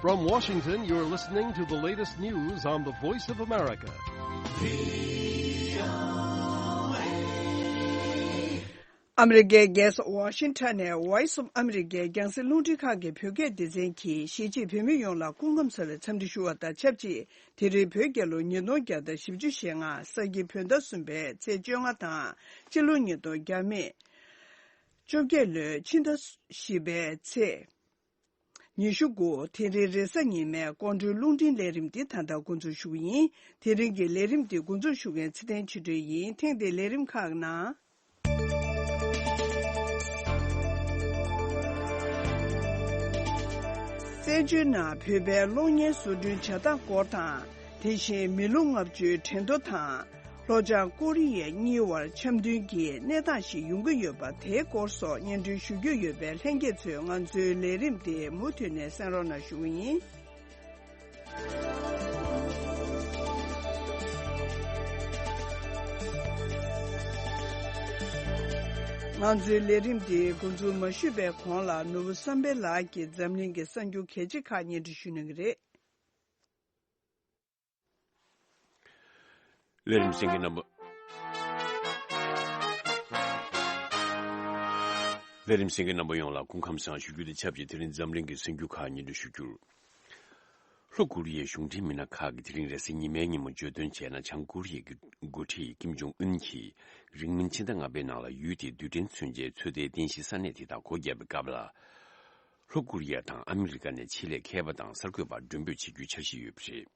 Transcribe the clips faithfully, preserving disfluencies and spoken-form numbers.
From Washington, you're listening to the latest news on the Voice of America. ཨ་མི་རི་ཀའི་རྒྱལ་ས་ཝ་ཤིང་ཊོན་ནས་Voice of America རྒྱང་སྲིང་རླུང་འཕྲིན་ཁང་གི་བོད་སྐད་སྡེ་ཚན་གྱིས་གཞིས་བྱེས་བོད་མི་ཡོངས་ལ་སྐུ་ཁམས་བཟང་བའི་འཚམས་འདྲི་ཞུ་བ་དང་ཆབས་ཅིག་དེ་རིང་བོད་རྒྱལ་ལོ་ཉིས་སྟོང་བརྒྱ་དང་བཞི་བཅུ་ཞེ་ལྔ་ས་ཁྱི་བོད་ཟླ་གསུམ་པའི་ཚེས་བཅོ་ལྔ་དང་སྤྱི་ལོ་ཉིས་སྟོང་བརྒྱ་མེད་བཅོ་བརྒྱད་ལོའི་ཕྱི་ཟླ་བཞི་པའི་ཚེས་ཉི་ཤུ་དགུ། དེ་རིང་རེས་གཟའ་ཉི་མའི་སྐོར་འགྲོའི་རླུང་འཕྲིན་ལས་རིམ་འདི་ད་ལྟ་འགོ་འཛུགས་ཞུ་གི་ཡིན། དེ་རིང་གི་ལས་རིམ་འདི་འགོ་འཛུགས་ཞུ་མཁན་ཚེ་བརྟན་ཆོས་སྒྲོན་ཡིན། ཐེངས་འདིའི་ལས་རིམ་ཁག་ནང་། བཙན་བྱོལ་ནང་བོད་པའི་གློག་བརྙན་བཟོ་སྐྲུན་བྱ་སྟངས་སྐོར་དང་། དེ་བཞིན་མི་ལོ་ལྔ་བཅུའི་དྲན་ཐོ་དང་། ལྷོ་བྱང་ཀོ་རི་ཡ་གཉིས་བར་འཆམ་མཐུན་གྱི་གནས་སྟངས་ཤིག་ཡོང་གི་ཡོད་པ་དེའི་སྐོར་སོགས་སྙན་སྒྲོན་ཞུ་རྒྱུ་ཡོད་པས། ལྷན་རྒྱས་ཚོས་ང་ཚོའི་ལས་རིམ་དེ་མུ་མཐུད་ནས་གསན་རོགས་གནང་ཞུ་གི་ཡིན། ང་ཚོའི་ལས་རིམ་འདི་འགོ་འཛུགས་མ་ཞུས་པའི་གོང་ལ་ནོར་བུ་བསམ་འཕེལ་ལགས་ཀྱིས་འཛམ་གླིང་གི་གསར་འགྱུར་གལ་ཆེ་ཁག་སྙན་སྒྲོན་ཞུ་གནང་གི་རེད། ལས་རིམ་གསན་མཁན་རྣམ་པ། ལས་རིམ་གསན་མཁན་རྣམ་པ་ཡོངས་ལ་སྐུ་ཁམས་བཟང་ཞུ་རྒྱུ་དང་ཆབས་ཅིག་དེ་རིང་འཛམ་གླིང་གི་གསར་འགྱུར་ཁག་སྙན་སྒྲོན་ཞུ་རྒྱུ། ལྷོ་ཀོ་རི་ཡའི་གཞུང་འབྲེལ་མི་སྣ་ཁག་གིས་དེ་རིང་རེས་གཟའ་ཉི་མའི་ཉིན་མོ་བརྗོད་དོན་བྱས་ན། བྱང་ཀོ་རི་ཡའི་འགོ་ཁྲིད་ཀིམ་ཇོང་ཨུན་གྱིས་རིང་མིན་ཕྱི་ཟླ་ལྔ་པའི་ནང་ལ་ཡུལ་དེའི་རྡུལ་ཕྲན་མཚོན་ཆའི་ཚོད་ལྟའི་རྟེན་གཞིའི་ས་གནས་དེ་དག་སྒོ་བརྒྱབ་པའི་སྐབས་ལ། ལྷོ་ཀོ་རི་ཡ་དང་ཨ་མི་རི་ཀ་ནས་ཆེད་ལས་མཁས་པ་དང་གསར་འགོད་པ་མགྲོན་འབོད་བྱེད་རྒྱུའི་འཆར་གཞི་ཡོད་པ་རེད།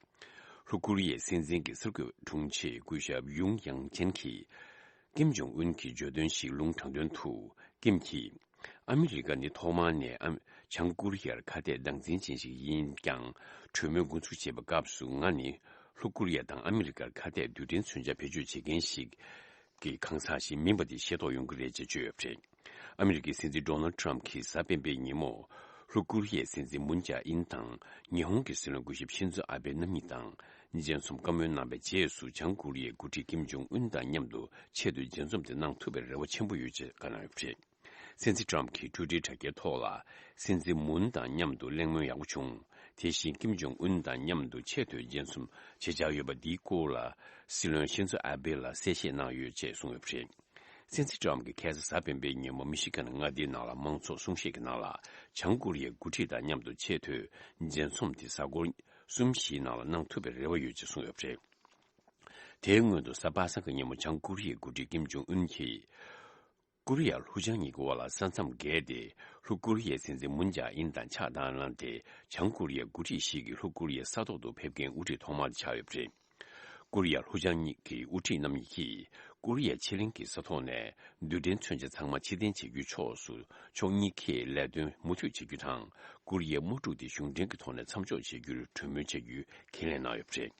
ལྷོ་ཀོ་རི་ཡའི་སྲིད་འཛིན་གྱི་གསར་འགོད་དྲུང་ཆེ་སྐུ་ཞབས་ཡུང་ཡང་ཅན་གྱིས། ཀིམ་ཇོང་ཨུན་གྱི་བརྗོད་དོན་ཞིག་ལུང་དྲངས་དོན་དུ། ཀིམ་གྱིས། ཨ་མི་རི་ཀ་ནི་ཐོག་མར་ནས་ཨ། བྱང་ཀོ་རི་ཡར་ཁ་གཏད་བདག་འཛིན་ཅན་ཞིག་ཡིན་ཀྱང་། གྲོས་མོལ་འགོ་འཛུགས་བྱེད་པའི་སྐབས་སུ། ང་ནི་ལྷོ་ཀོ་རི་ཡ་དང་ཨ་མི་རི་ཀར་ཁ་གཏད་རྡུལ་ཕྲན་མཚོན་ཆ་བེད་སྤྱོད་བྱེད་མཁན་ཞིག་གི་གང་ཟག་ཞིག་མིན་པ་དེ་ཤེས་རྟོགས་ཡོང་གི་རེད་ཅེས་བརྗོད་ཡོད་པ་རེད། ཨ་མི་རི་ཀའི་སྲིད་འཛིན་ཌོ་ནལ་ཊམ་གྱིས་གཟའ་སྤེན་པའི་ཉིན་མོ། ལྷོ་ཀོ་རི་ཡའི་སྲིད་འཛིན་མུན་ཇཱ་ཨིན་དང་། ཉི་ཧོང་གི་སྲིད་བློན་སྐུ་ཞབས་ཤིན་ཛོ་ཨ་བྷེ་རྣམ་གཉིས་དང་མཇལ་འཛོམས་བཀའ་མོལ་གནང་བའི་རྗེས་སུ། བྱང་ཀོ་རི་ཡའི་འགོ་ཁྲིད་ཀིམ་ཇོང་ཨུན་དང་མཉམ་དུ་ཆེད་དུ་མཇལ་འཛོམས་དེ་གནང་ཐུབ་པའི་རེ་བ་ཆེན་པོ་ཡོད་ཅེས་བཀའ་གནང་ཡོད་པ་རེད། སྲིད་འཛིན་ཊམ་གྱིས་ཊུའི་ཊར་དྲ་རྒྱའི་ཐོག་ལ། སྲིད་འཛིན་མུན་དང་མཉམ་དུ་གླེང་མོལ་ཡག་པོ་བྱུང་། དེ་བཞིན་ཀིམ་ཇོང་ཨུན་དང་མཉམ་དུ་ཆེད་དུ་མཇལ་འཛོམས་བྱེད་འཆར་ཡོད་པ་འདིའི་སྐོར་ལ། སྲིད་བློན་ཤིན་ཛོ་ཨ་བྷེ་ལ་གསལ་བཤད་གནང་ཡོད་ཅེས་གསུངས་ཡོད་པ་རེད། སྲིད་འཛིན་ཊམ་གྱིས་ཁ་སང་གཟའ་སྤེན་པའི་ཉིན་མོ་མི་ཤི་གན་མངའ་སྡེའི་ནང་ལ་མང་ཚོགས་གསུང་བཤད་ཀྱི་ནང་ལ། བྱང་ཀོ་རི་ཡའི་འགོ་ཁྲིད་དང་མཉམ་དུ་ཆེད་དུ་མཇལ་འཛོམས་དེ་གཟའ་འཁོར་གསུམ་བཞིའི་ནང་ལ་གནང་ཐུབ་པའི་རེ་བ་ཡོད་ཅེས་གསུངས་ཡོད་པ་རེད། དེའི་སྔོན་དུ་གཟའ་པ་སངས་ཀྱི་ཉིན་མོ་བྱང་ཀོ་རི་ཡའི་འགོ་ཁྲིད་ཀིམ་ཇོང་ཨུན་གྱིས། ཀོ་རི་ཡ་ལྷོ་བྱང་གཉིས་ཀྱི་དབར་ལ་ས་མཚམས་བརྒལ་ཏེ། ལྷོ་ཀོ་རི་ཡའི་སྲིད་འཛིན་མུན་ཇཱ་ཨིན་དང་ཕྱག་བསྟར་གནང་སྟེ། བྱང་ཀོ་རི་ཡའི་འགོ་ཁྲིད་ཞིག་གིས་ལྷོ་ཀོ་རི་ཡའི་ས་ཐོག་ཏུ་ཕེབས་མཁན་དབུ་ཁྲིད་ཐོག་མ་དེ་ཆགས་ཡོད་པ་རེད། ཀོ་རི་ཡ་ལྷོ་བྱང་གཉིས་ཀྱི་དབུ་ཁྲིད་རྣམ་གཉིས་ཀྱིས་ཀོ་རི་ཡ་ཕྱེད་གླིང་གི་ས་ཐོག་ནས་རྡུལ་ཕྲན་མཚོན་ཆ་ཚང་མ་ཕྱིར་འཐེན་བྱེད་རྒྱུའི་ཕྱོགས་སུ་ཕྱོགས་གཉིས་ཀས་ལས་དོན་མུ་མཐུད་བྱེད་རྒྱུ་དང་། ཀོ་རི་ཡའི་དམག་འཁྲུག་དེ་གཞུང་འབྲེལ་གྱི་ཐོག་ནས་མཚམས་འཇོག་བྱེད་རྒྱུར་གྲོས་མོལ་བྱ་རྒྱུའི་ཁས་ལེན་གནང་ཡོད་པ་རེད།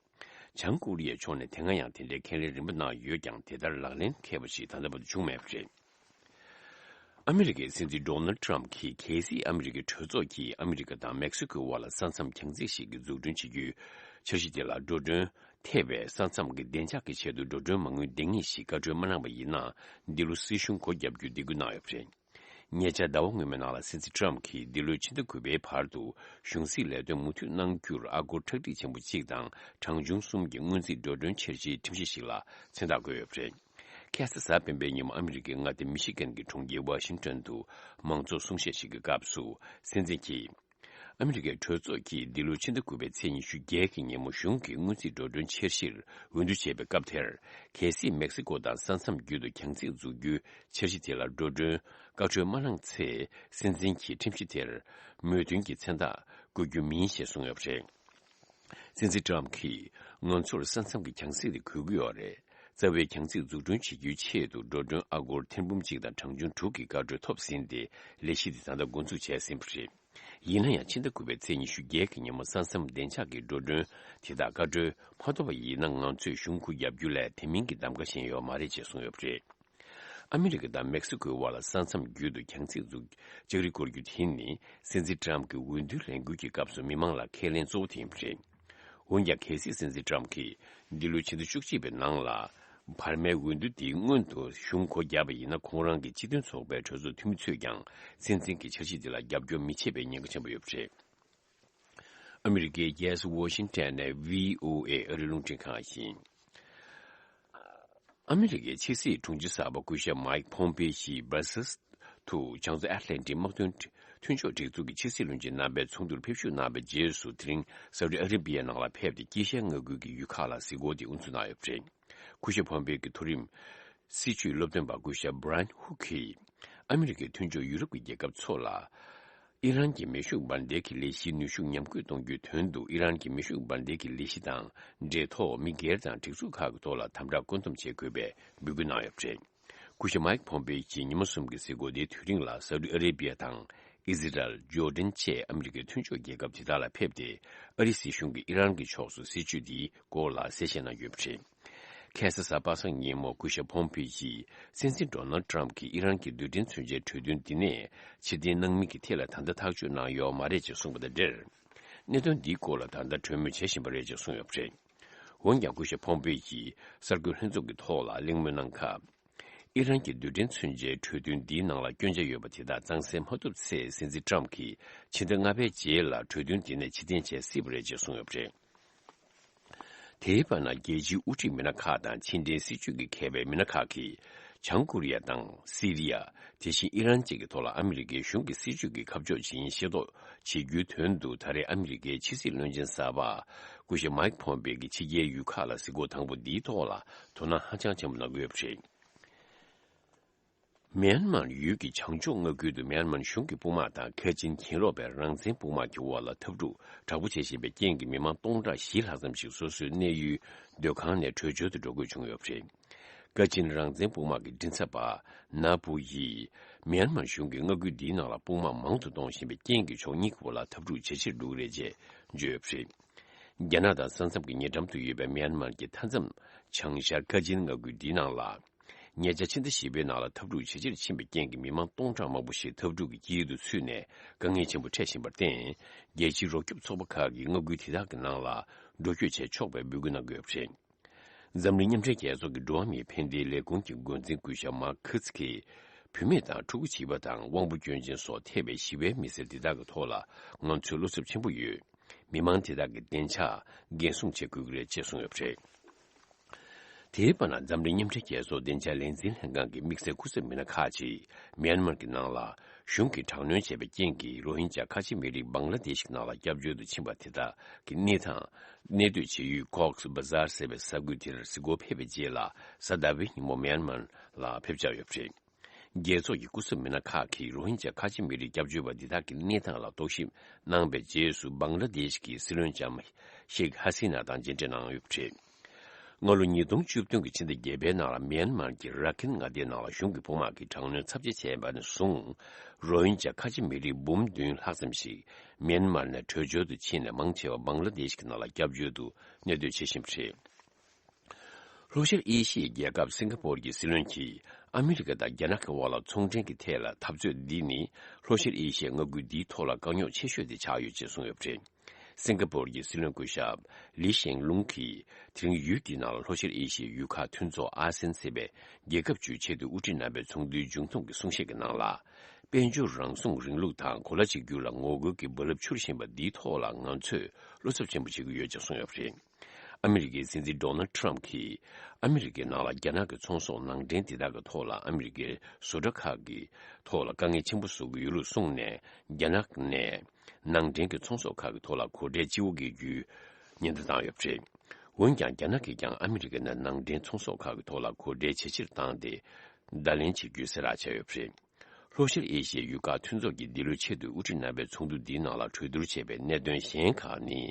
བྱང་ཀོ་རི་ཡའི་ཕྱོགས་ནས་དེ་སྔ་ཡང་དེ་འདྲའི་ཁས་ལེན་རིམ་པ་གནང་ཡོད་ཀྱང་། དེ་ལྟར་ལག་ལེན་འཁེལ་བ་ཞིག་ད་ལྟ་བར་དུ་བྱུང་མེད་པ་རེད། ཨ་མི་རི་ཀའི་སྲིད་འཛིན་ཌོ་ནལ་ཊམ་གྱིས། གལ་སྲིད་ཨ་མི་རི་ཀའི་གྲོས་ཚོགས་ཀྱིས་ཨ་མི་རི་ཀ་དང་མེག་སི་ཀོའི་དབར་ལ་ས་མཚམས་རྒྱང་རྩིག་ཞིག་གི་འཛུགས་སྐྲུན་བྱེད་རྒྱུའི་འཆར་གཞི་དེ་ལ་འགྲོ་གྲོན་ཐེབས་པའི་ས་མཚམས་ཀྱི་བདེ་འཇགས་ཀྱི་ཆེད་དུ་འགྲོ་གྲོན་མ་དངུལ་ལྡང་ངེས་ཤིག་བཀའ་འཁྲོལ་མ་གནང་བ་ཡིན་ན། འདི་ལོ་སྲིད་གཞུང་སྒོ་བརྒྱབ་རྒྱུའི་འདེད་སྐུལ་གནང་ཡོད་པ་རེད། ཉེ་ཆར་ཟླ་བ་སྔོན་མའི་ནང་ལ་སྲིད་འཛིན་ཊམ་གྱིས་འདི་ལོའི་ཕྱི་ཟླ་དགུ་པའི་བར་དུ་གཞུང་སྲིད་ལས་དོན་མུ་མཐུད་གནང་རྒྱུར་ཨ་སྒོར་ཁྲག་ཁྲིག་ཆེན་པོ་གཅིག་དང་གྲངས་ཆུང་གསུམ་གྱི་སྔོན་རྩིས་འགྲོ་གྲོན་འཆར་གཞིའི་ཁྲིམས་གཞི་ཞིག་ལ་མཚན་རྟགས་བཀོད་ཡོད་པ་རེད། ཁ་སང་གཟའ་སྤེན་པའི་ཉིན་མོ་ཨ་མི་རི་ཀའི་མངའ་སྡེ་མི་ཤི་གན་གྱི་གྲོང་ཁྱེར་ཝ་ཤིང་ཊོན་དུ་མང་ཚོགས་གསུང་བཤད་ཞིག་གི་སྐབས་སུ། སྲིད་འཛིན་གྱིས། ཨ་མི་རི་ཀའི་གྲོས་ཚོགས་ཀྱིས་འདི་ལོའི་ཕྱི་ཟླ་དགུ་པའི་ཚེས་ཉི་ཤུ་བརྒྱད་ཀྱི་ཉིན་མོ་གཞུང་གི་སྔོན་རྩིས་འགྲོ་གྲོན་འཆར་གཞིར་འོས་བསྡུ་བྱེད་པའི་སྐབས་དེར། གལ་སྲིད་མེག་སི་ཀོ་དང་ས་མཚམས་བརྒྱུད་དུ་རྒྱང་རྩིག་འཛུགས་རྒྱུའི་འཆར་གཞི་དེ་ལ་འགྲོ་གྲོན་བཀའ་འཁྲོལ་མ་གནང་ཚེ། སྲིད་འཛིན་གྱིས་ཁྲིམས་གཞི་དེར་མོས་མཐུན་གྱི་མཚན་རྟགས་བཀོད་རྒྱུ་མིན་ཞེས་གསུངས་ཡོད་པ་རེད། སྲིད་འཛིན་ཊམ་གྱིས། ང་ཚོར་ས་མཚམས་ཀྱི་རྒྱང་རྩིག་དེ་དགོས་ཀྱི་ཡོད་རེད། རྩ་བའི་རྒྱང་རྩིག་འཛུགས་སྐྲུན་བྱེད་རྒྱུའི་ཆེད་དུ་འགྲོ་གྲོན་ཨ་སྒོར་ཐེར་འབུམ་གཅིག་དང་གྲངས་ཆུང་དྲུག་གི་བཀའ་འཁྲོལ་ཐོབ་ཟིན་ཏེ། ལས་གཞི་དེ་ད་ལྟ་འགོ་འཛུགས་བྱས་ཟིན་པ་རེད། ཡིན་ན་ཡང་། ཕྱི་ཟླ་དགུ་པའི་ཚེས་ཉི་ཤུ་བརྒྱད་ཀྱི་ཉིན་མོ་ས་མཚམས་བདེ་འཇགས་ཀྱི་འགྲོ་གྲོན་དེ་དག་བཀའ་འཁྲོལ་མ་ཐོབ་པ་ཡིན་ན། ང་ཚོས་གཞུང་སྒོ་བརྒྱབ་རྒྱུ་ལས་དེ་མིན་གྱི་གདམ་ག་གཞན་ཡོད་མ་རེད་ཅེས་གསུངས་ཡོད་པ་རེད། ཨ་མི་རི་ཀ་དང་མེག་སི་ཀོའི་དབར་ལ་ས་མཚམས་བརྒྱུད་དུ་རྒྱང་རྩིག་འཛུགས་ལྕགས་རི་བསྐོར་རྒྱུ་དེ་ནི། སྲིད་འཛིན་ཊམ་གྱི་འོས་བསྡུའི་ལས་འགུལ་གྱི་སྐབས་སུ་མི་མང་ལ་ཁས་ལེན་གཙོ་བོ་དེ་ཡིན་པ་རེད། འོན་ཀྱང་། གལ་སྲིད་སྲིད་འཛིན་ཊམ་གྱིས་འདི་ལོའི་ཕྱི་ཟླ་བཅུ་གཅིག་པའི་ནང་ལ་བར་མའི་འོས་བསྡུ་དེའི་སྔོན་དུ་གཞུང་སྒོ་བརྒྱབ་པ་ཡིན་ན། ཁོང་རང་གི་སྤྱི་མཐུན་ཚོགས་པའི་གྲོས་ཚོགས་འཐུས་མི་ཚོས་ཀྱང་སྲིད་འཛིན་གྱི་འཆར་གཞི་འདི་ལ་རྒྱབ་སྐྱོར་མི་བྱེད་པའི་ཉེན་ཁ་ཆེན་པོ་ཡོད་པ་རེད། ཨ་མི་རི་ཀའི་རྒྱལ་ས་ཝོ་ཤིང་ཊོན་ནས་བྷི་ཨོ་ཨེ་ཨ་རིའི་རླུང་འཕྲིན་ཁང་ཡིན། ཨ་མི་རི་ཀའི་ཕྱི་སྲིད་དྲུང་ཆེ་གསར་པ་སྐུ་ཞབས་མའིག་ཕོམ་པེ་ཡིས་སྦར་སེལ་དུ་བྱང་མཚོ་ཨེཊ་ལན་ཊིག་དམག་དོན་མཐུན་ཕྱོགས་སྒྲིག་འཛུགས་ཀྱི་ཕྱི་སྲིད་བློན་ཆེན་རྣམ་པའི་ཚོགས་འདུར་ཕེབས་ཞུགས་གནང་བའི་རྗེས་སུ། དེ་རིང་སའུ་ཏི་ཨ་རེ་བྷི་ཡ་ནང་ལ་ཕེབས་ཏེ་དཀྱིལ་ཤར་མངའ་ཁུལ་གྱི་ཡུལ་ཁག་ལ་གཟིགས་སྐོར་དེ་དབུ་འཛུགས་གནང་ཡོད་པ་རེད། སྐུ་ཞབས་ཕོམ་པེ་གི་མཐོ་རིམ་སྲིད་བྱུས་སློབ་སྟོན་པ་སྐུ་ཞབས་བྷ་ར་ཡན་ཧུག་གིས་ཨ་མི་རི་ཀའི་མཐུན་ཕྱོགས་ཡུ་རོབ་ཀྱི་རྒྱལ་ཁབ་ཚོ་ལ། ཨི་རན་གྱི་མེ་ཤུགས་འབར་མདེལ་གྱི་ལས་གཞིའི་ནུས་ཤུགས་ཉམས་རྒུད་གཏོང་རྒྱུའི་དོན་དུ། ཨི་རན་གྱི་མེ་ཤུགས་འབར་མདེལ་གྱི་ལས་གཞི་དང་འབྲེལ་ཐོག་མི་སྒེར་དང་སྒྲིག་འཛུགས་ཁག་གི་ཐོག་ལ་དམ་དྲག་བཀོད་འདོམས་བྱེད་དགོས་པའི་འབོད་སྐུལ་གནང་ཡོད་པ་རེད། སྐུ་ཞབས་མའིག་ཕོམ་པེ་ཡིས་ཉི་མ་གསུམ་གྱི་གཟིགས་སྐོར་དེའི་དུས་རིང་ལ། སའུ་ཏི་ཨ་རེ་བྷི་ཡ་དང་། ཨི་ཟི་རལ། ཇོར་ཌན་བཅས་ཨ་མི་རི་ཀའི་མཐུན་ཕྱོགས་རྒྱལ་ཁབ་དེ་དག་ལ་ཕེབས་ཏེ། ཨ་རིའི་སྲིད་གཞུང་གིས་ཨི་རན་གྱི་ཕྱོགས་སུ་སྲིད་བྱུས་འདིའི་སྐོར་ལ་གསལ་བཤད་གནང་ཡོད་པ་རེད། ཁ་སང་གཟའ་པ་སངས་ཉིན་མོ་སྐུ་ཞབས་ཕོམ་པེ་ཡིས་སྲིད་འཛིན་ཌོ་ནལ་ཌི་ཊརམ་ཕི་གིས་ཨི་རན་གྱི་རྡུལ་ཕྲན་མཚོན་ཆའི་གྲོས་མཐུན་འདི་ནས་ཕྱིར་འཐེན་གནང་མིན་གྱི་ཐད་ལ་ད་ལྟ་ཐག་གཅོད་གནང་ཡོད་མ་རེད་ཅེས་གསུངས་པ་དང་འབྲེལ། གནད་དོན་འདིའི་སྐོར་ལ་ད་ལྟ་གྲོས་མོལ་བྱེད་བཞིན་པ་རེད་ཅེས་གསུངས་ཡོད་པ་རེད། འོན་ཀྱང་སྐུ་ཞབས་ཕོམ་པེ་ཡིས་གསར་འགོད་ལྷན་ཚོགས་ཀྱི་ཐོག་ལ་གླེང་མོལ་གནང་སྐབས། ཨི་རན་གྱི་རྡུལ་ཕྲན་མཚོན་ཆའི་གྲོས་མཐུན་འདིའི་ནང་ལ་སྐྱོན་ཆ་ཡོད་པ་དེ་དག་གཙང་སེལ་མ་ཐུབ་ཚེ། སྲིད་འཛིན་ཊརམ་ཕི་གིས་ཕྱི་ཟླ་ལྔ་པའི་རྗེས་ལ་གྲོས་མཐུན་འདི་ནས་ཕྱིར་འཐེན་བྱེད་སྲིད་པ་རེད་ཅེས་གསུངས་ཡོད་པ་རེད། དེའི་བར་ན། རྒྱལ་སྤྱིའི་དབུ་ཁྲིད་མི་སྣ་ཁག་དང་ཕྱི་འབྲེལ་སྲིད་བྱུས་ཀྱི་མཁས་པའི་མི་སྣ་ཁག་གིས། བྱང་ཀོ་རི་ཡ་དང་སི་རི་ཡ། དེ་བཞིན་ཨི་རན་བཅས་ཀྱི་ཐོག་ལ་ཨ་མི་རི་ཀའི་གཞུང་གི་སྲིད་བྱུས་ཀྱི་ཁ་ཕྱོགས་ཇི་ཡིན་ཤེས་རྟོགས་བྱེད་རྒྱུའི་དོན་དུ། ད་རེས་ཨ་མི་རི་ཀའི་ཕྱི་སྲིད་བློན་ཆེན་གསར་པ་སྐུ་ཞབས་མའིག་ཕོམ་པེ་གིས་ཕྱི་རྒྱལ་ཡུལ་ཁག་ལ་གཟིགས་སྐོར་དང་པོ་འདིའི་ཐོག་ལ་དོ་སྣང་ཧ་ཅང་ཆེན་པོ་གནང་གི་ཡོད་པ་རེད། མིའན་མར་ཡུལ་གྱི་བྱང་ཕྱོགས་མངའ་ཁུལ་དུ་མིའན་མར་གཞུང་གི་དཔུང་དམག་དང་ཁ་ཆེན་གྱེན་ལོག་པའི་རང་བཙན་དཔུང་དམག་གི་དབར་ལ་འཐབ་འཁྲུག་དྲག་པོ་བྱེད་བཞིན་པའི་རྐྱེན་གྱིས། མི་མང་སྟོང་ཕྲག་བཞི་ལྷག་ཙམ་ཞིག་སོ་སོའི་གནས་ཡུལ་སྡོད་ཁང་ནས་བྲོས་བྱོལ་དུ་འགྲོ་དགོས་བྱུང་ཡོད་པ་རེད། ཁ་ཆེན་རང་བཙན་དཔུང་དམག་གི་མགྲིན་ཚབ་པ་ན་པུ་ཡིས། མིའན་མར་གཞུང་གིས་མངའ་ཁུལ་འདིའི་ནང་ལ་དཔུང་དམག་མང་དུ་གཏོང་བཞིན་པའི་རྐྱེན་གྱིས། ཕྱོགས་གཉིས་ཀྱི་དབར་ལ་འཐབ་འཁྲུག་ཇེ་ཆེར་འགྲོ་གི་རེད་ཅེས་བརྗོད་ཡོད་པ་རེད། རྒྱ་ནག་དང་ས་མཚམས་ཀྱི་ཉེ་འགྲམ་དུ་ཡོད་པའི་མིའན་མར་གྱི་མཐའ་མཚམས་བྱང་ཤར་ཁ་ཆེན་མངའ་ཁུལ་འདིའི་ནང་ལ། ཉེ་ཆར་ཕྱི་ཟླ་བཞི་པའི་ནང་ལ་འཐབ་འཁྲུག་ཇེ་ཆེར་ཕྱིན་པའི་རྐྱེན་གྱིས། མི་མང་སྟོང་ཕྲག་མང་པོ་ཞིག་འཐབ་འཁྲུག་གི་དཀྱིལ་དུ་ཚུད་ནས་དཀའ་ངལ་ཆེན་པོ་འཕྲད་བཞིན་པར་བརྟེན། རྒྱལ་སྤྱིའི་རོགས་སྐྱོབ་ཚོགས་པ་ཁག་གིས་མངའ་ཁུལ་དེ་དག་གི་ནང་ལ་འགྲོ་སྐྱོད་བྱས་ཆོག་པའི་འབོད་སྐུལ་གནང་གི་ཡོད་པ་རེད། འཛམ་གླིང་མཉམ་འབྲེལ་རྒྱལ་ཚོགས་ཀྱི་འགྲོ་བ་མིའི་ཕན་བདེའི་ལས་ཁུངས་ཀྱི་འགོ་འཛིན་སྐུ་ཞབས་མཱ་ཁི་ཚི་ཀིས། བུད་མེད་དང་ཕྲུ་གུ་བྱིས་པ་དང་དབང་པོ་སྐྱོན་ཅན་སོགས་ཐེ་བའི་ཞི་བའི་མི་སེར་འདི་དག་གི་ཐོག་ལ་ང་ཚོའི་བློ་འཚབ་ཆེན་པོ་ཡོད། མི་མང་དེ་དག་གི་བདེ་འཇགས་འགན་སྲུང་བྱེད་དགོས་ཀྱི་རེད་ཅེས་གསུངས་ཡོད་པ་རེད། དེའི་བར་ན། འཛམ་གླིང་མཉམ་འབྲེལ་རྒྱལ་ཚོགས་བདེ་འཇགས་ལས་འཛིན་ལྷན་ཁང་གི་དམིགས་བསལ་སྐུ་ཚབ་མི་སྣ་ཁག་ཅིག་མིའན་མར་གྱི་ནང་ལ་གཞུང་གིས་དྲག་གནོན་བྱས་པའི་རྐྱེན་གྱིས། རོ་ཧིན་ཇཱ་ཁ་ཆེ་མི་རིགས་བང་ལ་དེཤ་གྱི་ནང་ལ་སྐྱབས་བཅོལ་དུ་ཕྱིན་པ་དེ་དག་གི་གནས་སྟངས། གནས་སྡོད་བྱེད་ཡུལ་ཀོག་སི་བ་ཛར་ཟེར་བའི་ས་ཁུལ་དེར་གཟིགས་སྐོར་ཕེབས་པའི་རྗེས་ལ། གཟའ་ཟླ་བའི་ཉིན་མོ་མིའན་མར་ལ་ཕེབས་འཆར་ཡོད་པ་རེད། རྒྱལ་ཚོགས་ཀྱི་སྐུ་ཚབ་མི་སྣ་ཁག་གིས་རོ་ཧིན་ཇཱ་ཁ་ཆེ་མི་རིགས་སྐྱབས་བཅོལ་བ་འདི་དག་གི་གནས་སྟངས་ལ་རྟོག་ཞིབ་གནང་བའི་རྗེས་སུ། བང་ལ་དེཤ་གི་སྲིད་བློན་ལྕམ་ཤེག་ཧ་སི་ན་དང་མཇལ་འཕྲད་གནང་ཡོད་པ་རེད། སྔ་ལོ་ཉིས་སྟོང་བཅུ་བདུན་གྱི་ཕྱི་ཟླ་བརྒྱད་པའི་ནང་ལ་མིའན་མར་གྱི་ར་ཁིན་མངའ་སྡེའི་ནང་ལ་གཞུང་གི་དཔུང་དམག་གིས་དྲག་གནོན་ཚབས་ཆེ་བྱས་པ་ནས་བཟུང་། རོ་ཧིན་ཇཱ་ཁ་ཆེ་མི་རིགས་འབུམ་བདུན་ལྷག་ཙམ་ཞིག་མིའན་མར་ནས་བྲོས་བྱོལ་དུ་ཕྱིན་ནས། མང་ཆེ་བ་བང་ལ་དེཤ་གི་ནང་ལ་སྐྱབས་བཅོལ་དུ་གནས་སྡོད་བྱེད་བཞིན་པ་རེད། ལྷོ་ཤར་ཨེ་ཤི་ཡའི་རྒྱལ་ཁབ་སིང་ག་པོར་གྱི་སྲིད་བློན་གྱིས། ཨ་མི་རི་ཀ་དང་རྒྱ་ནག་གི་དབར་ལ་ཚོང་འབྲེལ་གྱི་ཐད་ལ་འཐབ་རྩོད་འདི་ནི། ལྷོ་ཤར་ཨེ་ཤི་ཡའི་མངའ་ཁུལ་འདིའི་ཐོག་ལ་དཀའ་རྙོག་ཆེ་ཤོས་དེ་ཆགས་ཡོད་ཅེས་གསུངས་ཡོད་པ་རེད། སིང་ག་པོར་གྱི་སྲིད་བློན་སྐུ་ཞབས་ལི་ཤེང་ལུང་གིས། དེ་རིང་ཡུལ་དེའི་ནང་ལ་ལྷོ་ཤར་ཨེ་ཤི་ཡའི་ཡུལ་ཁག་མཐུན་ཚོགས་ཨ་སེན་ཟེར་བའི་རྒྱལ་ཁབ་བཅུའི་ཆེས་མཐོའི་དབུ་ཁྲིད་རྣམ་པའི་ཚོགས་འདུའི་མཇུག་བསྡོམས་ཀྱི་གསུང་བཤད་ཀྱི་ནང་ལ། དཔལ་འབྱོར་རང་སྲུང་རིང་ལུགས་དང་གོ་ལ་གཅིག་གྱུར་ལ་ངོ་རྒོལ་གྱི་རྦ་རླབས་འཕྱུར་བཞིན་པ་འདིའི་ཐོག་ལ་ང་ཚོས་བློ་འཚབ་ཆེན་པོ་བྱེད་ཀྱི་ཡོད་ཅེས་གསུངས་ཡོད་པ་རེད། ཨ་མི་རི་ཀའི་སྲིད་འཛིན་ཌོ་ནལ་ཊམ་གྱིས། ཨ་མི་རི་ཀའི་ནང་ལ་རྒྱ་ནག་གི་ཚོང་ཟོག་ནང་འདྲེན་དེ་དག་གི་ཐོག་ལ་ཨ་མི་རི་ཀའི་བཟོ་གྲྭ་ཁག་གི་ཐོག་ལ་དཀའ་ངལ་ཆེན་པོ་བཟོ་གི་ཡོད་ལུགས་གསུངས་ནས། རྒྱ་ནག་ནས་ནང་འདྲེན་གྱི་ཚོང་ཟོག་ཁག་གི་ཐོག་ལ་གོང་ཁྲབ་ལྕི་པོ་བཀལ་རྒྱུའི་ཉེན་བརྡ་བཏང་ཡོད་པ་རེད། འོན་ཀྱང་། རྒྱ་ནག་གིས་ཀྱང་ཨ་མི་རི་ཀ་ནས་ནང་འདྲེན་ཚོང་ཟོག་ཁག་གི་ཐོག་ལ་གོང་ཁྲབ་ཇེ་ཆེར་བཏང་སྟེ། བརྡ་ལན་བྱེད་རྒྱུའི་གསལ་བསྒྲགས་བྱས་ཡོད་པ་རེད། ལྷོ་ཤར་ཨེ་ཤི་ཡའི་ཡུལ་ཁག་མཐུན་ཚོགས་ཀྱི་འདི་ལོའི་ཆེས་མཐོའི་དབུ་ཁྲིད་རྣམ་པའི་ཚོགས་འདུ་འདིའི་ནང་ལ་གྲོས་བསྡུར་བྱས་པའི་གནད་དོན་གཞན་ཁག་ནི།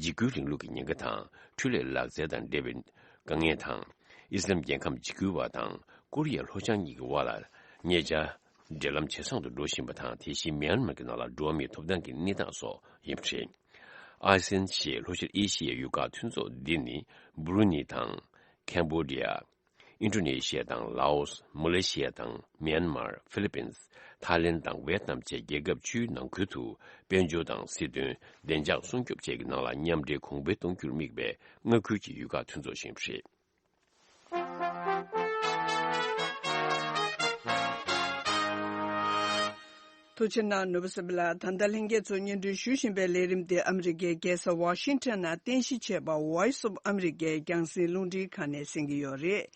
འཇིགས་སྐུལ་རིང་ལུགས་ཀྱི་ཉེན་ཁ་དང་། འཕྲུལ་ལས་ལག་རྩལ་དང་འབྲེལ་བའི་དཀའ་ངལ་དང་། ཨི་སི་ལམ་རྒྱལ་ཁམས་འཇིགས་སྐུལ་བ་དང་ཀོ་རི་ཡ་ལྷོ་བྱང་གཉིས་ཀྱི་དབར་ལ་ཉེ་ཆར་འབྲེལ་ལམ་ཇེ་བཟང་དུ་འགྲོ་བཞིན་པ་དང་། དེ་བཞིན་མིའན་མར་གྱི་ནང་ལ་འགྲོ་བ་མིའི་ཐོབ་ཐང་གི་གནས་སྟངས་སོགས་ཡིན་པ་རེད། ཨ་སེན་ཞེས་ལྷོ་ཤར་ཨེ་ཤི་ཡའི་ཡུལ་ཁག་མཐུན་ཚོགས་འདི་ནི། སྦུ་རུ་ནི་དང་། ཁེམ་བྷོ་ཌི་ཡ། ཨིན་ཌོ་ནེ་ཤི་ཡ་དང་། ལའོ་སི། མ་ལེ་ཤི་ཡ་དང་། མིའན་མར། ཧྥི་ལི་པིན། ཐའི་ལེན་དང་ཝེ་ཏི་ནམ་བཅས་རྒྱལ་ཁབ་བཅུའི་ནང་ཁུལ་དུ། དཔལ་འབྱོར་དང་སྲིད་དོན། བདེ་འཇགས་སྲུང་སྐྱོབ་བཅས་ཀྱི་ནང་ལ་མཉམ་འབྲེལ་གོང་འཕེལ་གཏོང་རྒྱུར་དམིགས་པའི་མངའ་ཁུལ་གྱི་ཡུལ་ཁག་མཐུན་ཚོགས་ཤིག་རེད། ཐུགས་རྗེ་གནང་། ནོར་བུ་བསམ་འཕེལ་ལགས། ད་ལྟ་ལྷན་རྒྱས་ཚོ་སྙན་སྒྲོན་ཞུ་བཞིན་པའི་ལས་རིམ་དེ་ཨ་མི་རི་ཀའི་རྒྱལ་ས་ཝ་ཤིང་ཊོན་ནང་རྟེན་གཞི་བྱས་པ་Voice of America རྒྱང་སྲིང་རླུང་འཕྲིན་ཁང་ནས་གསན་གྱི་ཡོད་རེད།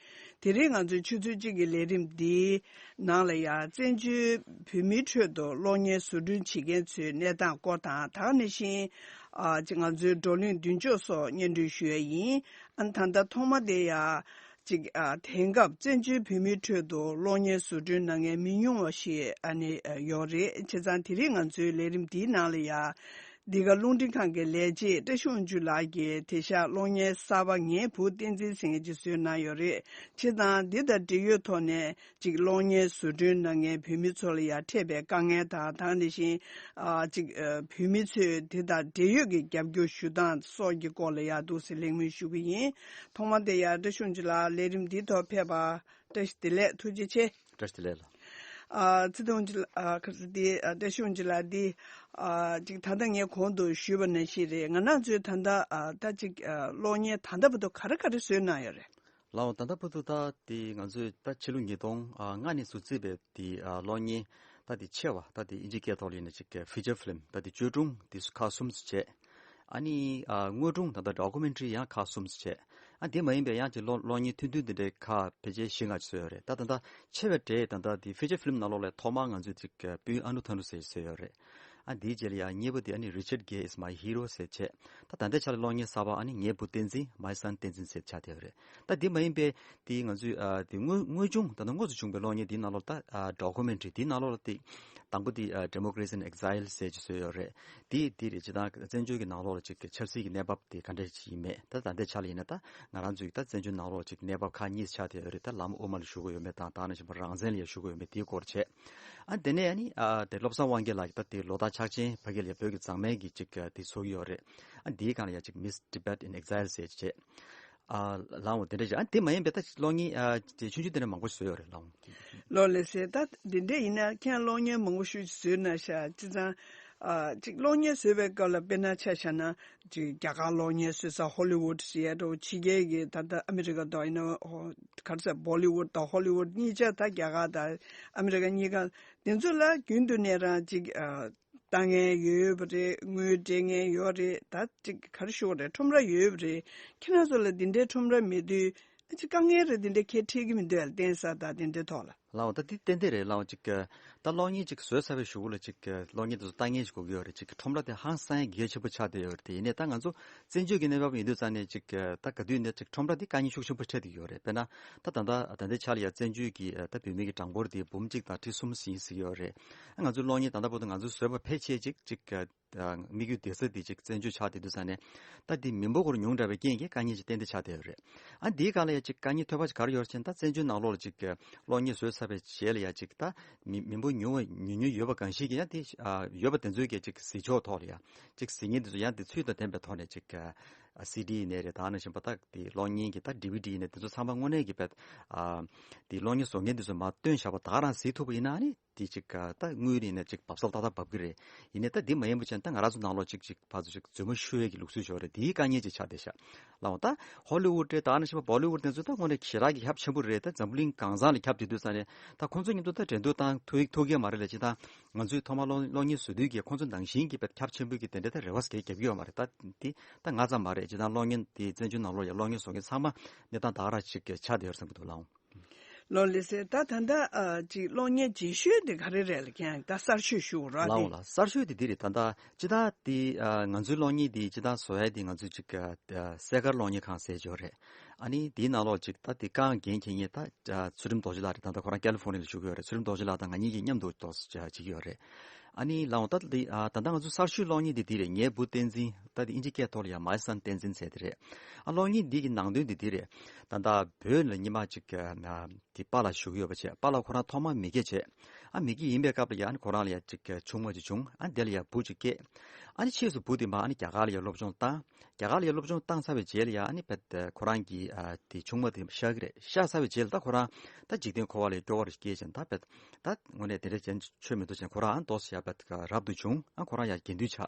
དེ་རིང་ང་ཚོའི་ཆུ་ཚོད་གཅིག་གི་ལས་རིམ་འདིའི་ནང་ལ་ཡང་བཙན་བྱོལ་བོད་མིའི་ཁྲོད་དུ་གློག་བརྙན་བཟོ་སྐྲུན་བྱེད་མཁན་ཚོའི་གནས་སྟངས་སྐོར་དང་། ད་ག་ནང་བཞིན་ཨ་ཅིག་ང་ཚོའི་བགྲོ་གླེང་མདུན་ཅོག་སོགས་སྙན་སྒྲོན་ཞུ་ཡ་ཡིན། ཨ་ནི་ད་ལྟ་ཐོག་མ་དེ་ཡང་ཅིག་ཨ་དེང་སྐབས་བཙན་བྱོལ་བོད་མིའི་ཁྲོད་དུ་གློག་བརྙན་བཟོ་སྐྲུན་གནང་མཁན་མི་ཉུང་བ་ཞིག་ཨ་ནི་ཨ་ཡོད་རེད། བྱས་ཙང་དེ་རིང་ང་ཚོའི་ལས་རིམ་འདིའི་ནང་ལ་ཡང་འདི་ག་རླུང་འཕྲིན་ཁང་གི་ལས་བྱེད་བཀྲ་ཤིས་དབང་ཕྱུག་ལགས་ཀྱིས་དེང་སང་གློག་བརྙན་གསར་པ་ངའི་བུ་བསྟན་འཛིན་ཟེར་མཁན་ཅིག་བཟོས་གནང་ཡོད་རེད། བྱས་ཙང་འདི་དང་འབྲེལ་ཡོད་ཐོག་ནས་ཅིག་གློག་བརྙན་བཟོ་སྐྲུན་གནང་མཁན་བོད་མི་ཚོ་ལ་ཡང་འཕྲད་པའི་དཀའ་ངལ་དང་། ད་ག་ནང་བཞིན་ཨ་ཅིག་ཨ་བོད་མི་ཚོས་དེ་དང་འབྲེལ་ཡོད་ཀྱི་རྒྱབ་སྐྱོར་ཞུ་སྟངས་སོགས་ཀྱི་སྐོར་ལ་ཡང་འདུག་སེ་གླེང་མོལ་ཞུ་གི་ཡིན། ཐོག་མ་དེ་ཡང་བཀྲ་ཤིས་དབང་ཕྱུག་ལགས་ལས་རིམ་འདིའི་ཐོག་ཕེབས་པ་བཀྲ་ཤིས་བདེ་ལེགས། ཐུགས་རྗེ་ཆེ། བཀྲ་ཤིས་བདེ་ལེགས་ལགས། ཨ་ཚེ་རིང་དབང་ཕྱུག་ལགས། ཨ་ག་རེ་ཟེར། འདི་ཨ་བཀྲ་ཤིས་དབང་ཕྱུག་ལགས་འདི་ཨ་ཅིག་ད་ལྟ་ངས་གོང་དུ་ཞུས་པ་ནང་བཞིན་རེད། ང་རང་ཚོའི་ད་ལྟ་ཨ་ད་ཅིག་ཨ་གློག་བརྙན་ད་ལྟ་བར་དུ་ག་རེ་ག་རེ་བཟོས་གནང་ཡོད་རེད། ལགས་འོང་། ད་ལྟ་བར་དུ་ད་དེ་ང་ཚོས་ད་ཕྱི་ལོ་ཉིས་སྟོང་ལྔ་ནས་བཟོ་རྩིས་པའི་དེ་ཨ་གློག་བརྙན་ད་དེ་ཆེ་བ། ད་དེ་ཨིན་ཇི་སྐད་ཐོག་ལ་ཡིན་ན་ཅིག་ཕི་ཅར་ཕི་ལིམ། ད་དེ་བཅོས་སྒྲུང་དེ་ཁག་གསུམ་ཙམ་བྱས། ཨ་ནི་ཨ་དངོས་སྒྲུང་ད་ལྟ་ཌོ་ཀུ་མེན་ཊ་རི་ཡང་ཁག་གསུམ་ཙམ་བྱས། ཨ་དེ་མ་ཡིན་པའི་ཡང་ཅིག་གློག་གློག་བརྙན་ཐུང་ཐུང་དེ་འདྲའི་ཁག་ཕལ་ཆེར་བཞི་ལྔ་ཅིག་བཟོས་ཡོད་རེད། ད་ད་ལྟ་ཆེ་བའི་གྲས་ད་ལྟ་དེ་ཕི་ཅར་ཕི་ལིམ་ནང་ལོགས་ལ་ཐོག་མར་ང་ཚོས་ཅིག་སྤུན་ཨ་ནུ་ཐ་ནུ་ཟེར་བཟོས་ཡོད་རེད། ཨ་དེའི་རྗེས་ལ་ཡང་གཉིས་པ་དེ་ཨ་ནི་Richard Gere is my hero ཟེར་བྱས། ད་ད་ལྟའི་ཆ་ལ་གློག་བརྙན་གསར་པ་ཨ་ནི་ངའི་བུ་བསྟན་འཛིན། My son Tenzin ཟེར་ཆགས་བསྡད་ཡོད་རེད། ད་དེ་མ་ཡིན་པའི་དེ་ང་ཚོས་ཨ་དེ་དངོས་དངོས་བྱུང་ད་ལྟ་དངོས་སུ་བྱུང་པའི་གློག་བརྙན་དེའི་ནང་ལོགས་ད་ཨ་ཌོ་ཀུ་མེན་ཊ་རི་དེའི་ནང་ལོགས་ལ་དེ་དང་པོ་དེ་ཨ་Democracy in Exile ཟེར་ཅིག་བཟོས་ཡོད་རེད། དེ་དེ་རེད། སྤྱིར་བཏང་བཙན་བྱོལ་གྱི་ནང་ལོགས་ལ་ཅིག་ཆབ་སྲིད་ཀྱི་གནས་བབ་དེ་ག་འདྲ་ཞིག་ཡིན་མེད། ད་ད་ལྟའི་ཆ་ལ་ཡིན་ན་ད་ང་རང་ཚོའི་ད་བཙན་བྱོལ་ནང་ལོགས་ལ་ཅིག་གནས་བབ་ཁག་གཉིས་ཆགས་བསྡད་ཡོད་རེད། ད་ལམ་དབུ་མ་ལ་ཞུགས་ཀྱི་ཡོད་མེད་དང་། ད་ག་ནང་བཞིན་པ་རང་བཙན་ལ་ཡང་ཞུགས་ཀྱི་ཡོད་མེད་དེའི་སྐོར་བྱས། ཨ་དེ་ནས་ཨ་ནི་ཨ་དེ་བློ་བཟང་དབང་རྒྱལ་ལགས་ཀྱིས་ད་དེ་ལོ་ལྟར་འཆར་ཅན་ཕ་གི་ལ་བོད་ཀྱི་མཛངས་མའི་གི་ཅིག་ཨ་དེ་བཟོ་གི་ཡོད་རེད། ཨ་དེའི་སྒང་ལ་ཡང་ཅིག་Miss Tibet in Exile ཟེར་བྱས། ཨ་ལགས་འོང་། དེ་འདྲ་བྱས། ཨ་དེ་མ་ཡིན་པའི་ད་གློག་བརྙན་ཨ་ཅིག་ཆུང་ཆུང་དེ་འདྲ་མང་པོ་བཟོས་ཡོད་རེད། ལགས་འོང་། ལགས་ལགས་སེ། ད་འདི་འདྲ་ཡིན་ན་ཁྱེད་གློག་བརྙན་མང་པོ་ཞིག་བཟོས་གནང་ཤག་བྱས་ཙང་ཨ་ཅིག་གློག་བརྙན་བཟོས་པའི་སྐབས་ལ་དཔེར་ན་ཆ་བཞག་ན་ཅིག་རྒྱ་གར་གློག་བརྙན་བཟོས་ས་ཧོ་ལི་ཝུད་ཟེར་ཡ་འདྲ་བོ། ཕྱི་རྒྱལ་གྱི་ད་ལྟ་ཨ་མི་རི་ཀ་དང་ཡིན་ན་ཧོ་ག་རེ་ཟེར། བྷོ་ལི་ཝུད་དང་ཧོ་ལི་ཝུད་གཉིས་ཆ་ད་རྒྱ་གར་དང་ཨ་མི་རི་ཀ་གཉིས་ཀ། དེ་ཚོ་ལ་རྒྱུན་དུ་ནས་རང་ཅིག་ཨ་ལྟ་མཁན་ཡོད་པ་རེད། དངུལ་སྤྲད་མཁན་ཡོད་རེད། ད་ཅིག་ག་རེ་ཞུ་དགོས་རེད། ཁྲོམ་ར་ཡོད་པ་རེད། ཁྱེད་རང་ཚོ་ལ་འདི་འདྲའི་ཁྲོམ་ར་མེད་དུས་ཨ་ཅིག་དཀའ་ངལ་རེ་འདི་འདྲའི་ཁྱེད་འཕྲད་ཀྱི་མི་འདུག་ཨ། རྟེན་ས་དང་དེ་འདྲའི་ཐོག་ལ། ལགས་འོང་། ད་འདི་ཏན་ཏན་རེད། ལགས་འོང་། ཅིག་ད་གློག་བརྙན་ཅིག་བཟོས་ཚར་བའི་གཞུག་ལ་ཅིག་གློག་བརྙན་དེ་ཚོ་ལྟ་མཁན་ཞིག་དགོས་ཀྱི་ཡོད་རེད། ཅིག་ཁྲོམ་ར་དེ་ཧང་སང་ཡ་གལ་ཆེན་པོ་ཆགས་བསྡད་ཡོད་རེད། དེ་ཡིན་ནའི་ད་ང་ཚོ་བཙན་བྱོལ་གྱི་གནས་བབ་ཡིན་དུས་ཙང་ནས་ཅིག་ད་ག་དུས་ནས་ཅིག་ཁྲོམ་ར་དེ་དཀའ་ངལ་ཤུགས་ཆེན་པོ་འཕྲད་བསྡད་ཡོད་རེད། དཔེར་ན་ད་ད་ལྟ་ད་ལྟའི་ཆ་ལ་ཡ་བཙན་བྱོལ་གྱི་ད་བོད་མི་གི་གྲངས་འབོར་དེ་འབུམ་གཅིག་དང་ཁྲི་གསུམ་ཟིན་ཟིན་ཡོད་རེད། ང་ཚོའི་གློག་བརྙན་ད་ལྟ་བར་དུ་ང་ཚོས་བཟོས་པ་ཕལ་ཆེར་ཅིག་ཅིག་དམིགས་ཡུལ་བསྡད་ས་དེ་ཅིག་བཙན་བྱོལ་ཆགས་བསྡད་དུས་ཙང་ནས་ད་དེ་མི་འབོར་སྐོར་ཉུང་དྲགས་པའི་རྐྱེན་གྱིས་དཀའ་ངལ་ཅིག་ཏན་ཏན་ཆགས་བསྡད་ཡོད་རེད། ཨ་འདིའི་སྒང་ལ་ཡ་ཅིག་དཀའ་ངལ་ཐོན་པ་ཅིག་ག་རེ་ཡོད་རེད་ཟེར་ན། ད་བཙན་བྱོལ་ནང་ལོགས་ལ་ཅིག་གློག་བརྙན་བཟོས་ཚར་བའི་རྗེས་ལ་ཡ་ཅིག་ད་མི་མི་འབོར་ཉུང་བ་ཉུང་ཉུང་ཡོད་པ་གང་ཞིག་གིས་ཡང་དེ་ཨ་ཡོད་པ་དེ་ཚོའི་གི་ཅིག་གཟིགས་ཕྱོགས་ཐོག་ལ་ཡ་ཅིག་གཟིགས་མཁན་དེ་ཚོ་ཡང་དེ་ཚུལ་དང་ལྡན་པའི་ཐོག་ནས་ཅིག་ཨ་སི་ཌི་ཡིན་ནའི་རེད། ད་ནང་བཞིན་པ་ད་དེ་གློག་བརྙན་གྱི་ད་ཌི་ཝི་ཌི་ཡིན་ནའི་དེ་ཚོ་ཚང་མ་དངོས་གནས་ཀྱི་བེད་ཨ་དེ་གློག་བརྙན་བཟོ་མཁན་དེ་ཚོ་མར་བཏོན་བཞག་པ་ད་ག་རང་གཟིགས་ཐུབ་པ་ཡིན་ན་ཨ་ནི། དེ་ཅིག་ད་དངུལ་རིག་ནས་ཅིག་བབས་ས་ཏག་ཏག་བབས་ཀྱི་རེད། ཡིན་ནའི་ད་འདི་མ་ཡིན་པ་བྱས་ན་ད་ང་རང་ཚོ་ནང་ལོགས་ཅིག་ཅིག་ཕར་ཚུར་ཅིག་རྫུན་མ་ཤོད་ཡས་ཀྱི་ལུགས་སྲོལ་ཞིག་ཡོད་རེད། དེའི་དཀའ་ངལ་ཅིག་ཆགས་བསྡད་ཤག་ལགས་འོང་། ད་ཧོ་ལི་ཝུད་རེད། ད་ནང་བཞིན་པ་བྷོ་ལི་ཝུད་དེ་ཚོ་ད་དངོས་གནས་ཞེ་དྲག་གི་ཁྱབ་ཆེན་པོ་རེད། ད་འཛམ་བུ་གླིང་གང་ས་ལ་ཁྱབ་བསྡད་དུས་ཙང་ནས་ད་ཁོང་ཚོ་མཉམ་དུ་ད་འགྲན་བསྡུར་བཏང་ཐུབ་ཐུབ་ཀྱི་མ་རེད་ལ། ཅིག་ད་ང་ཚོས་ཐོག་མར་གློག་གློག་བརྙན་བཟོ་དུས་ཀྱི་ཁོང་ཚོ་ནང་བཞིན་གྱི་བེད་ཁྱབ་ཆེན་པོ་གི་དེ་འདྲའི་ད་རེ་བ་གས་རྒྱབ་ཀྱི་ཡོད་མ་རེད། ད་འདི་ད་ང་ཙམ་མ་རེད། ཅིག་ད་གློག་བརྙན་དེ་བཙན་བྱོལ་ནང་ལོགས་ཡ་གློག་བརྙན་བཟོ་མཁན་ཚང་མ་གནས་སྟངས་ད་ག་རང་ཅིག་ཆགས་བསྡད་ཡོད་རེད་བསམ་གྱི་འདུག་ལགས་འོང་། ལགས་ལགས་སེ། ད་ད་ལྟ་ཨ་ཅིག་གློག་བརྙན་རྗེས་ཤོས་དེ་ག་རེ་རེད་ལབ་ཀྱང་ད་གསར་ཤོས་ཞུ་ར། ལགས་འོང་། དེ་ལགས། གསར་ཤོས་དེ་འདི་རེད། ད་ལྟ་སྤྱིར་བཏང་དེ་ཨ་ང་ཚོའི་གློག་བརྙན་དེ་སྤྱིར་བཏང་བཟོ་ཡ་དེ་ང་ཚོས་ཅིག་ཨ་གསས་མཁར་གློག་བརྙན་ཁང་ཟེར་ཅིག་ཡོད་རེད། ཨ་ནི་དེའི་ནང་ལོགས་ཅིག་ད་དེ་རྐང་འགན་འཁྱེར་མཁན་ད་ཨ་ཚུལ་ཁྲིམས་རྡོ་རྗེ་ལགས་རེད། ད་ལྟ་ཁོ་རང་ཀ་ལི་ཧྥོ་ནི་ལ་བཞུགས་ཡོད་རེད། ཚུལ་ཁྲིམས་རྡོ་རྗེ་ལགས་དང་ང་གཉིས་ཀྱིས་མཉམ་དུ་ཏོག་ཙམ་བྱེད་ཀྱི་ཡོད་རེད། ཨ་ནི་ལགས་འོང་། ད་དེ་ཨ་ད་ལྟ་ང་ཚོའི་གསར་ཤོས་གློག་བརྙན་དེ་འདི་རེད། ངའི་བུ་བསྟན་འཛིན། ད་དེ་ཨིན་ཇི་སྐད་ཐོག་ལ་ཡང་My son Tenzin ཟེར་དེ་རེད། ཨ་གློག་བརྙན་འདི་གི་ནང་དོན་དེ་འདི་རེད། ད་ལྟ་བོད་ལ་སྔོན་མ་ཅིག་ཨ་དེ་པཱ་ལགས་བཞུགས་ཡོད་པ་བྱས། པཱ་ལགས་ཁོ་རང་ཐོག་མར་མི་སྐྱ་བྱས། ཨ་མི་སྐྱ་ཡིན་པའི་སྐབས་ལ་ཡང་ཁོ་རང་ལ་ཡང་ཅིག་ཆུང་མ་ཅིག་བྱུང་། ཨ་དེ་ལ་ཡང་བུ་ཅིག་སྐྱེས། ཨ་ནི་ཕྱིས་སུ་བུ་དེ་མར་ཨ་ནི་རྒྱ་གར་ལ་ཡང་སློབ་སྦྱོང་བཏང་། རྒྱ་གར་ལ་ཡང་སློབ་སྦྱོང་བཏང་ཚར་བའི་རྗེས་ལ་ཡང་ཨ་ནི་བེད་ཁོ་རང་གི་ཨ་དེ་ཆུང་མ་དེ་ཤི་གི་རེད། ཤི་ཚར་བའི་རྗེས་ལ་ད་ཁོ་རང་ད་འཇིག་རྟེན་འཁོར་བ་ལ་སྐྱོ་བ་རུ་སྐྱེས་ཅིང་ད་བེད་ད་དངོས་གནས་དེ་འདྲ་ཅན་ཆོས་མི་འདུག་ཅིང་ཁོ་རང་ཨ་ཏོག་ཙམ་ཡང་བེད་རབ་ཏུ་བྱུང་། ཨ་ཁོ་རང་ཡང་དགེ་འདུན་ཆགས།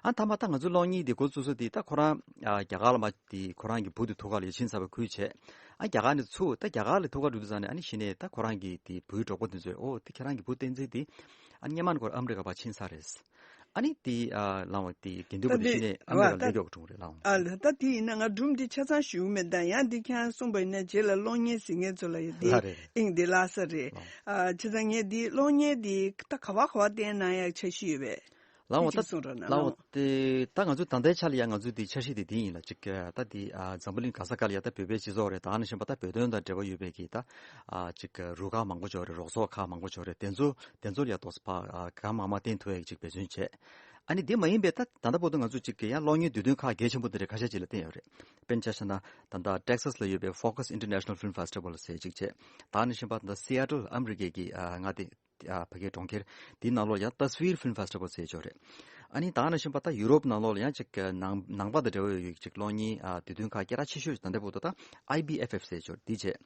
ཨ་མཐའ་མ་ད་ང་ཚོའི་གློག་བརྙན་འདི་འགོ་བཙུགས་ས་དེ་ད་ཁོ་རང་ཨ་རྒྱ་གར་ལ་མར་དེ་ཁོ་རང་གི་བུ་དེ་ཐུག་ག་ལ་ཡར་ཕྱིན་ཚར་བའི་ཁུལ་བྱས། ཨ་རྒྱ་གར་ནས་ཚུར་ད་རྒྱ་གར་ལ་ཐུག་ག་འགྲོ་དུས་ཙང་ནས་ཨ་ནི་གཞི་ནས་ད་ཁོ་རང་གི་དེ་བུའི་གྲོགས་པོ་དེ་ཚོས་ཨོ་དེ་ཁྱེད་རང་གི་བུ་བསྟན་འཛིན་དེ་ ཨ་སྔོན་མ་ནས་ཁོ་རང་ཨ་མི་རི་ཀ་ཕར་ཕྱིན་ཚར་རེད། ཨ་ནི་དེ་ཨ་ལའང་དེ་དགེ་འདུན་པ་དེ་ཕྱིན་ནས་ཨ་མི་རི་ཀ་སླེབས་ཀྱོག་འགྲོ་གི་རེད་ལའང་། ཨ་ལ་ད་དེ་ཡིན་ན་ང་སྒྲུང་འདི་ཆ་ཚང་ཞུ་གི་མེད། ད་ཡང་འདི་ཁྱེད་རང་གསུངས་པ་ཡིན་ན་རྗེས་ལ་གློག་བརྙན་གཟིགས་མཁན་ཚོ་ལ་ཡང་འདི་ལ་རེད་རེད། དབྱིངས་འདི་ལྷག་ས་རེད། ལའང་། ཨ་བྱས་ཙང་ངས་འདི་གློག་བརྙན་འདི་ད་ག་བ་ག་བ་བསྟན་གནང་ཡག་འཆར་གཞི་ཡོད་པས། ལའང་ད་གཅིག་གསུངས་རོགས་གནང་། ལའང་། དེ་ད་ང་ཚོ་ད་ལྟའི་ཆ་ལ་ཡང་ང་ཚོ་དེ་འཆར་གཞི་དེ་འདི་ཡིན་ལ་གཅིག་ད་དེ་ཨ་འཛམ་བུ་གླིང་ག་ས་ག་ལ་ཡང་ད་བོད་པའི་སྤྱི་ཚོགས་རེད། ད་ནང་བཞིན་པ་ད་བོད་དོན་དང་འབྲེལ་བ་ཡོད་པའི་གི་ད་ཨ་གཅིག་རུ་ཁག་མང་པོ་ཅིག་ཡོད་རེད། རོགས་ཚོགས་ཁག་མང་པོ་ཅིག་ཡོད་རེད། དེ་ཚོ་དེ་ཚོ་ལ་ཡང་ཏོག་ཙམ་ཕར་གང་མང་མང་བསྟན་ཐུབ་ཡག་གཅིག་འབད་བརྩོན་བྱས། ཨ་ནི་དེ་མ་ཡིན་པའི་ད་ད་ལྟ་བར་དུ་ང་ཚོ་གཅིག་གི་ཡང་གློག་བརྙན་དུས་སྟོན་ཁག་གལ་ཆེན་པོ་དེ་འདྲ་ཁ་ཤས་ཅིག་ལ་བསྟན་ཡོད་རེད། དཔེར་ན་ཆ་བཞག་ན་ད་ལྟ་Texas་ལ་ཡོད་པའི་Focus International Film Festival་ཟེར་གཅིག་བྱས། ད་ནང་བཞིན་པ་ད་Seattle་ཨ་མི་རི་ཀའི་གི་ཨ་མངའ་སྡེ་ཨ་ཕ་གིའི་གྲོང་ཁྱེར་དེའི་ནང་ལོགས་ཡང་Tasveer Film Festival་ཟེར་ཅིག་ཡོད་རེད། ཨ་ནི་ད་ནང་བཞིན་པ་ད་ཡུ་རོབ་ནང་ལོགས་ལ་ཡང་ཅིག་ནང་ནང་པ་དང་འབྲེལ་བ་ཡོད་ཡོད་ཅིག་གློག་བརྙན་ཨ་དུས་སྟོན་ཁག་སྐད་གྲགས་ཆེ་ཤོས་ད་ལྟ་བར་དུ་ད་I B F F་ཟེར་ཅིག་ཡོད་རེད། དེ་བྱས།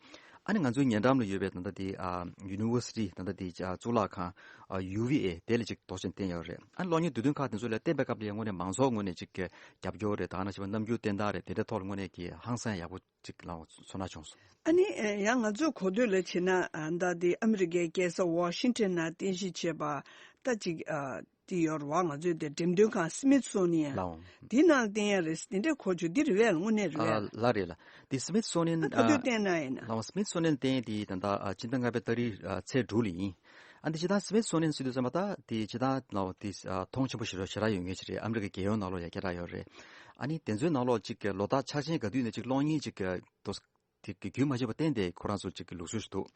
ཨ་ནི་ང་ཚོའི་ཉེ་འགྲམ་ལ་ཡོད་པའི་ད་ལྟ་དེ་ཨ་University་ད་ལྟ་དེ་ཨ་གཙུག་ལག་ཁང་ཨ་U V A་དེ་ལ་ཅིག་འདུག་སེ་བསྟན་ཡོད་རེད། ཨ་ནི་གློག་བརྙན་དུས་སྟོན་ཁག་དེ་ཚོ་ལ་བསྟན་པའི་སྐབས་ལ་ཡང་དངོས་གནས་མང་ཚོགས་ངོས་ནས་ཅིག་རྒྱབ་སྐྱོར་རེད། ད་ནང་བཞིན་པ་རྣམ་འགྱུར་བསྟན་སྟངས་རེད། དེ་འདྲའི་ཐོག་ལ་དངོས་གནས་ཀྱི་ཧང་སང་ཡག་པོ་ཅིག་ལའང་ཚོར་སྣང་བྱུང་སོང་། ཨ་ནི་ཡང་ང་ཚོས་གོ་ཐོས་ལ་བྱས་ན་ཨ་ད་དེ་ཨ་མི་རི་ཀའི་རྒྱལ་ས་ཝ་ཤིང་ཊོན་ནང་རྟེན་གཞི་བྱས་པ་ད་ཅིག་ཨ་དེ་ཡོད་རེད་བ། ང་ཚོའི་དེ་འགྲེམས་སྟོན་ཁང་Smithsonian་ལའང་། དེ་ནང་བསྟན་ཡ་རེད། དེ་འདྲའི་གོ་བྱུང་། འདི་རེད་པས། དངོས་གནས་རེད་པས། ལ་རེད་ལ། དེ་Smithsonian་ཨ་ག་དུས་བསྟན་ན་ཡིན་ན། ལའང་Smithsonian་བསྟན་དེ་ད་ལྟ་ཨ་སྤྱི་ཟླ་ལྔ་པའི་ཏ་རིག་ཨ་ཚེས་དྲུག་ལ་ཡིན། ཨ་འདི་ཇི་ལྟར་Smithsonian་ཟེར་དུས་ཙམ་པ་ད་དེ་ཇི་ལྟར་ལའང་དེ་ཨ་མཐོང་ཆེན་པོ་ཞེ་དྲག་ཞེ་དྲག་ཡོད་མཁན་ཞིག་རེད། ཨ་མི་རི་ཀའི་རྒྱལ་ཡོངས་ནང་ལོགས་ཡ་སྐད་གྲགས་ཡོད་རེད། ཨ་ནི་དེ་ཚོའི་ནང་ལོགས་ཅིག་གི་ལོ་ལྟར་འཆར་ཅན་ག་དུས་ནས་ཅིག་གློག་བརྙན་ཅིག་གི་དོ་དེ་གི་རྒྱུན་མ་ཆད་པར་བསྟན་ཏེ་ཁོ་རང་ཚོ་ཅིག་གི་ལུགས་སྲོལ་ཞིག་འདུག་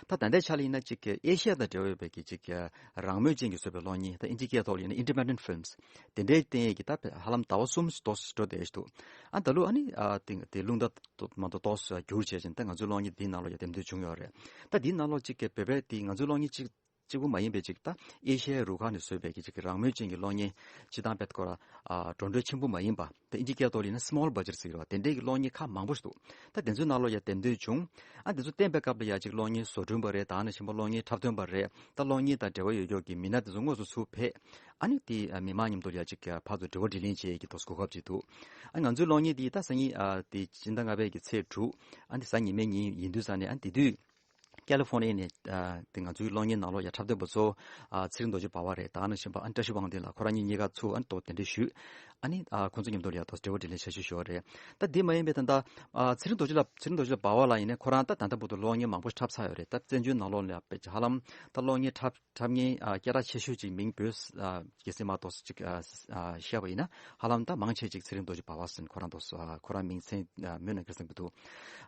ད་ད་ལྟའི་ཆ་ལ་ཡིན་ན་ཅིག་གི་ཨེ་ཤ་ཡ་དང་འབྲེལ་བ་ཡོད་པའི་གི་ཅིག་གི་རང་མོས་ཅན་གྱི་བཟོས་པའི་གློག་བརྙན། ད་ཨིན་ཇིའི་སྐད་ཐོག་ལ་ཡིན་ན་Independent Films་དེ་འདྲའི་བསྟན་ཡས་ཀྱི་ད་ཧ་ལམ་ཟླ་བ་གསུམ་ཏོག་ཙམ་འགྲོ་བསྡད་ཡོད་འདུག་ཨ་ད་ལོ་ཨ་ནི་ཨ་དེ་དེ་རླུང་རྟ་མ་གཏོགས་ཏོག་ཙམ་བསྒྱུར་བྱས་ཅིང་ད་ང་ཚོའི་གློག་བརྙན་འདིའི་ནང་ལོགས་ཡ་འདེམས་ཐོན་བྱུང་ཡོད་རེད། ད་འདིའི་ནང་ལོགས་ཅིག་གི་བོད་པའི་དེ་ང་ཚོའི་གློག་བརྙན་ཅིག་གཅིག་པུ་མ་ཡིན་པའི་ཅིག་ད་ཨེ་ཤ་ཡའི་རུ་ཁག་ནས་བཟོས་པའི་གི་ཅིག་གི་རང་མོས་ཅན་གྱི་གློག་བརྙན་སྤྱིར་བཏང་དཔེ་སྐོར་ཨ་འགྲོ་གྲོན་ཆེན་པོ་མ་ཡིན་པ། ད་ཨིན་ཇི་སྐད་ཐོག་ལ་ཡིན་ན་small budget་ཟེར་གི་རེད་བ། དེ་འདྲའི་གི་གློག་བརྙན་ཁག་མང་པོ་ཞིག་འདུག་ད་དེ་ཚོའི་ནང་ལོགས་ཡ་འདེམས་ཐོན་བྱུང་། ཨ་དེ་ཚོ་བསྟན་པའི་སྐབས་ལ་ཡ་ཅིག་གློག་བརྙན་བཟོ་སྐྲུན་པ་རེད། ད་ནང་བཞིན་པ་གློག་བརྙན་འཁྲབ་སྟོན་པ་རེད། ད་གློག་བརྙན་དང་འབྲེལ་བ་ཡོད་ཀྱོག་གི་མི་སྣ་དེ་ཚོ་དངོས་སུ་ཚུར་ཕེབས། ཨ་ནི་དེ་ཨ་མི་མང་མཉམ་དུ་ལ་ཡ་ཅིག་ཕར་ཚུར་འབྲེལ་བ་སྒྲིག་ལེན་བྱེད་ཀྱི་ཏོག་ཙམ་གོ་སྐབས་ཅིག་འདུག་ཨ་ང་ཚོའི་གློག་བརྙན་དེ་ད་སང་ཉིན་ཨ་དེ་སྤྱི་ཟླ་ལྔ་པའི་གི་ཚེས་དྲུག་ཨ་འདི་གཟའ་ཉི་མའི་ཉིན་ཡིན་དུས་ཙང་ནས་ཨ་དེ་དུས། ཀ་ལི་ཧྥོ་ནི་ཡ་ནས་ཨ་དེ་ང་ཚོའི་གློག་བརྙན་ནང་ལོགས་ཡ་འཁྲབ་སྟོན་པ་ཚོ་ཨ་ཚེ་རིང་རྡོ་རྗེ་འབའ་བ་རེད། ད་ནང་བཞིན་པ་ཨ་བཀྲ་ཤིས་དབང་ལྡན་ལགས། ཁོ་རང་གཉིས་གཉིས་ཀ་ཚུར་ཨ་ཏོག་དེ་འདྲ་ཞུས། ཨ་ནི་ཨ་ཁོང་ཚོ་མཉམ་དུ་ལ་ཡ་ཏོག་འབྲེལ་བ་འདྲ་ལེན་འཆར་གཞི་ཞུ་བ་རེད། ད་དེ་མ་ཡིན་པའི་ད་ལྟ་ཨ་ཚེ་རིང་རྡོ་རྗེ་ལགས། ཚེ་རིང་རྡོ་རྗེ་ལགས་འབའ་བ་ལགས་ཡིན་ནའི་ཁོ་རང་ད་ད་ལྟ་བར་དུ་གློག་བརྙན་མང་པོ་འཁྲབ་ཚར་ཡོད་རེད། ད་བཙན་བྱོལ་ནང་ལོགས་ལ་ཡ་ཧ་ལམ་ད་གློག་བརྙན་འཁྲབ་འཁྲབ་མཁན་ཨ་སྐད་གྲགས་ཆེ་ཤོས་ཅིག་མིང་བོས་ཨ་གལ་སྲིད་མ་གཏོགས་ཅིག་ཨ་ཨ་བཤད་པ་ཡིན་ན་ཧ་ལམ་ད་མང་ཆེ་ཅིག་ཚེ་རིང་རྡོ་རྗེ་འབའ་བ་ཟེར་ཁོ་རང་ཏོག་ཙམ་ཨ་ཁོ་རང་མིང་མཚན་ཨ་མོས་ན་ཁེར་སང་གི་འདུག་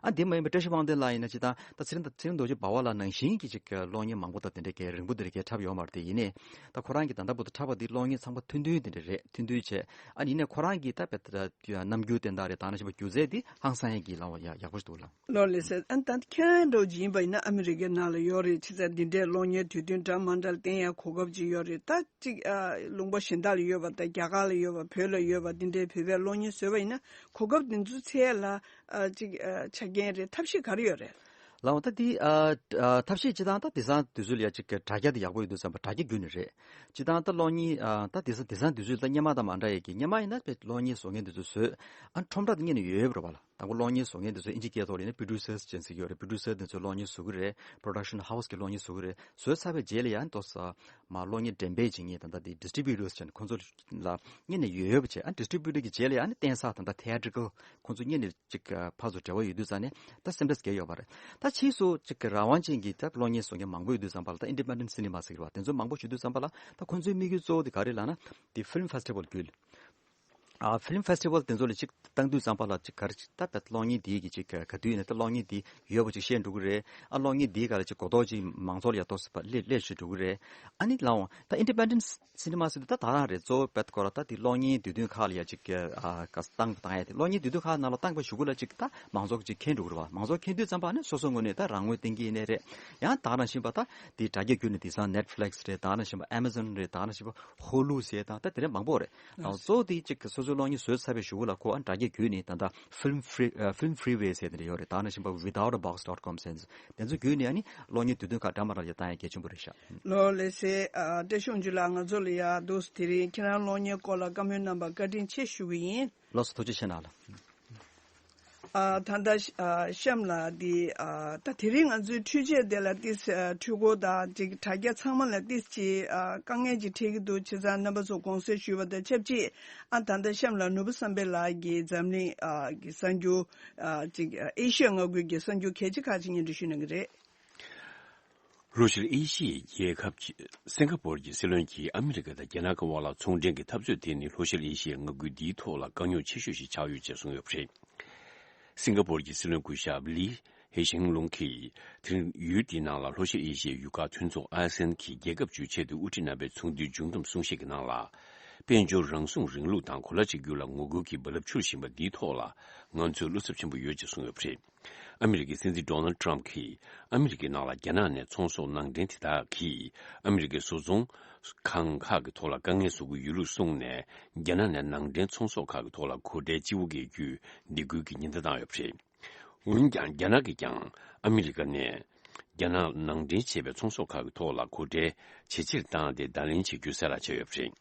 ཨ་འདི་མ་ཡིན་པའི་བཀྲ་ཤིས་དབང་ལྡན་ལགས་ཡིན་ན་ཅི་ད་ད་ཚེ་རིང་ཚེ་རིང་རྡོ་རྗེ་འབའ་བ་ལགས་ནང་བཞིན་གྱི་ཅིག་གློག་བརྙན་མང་པོ་ད་དེ་འདྲའི་གའི་རིང་པོ་དེ་འདྲའི་གའི་འཁྲབ་ཡོད་མ་རེད། དེ་ཡིན་ནའི་ད་ཁོ་རང་གི་ད་ལྟ་བར་དུ་འཁྲབ་པ་འདི་གློག་བརྙན་ཚང་མ་ཐུང་ཐུང་དེ་འདྲ་རེད། ཐུང་ཐུང་བྱས། ཨ་ཡིན་ནའི་ཁོ་རང་གི་ད་རྣམ་འགྱུར་བསྟན་སྟངས་རེད། ད་ནང་བཞིན་པ་སྒྱུ་རྩལ་འདི་ཧང་སང་ཡག་གི་ལའང་ཡག་ཡག་པོ་ཞིག་འདུག་ལགས། ལགས་སོ། ཨ་ནི་ད་ཁྱེད་རང་འདྲ་བོ་ཅིག་ཡིན་པ་ཡིན་ན་ཨ་མི་རི་ཀའི་ནང་ལ་ཡོད་རེད། ཅི་ཟེར་འདི་འདྲའི་གློག་བརྙན་དུས་སྟོན་འདྲ་མི་འདྲ་ལ་བསྟན་ཡ་གོ་སྐབས་ཅིག་ཡོད་རེད། ད་ཅིག་ཨ་ལུང་པ་གཞན་དག་ལ་ཡོད་པ་དང་རྒྱ་གར་ལ་ཡོད་པ་བོད་ལ་ཡོད་པ་འདི་འདྲའི་བོད་པའི་གློག་བརྙན་བཟོས་པ་ཡིན་ན་གོ་སྐབས་འདི་ཚོ་འཚོལ་ཡ་ལ་ཨ་ཅིག་ཨ་ཆ་རྐྱེན་རེད། ཐབས་ཤེས་ག་རེ་ཡོད་རེད། ལགས་འོང་། ད་འདི་ཨ་ཨ་ཐབས་ཤེས་སྤྱིར་བཏང་ད་དེང་སང་དུས་ཚོད་ལ་ཡ་ཅིག་དྲ་རྒྱ་འདི་ཡག་པོ་ཡོད་དུས་ཙམ་པ་དྲ་རྒྱ་བརྒྱུད་ནས་རེད། སྤྱིར་བཏང་ད་གློག་བརྙན་ཨ་ད་དེང་སང་དེང་སང་དུས་ཚོད་ད་སྔོན་མ་དང་མ་འདྲ་ཡས་ཀྱི། སྔོན་མ་ཡིན་ན་དཔེ་གློག་བརྙན་བཟོ་མཁན་དེ་ཚོ་བཟོས་ཨ་ཁྲོམ་ར་དེ་སྔོན་ནས་ཡོད་ཡོད་རེད་པ་ལགས། དང་པོ་གློག་བརྙན་བཟོ་མཁན་དེ་ཚོ་ཨིན་ཇི་སྐད་ཐོག་ལ་ཡིན་ན་པྲོ་ཌུ་སར་ཅན་ཟེར་གྱི་ཡོད་རེད། པྲོ་ཌུ་སར་དེ་ཚོས་གློག་བརྙན་བཟོ་གི་རེད། པྲོ་ཌག་ཤན་ཧའོ་སི་གིས་གློག་བརྙན་བཟོ་གི་རེད། བཟོས་ཚར་བའི་རྗེས་ལ་ཡང་ཏོག་ཙམ་མར་གློག་བརྙན་འགྲེམས་སྤེལ་བྱེད་མཁན་ད་ལྟ་དེ་ཌི་སི་ཊི་བྷིའུ་ཊར་ཟེར་ནས་ཁོང་ཚོ་ལ་སྔོན་ནས་ཡོད་ཡོད་པ་བྱས། ཨ་ཌི་སི་ཊི་བྷིའུ་ཊར་གྱི་རྗེས་ལ་ཡང་ཨ་ནི་བསྟན་ས་ད་ལྟ་ཐེ་ཨེ་ཊི་རི་ཀལ་ཁོང་ཚོ་སྔོན་ནས་ཅིག་ཕར་ཚུར་འབྲེལ་བ་ཡོད་དུས་ཙང་ནས་ད་སེམས་ཁྲལ་བྱེད་ཡོད་པ་རེད། ད་ཕྱིས་སུ་ཅིག་རང་དབང་ཅན་གྱི་ད་གློག་བརྙན་བཟོ་མཁན་མང་པོ་ཡོད་དུས་ཙམ་པ་ལ། ད་ཨིན་ཌི་པེན་ཌེན་ཊི་སི་ནི་མ་ཟེར་གྱི་རེད་པ། དེ་ཚོ་མང་པོ་ཡོད་དུས་ཙམ་པ་ལ་ད་ཁོང་ཚོའི་དམིགས་ཡུལ་གཙོ་བོ་དེ་ག་རེ་ལབ་ན་དེ་ཕི་ལིམ་ཕེ་སི་ཊི་བལ་བརྒྱུད། ཨ་ཕི་ལིམ་ཕེ་སི་ཊི་བལ་དེ་ཚོ་ལ་ཅིག་བཏང་དུས་ཙམ་པ་ལ་ཅིག་ག་རེ་ཅིག་ད་ད་གློག་བརྙན་འདི་གི་ཅིག་ག་དུས་ཡིན་ན་ད་གློག་བརྙན་འདི་ཡོད་པ་ཅིག་ཤེས་འགྲོ་གི་རེད། ཨ་གློག་བརྙན་འདིའི་སྒང་ལ་ཅིག་གོ་རྟོགས་ཅིག་མང་ཚོགས་ལ་ཡ་ཏོག་ཙམ་སླེབས་སླེབས་ཤེས་འགྲོ་གི་རེད། ཨ་ནི་ལའང་ད་ཨིན་ཌི་པེན་ཌེན་ཊི་སི་ནི་མ་ཟེར་དུས་ད་ད་རང་རེད། གཙོ་བོ་དཔེ་སྐོར་ད་དེ་གློག་བརྙན་དུས་སྟོན་ཁག་ལ་ཡ་ཅིག་ཨ་ག་བཏང་བཏང་ཡ་དེ། གློག་བརྙན་དུས་སྟོན་ཁག་ནང་ལ་བཏང་པའི་གཞུག་གུ་ལ་ཅིག་ད་མང་ཚོགས་ཅིག་མཁྱེན་འགྲོ་གི་རེད་པ། མང་ཚོགས་མཁྱེན་དུས་ཙམ་པ་ནི་སོ་སོ་ངོས་ནས་ད་རང་ངོས་བསྟན་གྱི་ཡིན་ནའི་རེད། ཡང་ད་ག་ནང་བཞིན་པ་ད་དེ་དྲ་རྒྱ་བརྒྱུད་ནས་དེང་སང་ནེཊ་ཕི་ལིག་སི་རེད། ད་ག་ནང་བཞིན་པ་ཨེ་མ་ཛོན་རེད། ད་ག་ནང་བཞིན་པ་ཧུ་ལུ་ཟེར་དང་ད་དེ་འདྲ་མང་པོ་རེད། ཨ་གཙོ་བོ་དེ་གཅིག་གི་སོ་སོའི་གློག་བརྙན་བཟོས་ཚར་བའི་གཞུག་གུ་ལ་ཁོ་ཨ་དྲ་རྒྱ་བརྒྱུད་ནས་ད་ལྟ་ཕི་ལིམ་ཕི་རི་ཨ་ཕི་ལིམ་ཕི་རི་ཝེ་ཟེར་དེ་འདྲ་ཡོད་རེད། ད་ག་ནང་བཞིན་པ་ཝི་དའུ་ཊི་ཨ་བོག་སི་ཌོཊ་ཀོམ་ཟེར་དེ་ཚོ་བརྒྱུད་ནས་ཨ་ནི་གློག་བརྙན་དུས་སྟོན་ཁག་འདྲ་མི་འདྲ་ཡ་བཏང་ཡ་གལ་ཆེན་པོ་རེད་ཤག། ལགས་ལགས་སེ། ཨ་བཀྲ་ཤིས་དབང་ཕྱུག་ལགས་ང་ཚོ་ལ་ཡ་འདུག་སེ་དེ་རིང་ཁྱེད་རང་གློག་བརྙན་སྐོར་ལ་བཀའ་མོལ་གནང་བར་བཀའ་དྲིན་ཆེ་ཞུ་གི་ཡིན། ལགས་སོ། ཐུགས་རྗེ་ཆེ་གནང་ལགས། ཨ། ད་ལྟ་ཨ་གཤམ་ལ་འདི་ཨ་ད་དེ་རིང་ང་ཚོའི་འཕྲུལ་ཆས་དེ་ལ་ཏིས་ཨ་འཕྲུལ་འཁོར་དང་ཅིག་དྲ་རྒྱ་ཚང་མ་ལ་ཏིས་ཅིག་ཨ་དཀའ་ངལ་ཅིག་འཕྲད་ཀྱི་འདུག་བྱས་ཙང་རྣམ་པ་ཚོ་དགོངས་སེལ་ཞུས་པ་དང་ཆབས་ཅིག་ཨ་ད་ལྟ་གཤམ་ལ་ནོར་བུ་བསམ་འཕེལ་ལགས་ཀྱིས་འཛམ་གླིང་ཨ་གི་གསར་འགྱུར་ཨ་ཅིག་ཨེ་ཤི་ཡ་མངའ་ཁུལ་གྱི་གསར་འགྱུར་གལ་ཆེ་ཁག་ཅིག་སྙན་སྒྲོན་ཞུ་གནང་གི་རེད། ལྷོ་ཤར་ཨེ་ཤི་ཡའི་རྒྱལ་ཁབ་ཅིག་སིང་ག་པོར་གྱི་སྲིད་བློན་གྱིས་ཨ་མི་རི་ཀ་དང་རྒྱ་ནག་གི་དབར་ལ་ཚོང་འབྲེལ་གྱི་འཐབ་རྩོད་དེ་ནི་ལྷོ་ཤར་ཨེ་ཤི་ཡའི་མངའ་ཁུལ་འདིའི་ཐོག་ལ་དཀའ་རྙོག་ཆེ་ཤོས་ཤིག་ཆགས་ཡོད་ཅེས་གསུངས་ཡོད་པ་རེད། སིང་ག་པོར་གྱི་སྲིད་བློན་སྐུ་ཞབས་ལི་ཧེ་ཤིང་ལུང་གིས་དེ་རིང་ཡུལ་དེའི་ནང་ལ་ལྷོ་ཤར་ཨེ་ཤི་ཡའི་ཡུལ་ཁག་མཐུན་ཚོགས་ཨ་སེ་ཨན་གྱི་རྒྱལ་ཁབ་བཅུའི་ཆེས་མཐོའི་དབུ་ཁྲིད་རྣམ་པའི་ཚོགས་འདུའི་མཇུག་བསྡོམས་གསུང་བཤད་ཀྱི་ནང་ལ། དཔལ་འབྱོར་རང་སྲུང་རིང་ལུགས་དང་གོ་ལ་གཅིག་གྱུར་ལ་ངོ་རྒོལ་གྱི་རྦ་རླབས་འཕྱུར་བཞིན་པ་འདིའི་ཐོག་ལ་ང་ཚོས་བློ་འཚབ་ཆེན་པོ་ཡོད་ཅེས་གསུངས་ཡོད་པ་རེད། ཨ་མི་རི་ཀའི་སྲིད་འཛིན་ཌོ་ནལ་ཊམ་གྱིས་ཨ་མི་རི་ཀའི་ནང་ལ་རྒྱ་ནག་ནས་ཚོང་ཟོག་ནང་འདྲེན་དེ་དག་གིས་ཨ་མི་རི་ཀའི་བཟོ་ཚོང་ཁང་ཁག་གི་ཐོག་ལ་དཀའ་ངལ་བཟོ་གི་ཡོད་ལུགས་གསུངས་ནས། རྒྱ་ནག་ནས་ནང་འདྲེན་ཚོང་ཟོག་ཁག་གི་ཐོག་ལ་གོ་ཁྲལ་ལྕི་བོ་འགེལ་རྒྱུའི་སྡིགས་སྐུལ་གྱི་ཉེན་བརྡ་བཏང་ཡོད་པ་རེད། འོན་ཀྱང་རྒྱ་ནག་གིས་ཀྱང་ཨ་མི་རི་ཀ་ནས་རྒྱ་ནག་ནང་འདྲེན་བྱས་པའི་ཚོང་ཟོག་ཁག་གི་ཐོག་ལ་གོ་ཁྲལ་ཇེ་ཆེར་བཏང་སྟེ་བརྡ་ལན་བྱེད་རྒྱུ་གསལ་བསྒྲགས་བྱས་ཡོད་པ་རེད།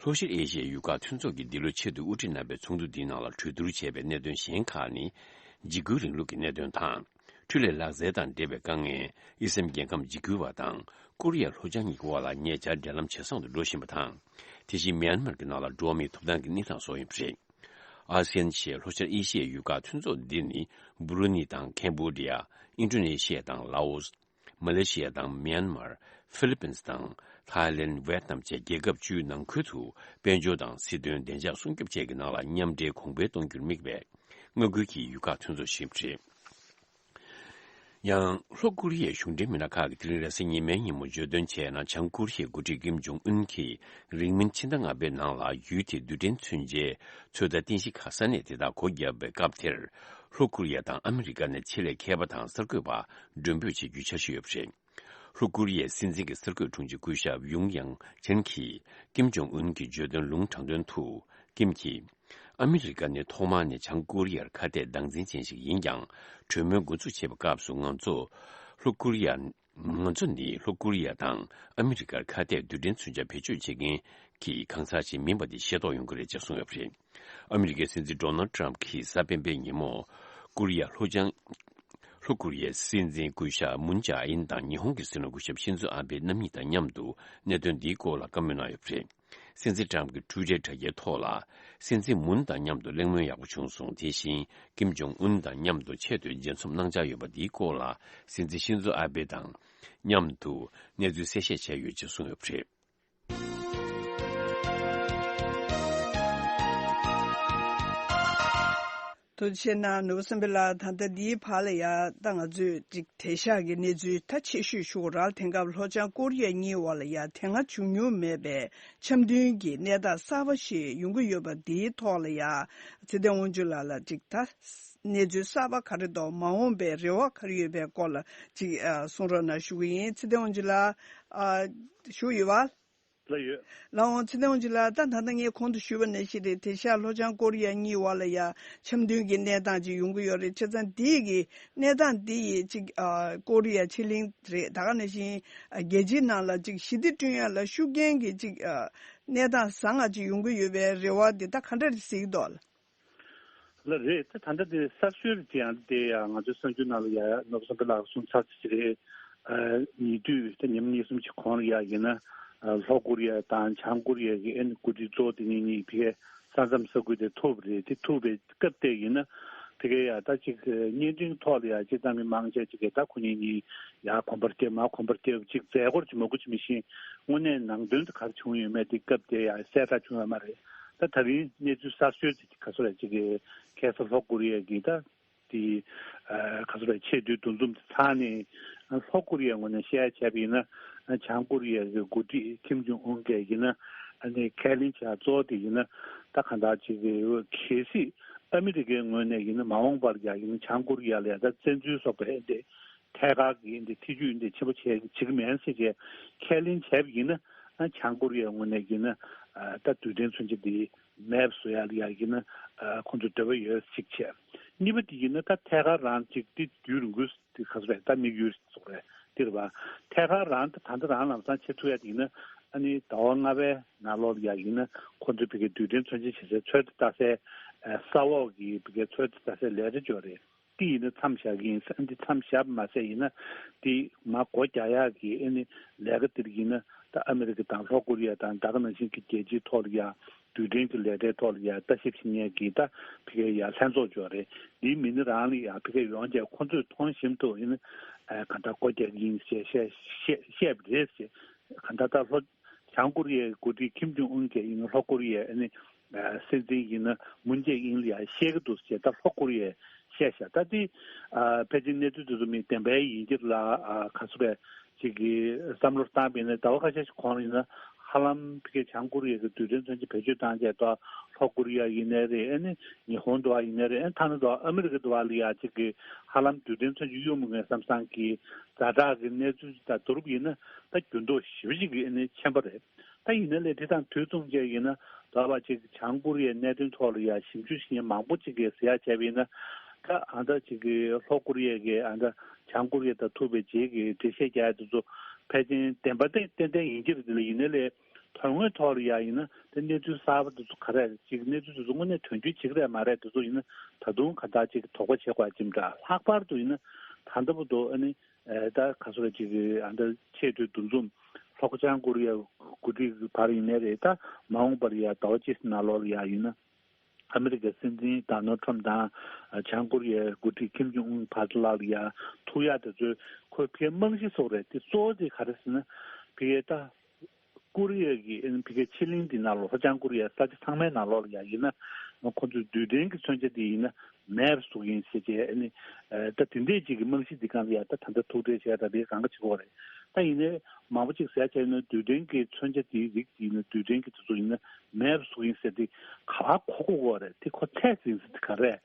ལྷོ་ཤར་ཨེ་ཤི་ཡའི་ཡུལ་ཁག་མཐུན་ཚོགས་ཀྱི་འདི་ལོའི་ཆེས་མཐོའི་དབུ་ཁྲིད་རྣམ་པའི་ཚོགས་འདུ་འདིའི་ནང་ལ་གྲོས་བསྡུར་བྱས་པའི་གནད་དོན་གཞན་ཁག་ནི། འཇིགས་སྐུལ་རིང་ལུགས་ཀྱི་གནད་དོན་དང་། འཕྲུལ་ལས་ལག་རྩལ་དང་འབྲེལ་བའི་དཀའ་ངལ། དབྱི་སེམས་རྒྱལ་ཁམས་འཇིགས་སྐུལ་བ་དང་ཀོ་རི་ཡ་ལྷོ་བྱང་གཉིས་ཀྱི་དབར་ལ་ཉེ་ཆར་འབྲེལ་ལམ་ཇེ་བཟང་དུ་འགྲོ་བཞིན་པ་དང་། དེ་བཞིན་མིའན་མར་གྱི་ནང་ལ་འགྲོ་བ་མིའི་ཐོབ་ཐང་གི་གནས་སྟངས་སོགས་ཡིན་པ་རེད། ཨ་སེ་ཨན་ཞེས་ལྷོ་ཤར་ཨེ་ཤི་ཡའི་ཡུལ་ཁག་མཐུན་ཚོགས་འདི་ནི་སྦུ་རུ་ནི་དང་ཁེམ་བྷོ་ཌི་ཡ། ཨིན་ཌོ་ནེ་ཤི་ཡ་དང་ལའོ་སི། མ་ལེ་ཤི་ཡ་དང་མིའན་མར། ཧྥི་ལི་པིན་དང་ཐའི་ལེན། ཝེད་ནམ་བཅས་རྒྱལ་ཁབ་བཅུའི་ནང་ཁུལ་དུ་དཔལ་འབྱོར་དང་སྲིད་དོན། བདེ་འཇགས་སྲུང་སྐྱོབ་བཅས་ཀྱི་ནང་ལ་མཉམ་འབྲེལ་གོང་འཕེལ་གཏོང་རྒྱུར་དམིགས་པའི་མངའ་ཁུལ་གྱི་ཡུལ་ཁག་མཐུན་ཚོགས་ཤིག་རེད། ཡང་ལྷོ་ཀོ་རི་ཡའི་གཞུང་འབྲེལ་མི་སྣ་ཁག་གིས་དེ་རིང་རེས་གཟའ་ཉི་མའི་ཉིན་མོ་བརྗོད་དོན་བྱས་ན། བྱང་ཀོ་རི་ཡའི་འགོ་ཁྲིད་ཀིམ་ཇོང་ཨུན་གྱིས་རིང་མིན་ཕྱི་ཟླ་ལྔ་པའི་ནང་ལ་ཡུལ་དེའི་རྡུལ་ཕྲན་མཚོན་ཆའི་ཚོད་ལྟ་རྟེན་གཞི་ཁག་ས་གནས་དེ་དག་སྒོ་བརྒྱབ་པའི་སྐབས་དེར། ལྷོ་ཀོ་རི་ཡ་དང་ཨ་མི་རི་ཀ་ནས་ཆེད་ལས་མཁས་པ་དང་གསར་འགོད་པ་མགྲོན་འབོད་བྱེད་རྒྱུའི་འཆར་གཞི་ཡོད་པ་རེད། ལྷོ་ཀོ་རི་ཡའི་སྲིད་འཛིན་གྱི་གསར་འགོད་དྲུང་ཆེ་སྐུ་ཞབས་ཡུང་ཡང་ཆན་གྱིས་ཀིམ་ཇོང་ཨུན་གྱི་བརྗོད་དོན་ལུང་དྲངས་དོན་དུ། ཀིམ་གྱིས། ཨ་མི་རི་ཀ་ནི་ཐོག་མར་ནས་བྱང་ཀོ་རི་ཡར་ཁ་གཏད་སྟངས་འཛིན་ཅན་ཞིག་ཡིན་ཀྱང་། གྲོས་མོལ་འགོ་འཛུགས་བྱེད་པའི་སྐབས་སུ་ང་ཚོ་ལྷོ་ཀོ་རི་ཡ། ང་ཚོ་ནི་ལྷོ་ཀོ་རི་ཡ་དང་ཨ་མི་རི་ཀར་ཁ་གཏད་རྡུལ་ཕྲན་མཚོན་ཆ་བེད་སྤྱོད་བྱེད་མཁན་གྱི་གང་ཟག་ཞིག་མིན་པ་དེ་ཤེས་རྟོགས་ཡོང་གི་རེད་ཅེས་གསུངས་ཡོད་པ་རེད། ཨ་མི་རི་ཀའི་སྲིད་འཛིན་ཌོ་ནལ་ཊམ་གྱིས་གཟའ་སྤེན་པའི་ཉིན་མོ་ཀོ་རི་ཡ་ལྷོ་བྱང་། ལྷོ་ཀོ་རི་ཡའི་སྲིད་འཛིན་སྐུ་ཞབས་མུན་ཇཱ་ཨིན་དང་ཉི་ཧོང་གི་སྲིད་བློན་སྐུ་ཞབས་ཤིན་ཛོ་ཨ་བྷེ་རྣམ་གཉིས་དང་མཉམ་དུ་གནད་དོན་འདིའི་སྐོར་ལ་བཀའ་མོལ་གནང་ཡོད་པ་རེད། སྲིད་འཛིན་ཊམ་གྱི་ཊུ་ཝི་ཊར་དྲ་རྒྱའི་ཐོག་ལ། སྲིད་འཛིན་མུན་དང་མཉམ་དུ་གླེང་མོལ་ཡག་པོ་བྱུང་སོང་། དེ་བཞིན་ཀིམ་ཇོང་ཨུན་དང་མཉམ་དུ་ཆེད་དུ་མཇལ་འཛོམས་གནང་འཆར་ཡོད་པ་འདིའི་སྐོར་ལ། སྲིད་འཛིན་ཤིན་ཛོ་ཨ་བྷེ་དང་མཉམ་དུ་གནས་ཚུལ་གསལ་བཤད་བྱས་ཡོད་ཅེས་གསུངས་ཡོད་པ་རེད། ཐུགས་རྗེ་ཆེ་གནང་ནོར་བུ་བསམ་འཕེལ་ལགས། ད་ལྟ་འདིའི་བར་ལ་ཡ་ད་ང་ཚོས་ཅིག་དེང་སང་གི་གནས་ཚུལ་ད་ཆེ་ཤོས་ཞུ་དགོས་རེད། དེང་སྐབས་ལྷོ་བྱང་ཀོ་རི་ཡ་གཉིས་བར་ལ་ཡ་དེ་སྔ་བྱུང་མྱོང་མེད་པའི་འཆམ་མཐུན་གྱི་གནས་སྟངས་གསར་པ་ཞིག་ཡོང་གི་ཡོད་པ་འདིའི་ཐོག་ལ་ཡ་ཚེ་བརྟན་དབང་ཕྱུག་ལགས་ལ་ཅིག་ད་གནས་ཚུལ་གསར་པ་ག་རེ་འདུག་མ་འོངས་པའི་རེ་བ་ག་རེ་ཡོད་པའི་སྐོར་ལ་ཅིག་ཨ་གསུང་རོགས་གནང་ཞུ་གི་ཡིན། ཚེ་བརྟན་དབང་ཕྱུག་ལགས། ཨ་བཞུགས་ཡོད་པ། ལགས་ཡོད། ལགས་འོང་། ཚེ་བརྟན་དབང་ཕྱུག་ལགས། ད་ད་ལྟ་ངས་གོང་དུ་ཞུས་པ་ནང་བཞིན་རེད། དེང་སང་ལྷོ་བྱང་ཀོ་རི་ཡ་གཉིས་བར་ལ་ཡ་འཆམ་མཐུན་གྱི་གནས་སྟངས་ཅིག་ཡོང་གི་ཡོད་རེད། བྱས་ཙང་འདི་ཡི་གི་གནས་སྟངས་འདི་ཡི་ཅིག་ཨ་ཀོ་རི་ཡ་ཕྱེད་གླིང་རེད། ད་ག་ནང་བཞིན་ཨ་རྒྱལ་སྤྱིའི་ནང་ལ་ཅིག་ཞི་བདེ་བསྐྲུན་ཡ་ལ་ཤུགས་རྐྱེན་གྱི་ཅིག་ཨ་གནས་སྟངས་བཟང་ང་ཅིག་ཡོང་གི་ཡོད་པའི་རེ་བ་འདི་ད་ག་འདྲ་རེད་གཟིགས་འདུག་ལགས། ལགས་རེད། ད་ད་ལྟ་དེ་གསར་ཤོས་རེད། དེ་ཡང་དེ་ཡང་ང་ཚོའི་གསར་འགྱུར་ནང་ལ་ཡ་ནོར་བུ་བསམ་འཕེལ་ལགས་གསུངས་ཚར་ཅིག་རེད། ཨ་ཉེ་དུས་ད་ཉིན་མོ་གཉིས་གསུམ་ཅིག་གོང་ལ་ཡ་ཡིན་ན་ཨ་ལྷོ་ཀོ་རི་ཡ་དང་བྱང་ཀོ་རི་ཡ་གི་ཨ་ནི་འགོ་ཁྲིད་གཙོ་བོ་དེ་གཉིས་གཉིས་ཕ་གིའི་ས་མཚམས་ས་ཁུལ་དེ་ཐུག་པ་རེད། དེ་ཐུག་པའི་སྐབས་དེ་ཡིན་ན་ཕ་གིའི་ཡ་ད་ཅིག་བརྙན་འཕྲིན་ཐོག་ལ་ཡ་སྤྱིར་བཏང་མི་མང་ཆེ་ཅིག་གིས་ད་ཁོ་གཉིས་གཉིས་ཡ་གོམ་པ་རྒྱབ་མ་གོམ་པ་རྒྱབ་ཅིག་མཛད་སྒོ་ཅིག་མང་པོ་ཅིག་མི་ཤེས། དངོས་གནས་ནང་དོན་དེ་ག་རེ་བྱུང་ཡོད་མེད་དེ་སྐབས་དེ་ཡ་གསལ་བསྒྲགས་བྱུང་ཡོད་མ་རེད། ད་ད་རིང་གནས་ཚུལ་གསར་ཤོས་ཅིག་ག་ཚོད་རེད་ཅིག་གི་ཁ་སང་ལྷོ་ཀོ་རི་ཡ་གི་ད་དེ་ཨ་ག་ཚོད་རེད་ཆེས་མཐོའི་འདུ་འཛོམས་དེ་ཚར་ནས་ལྷོ་ཀོ་རི་ཡའི་ངོས་ནས་བཤད་ཡ་བྱས་པ་ཡིན་ན་བྱང་ཀོ་རི་ཡ་གི་འགོ་ཁྲིད་ཀིམ་ཇོང་ཨུན་གྱིས་ཡིན་ན་ཨ་ནི་ཁས་ལེན་བྱས་གཙོ་བོ་དེ་ཡིན་ན་ད་གང་ལྟར་ཅིག་གི་གལ་སྲིད་ཨ་མི་རི་ཀའི་ངོས་ནས་ཡིན་ན་མ་འོངས་པར་ཡ་ཡིན་ན་བྱང་ཀོ་རི་ཡ་ལ་ཡ་ད་བཙན་འཛུལ་སོགས་པའི་དེ། ཐད་ཀར་གྱི་འདི་ཐེ་ཇུས་འདི་ཆེན་པོ་བྱེད་བྱེད་ཀྱི་མིན་ཟེར་བྱས་ཁས་ལེན་བྱས་པ་ཡིན་ན་ཨ་བྱང་ཀོ་རི་ཡའི་ངོས་ནས་ཡིན་ན་ཨ་ད་རྡུལ་ཕྲན་མཚོན་ཆ་འདི་མེད་པ་བཟོ་ཡ་ལ་ཡ་ཡིན་ན་ཨ་ཁོང་ཚོ་འདོད་པ་ཡོད་ཅིག་བྱས། གཉིས་པ་འདི་ཡིན་ན་ད་ཐད་ཀར་རང་ཅིག་འདི་དུས་རིང་པོའི་འདི་ག་ཚོད་རེད་ད་དམིགས་ཡུལ་ཟེར་རེད་འདི་རེད་པ། ཐད་ཀར་རང་ད་ད་ལྟ་རང་ལམ་སང་བྱེད་ཐུབ་ཡ་འདི་ཡིན་ན་ ཨ་ནི་ཟླ་བ་ལྔ་པའི་ནང་ལོགས་ལ་ཡ་ཡིན་ན་ཁོ་ཚོས་ཕ་གིའི་རྡུལ་ཕྲན་མཚོན་ཆ་བྱེད་སའི་ཚོད་ལྟ་ས་ཨ་ས་འོག་གི་ཕ་གིའི་ཚོད་ལྟ་ས་ལས་གྲྭ་ཅིག་ཡོད་རེད། དེ་ཡིན་ན་མཚམས་བཞག་གི་ཡིན་ཟེར། ཨ་འདི་མཚམས་བཞག་པ་མ་ཟད་ཡིན་ན་དེ་མར་སྒོ་རྒྱག་ཡག་གི་ཨ་ནི་ལས་ཀ་དེར་ཡིན་ན་ད་ཨ་མི་རི་ཀ་དང་ལྷོ་ཀོ་རི་ཡ་དང་ད་ག་ནང་བཞིན་གྱི་རྒྱལ་སྤྱིའི་ཐོག་ལ་ཡ་རྡུལ་ཕྲན་གྱི་ལས་གྲྭའི་ཐོག་ལ་ཡ་ལྟ་ཞིབ་བྱེད་མཁན་གྱི་ད་ཕ་གིའི་ཡ་ལྷན་ཚོགས་ཅིག་ཡོད་རེད། འདིའི་མི་སྣ་རང་ལ་ཡ་ཕ་གིར་ཡོང་བྱས་ཁོ་ཚོས་མཐོང་ཞིམ་དུ་ཡིན་ན་གང་ལྟར་སྒོ་རྒྱག་གི་ཡིན་ཞེས་བཤད་བཤད་བཤད་པ་རེད་ཟེར། གང་ལྟར་ད་ལྷོ་བྱང་ཀོ་རི་ཡའི་འགོ་ཁྲིད་ཁིམ་ཇོང་ཨུན་གྱིས་ཡིན་ན་ལྷོ་ཀོ་རི་ཡའི་ཨ་ནི་སྲིད་འཛིན་ཡིན་ན་མུན་ཇེ་ཨིན་ལ་ཡ་བཤད་ཀྱི་འདུག་ཟེར། ད་ལྷོ་ཀོ་རི་ཡས་བཤད་ཤག་ད་དེ་ཕལ་ཆེར་གནས་ཚུལ་དེ་ཚོ་མི་བདེན་པའི་ཡིན་གྱི་ལ་ག་ཚོད་པས་ཅིག་གི་བསམ་བློ་བཏང་པ་ཡིན་ན་ཟླ་བ་ཁ་ཤས་ཤིག་གོང་ལ་ཡིན་ན་ཧ་ལམ་ཕ་གིའི་བྱང་ཀོ་རི་ཡ་གི་རྡུལ་ཕྲན་མཚོན་ཆ་བེད་སྤྱོད་བཏང་བྱས་ད་ལྷོ་ཀོ་རི་ཡ་ཡིན་ནའི་རེད། ཨ་ནི་ཉི་ཧོང་འདྲ་བ་ཡིན་ནའི་རེད། ཨ་ཐ་ན་འདྲ་བ་ཨ་མི་རི་ཀ་འདྲ་བ་ལ་ཡ་ཅིག་གི་ཧ་ལམ་རྡུལ་ཕྲན་མཚོན་ཆ་གཡུག་མི་ངན་བསམ་བསམ་གྱི་ཛ་དྲག་གི་གནས་ཚུལ་ཅིག་ད་བསྡུར་བ་ཡིན་ན་ད་འགྱུར་ལྡོག་ཞེ་པོ་ཅིག་གི་ཨ་ནི་ཆེན་པོ་རེད། ད་ཡིན་ན་ལས་དེ་དང་དུས་མཚུངས་བཅས་ཡིན་ན་ད་བ་ཅིག་བྱང་ཀོ་རི་ཡའི་གནད་དོན་ཐོག་ལ་ཡ་ཞིབ་འཇུག་བྱེད་མཁན་མང་པོ་ཅིག་གིས་ཟེར་ཡ་བྱས་པ་ཡིན་ན་ད་ཨ་ད་ཅིག་གི་ལྷོ་ཀོ་རི་ཡ་གི་ཨ་ད་བྱང་ཀོ་རི་ཡ་དང་ཐུག་པའི་རྗེས་ཀྱི་འགྲེལ་བཤད་རྒྱག་ཡ་དེ་ཚོ་ཕལ་ཆེར་བདེན་པ་ཏན་ཏན་ཏན་ཡིན་གྱི་རེད། དེ་ལ་ཡིན་ན་ལས་དོན་དངོས་ཐོག་ལ་ཡ་ཡིན་ན་དེ་གནས་ཚུལ་གསར་པ་དེ་ཚོ་ག་རེ་ཅིག་གནས་ཚུལ་དེ་ཚོ་དངོས་གནས་དོན་འཁྱོལ་བྱེད་ཀྱི་རེད་མ་རེད་དེ་ཚོ་ཡིན་ན་ད་དུང་ག་འདྲ་ཅིག་དོགས་པ་བྱེད་དགོས་ཅིག་འདྲ། ལྷག་པར་དུ་ཡིན་ན་ད་ལྟ་བར་དུ་ཨ་ནི་ཨེ་ད་ག་ཚོད་ཅིག་ཨ་འདྲ་ཆེས་མཐོའི་འདུ་འཛོམས་ལྷོ་ཁ་བྱང་ཀོ་རི་ཡའི་འགོ་ཁྲིད་བར་ཡིན་ནའི་རེད། ད་མ་འོངས་པར་ཡ་ཟླ་བ་གཅིག་ནང་ལོགས་ལ་ཡ་ཡིན་ན་ཨ་མི་རི་ཀའི་སྲིད་འཛིན་ཌོ་ནལ་ཊམ་དང་བྱང་ཀོ་རི་ཡའི་འགོ་ཁྲིད་ཁིམ་ཇོང་ཨུན་བར་ལ་ལ་ཡ་ཐུག་ཡ་དེ་ཚོའི་ཁོའི་ཕའི་རྨང་གཞི་སོགས་རེད། དེ་གཙོ་བོ་དེ་ག་རེ་ཟེར་ན་ཕའི་ད་ཀོ་རི་ཡ་གི་ཨ་ནི་ཕ་གིའི་ཕྱེད་གླིང་འདི་ནང་ལོགས་ལྷོ་བྱང་ཀོ་རི་ཡའི་ས་ཆ་ཚང་མའི་ནང་ལོགས་ལ་ཡ་ཡིན་ན་ཁོ་ཚོས་རྡུལ་ཕྲན་གྱི་མཚོན་ཆ་འདི་ཡིན་ན་མེད་པ་བཟོ་གི་ཡིན་ཟེར་བྱས་ཨ་ནི་ད་དེ་འདྲས་ཅིག་གི་རྨང་གཞི་འདི་སྒང་ལ་ཡ་ད་ད་ལྟ་ཐུག་འཕྲད་བྱས་ད་དེ་གང་ག་བྱེད་ཀྱི་ཡོད་རེད། ད་ཡིན་ནའི་མང་པོ་ཅིག་ཟེར་བྱས་ན་རྡུལ་ཕྲན་གྱི་མཚོན་ཆ་འདིའི་རིགས་ཡིན་ན་རྡུལ་ཕྲན་གྱི་དེ་ཚོ་ཡིན་ན་མེད་པ་བཟོ་གི་ཡིན་ཟེར་དེ་ག་པར་གོ་དགོས་ཀྱི་ཡོད་རེད། དེ་ཁོ་ཚད་ཟིན་ཟེར་དེ་ག་རེད།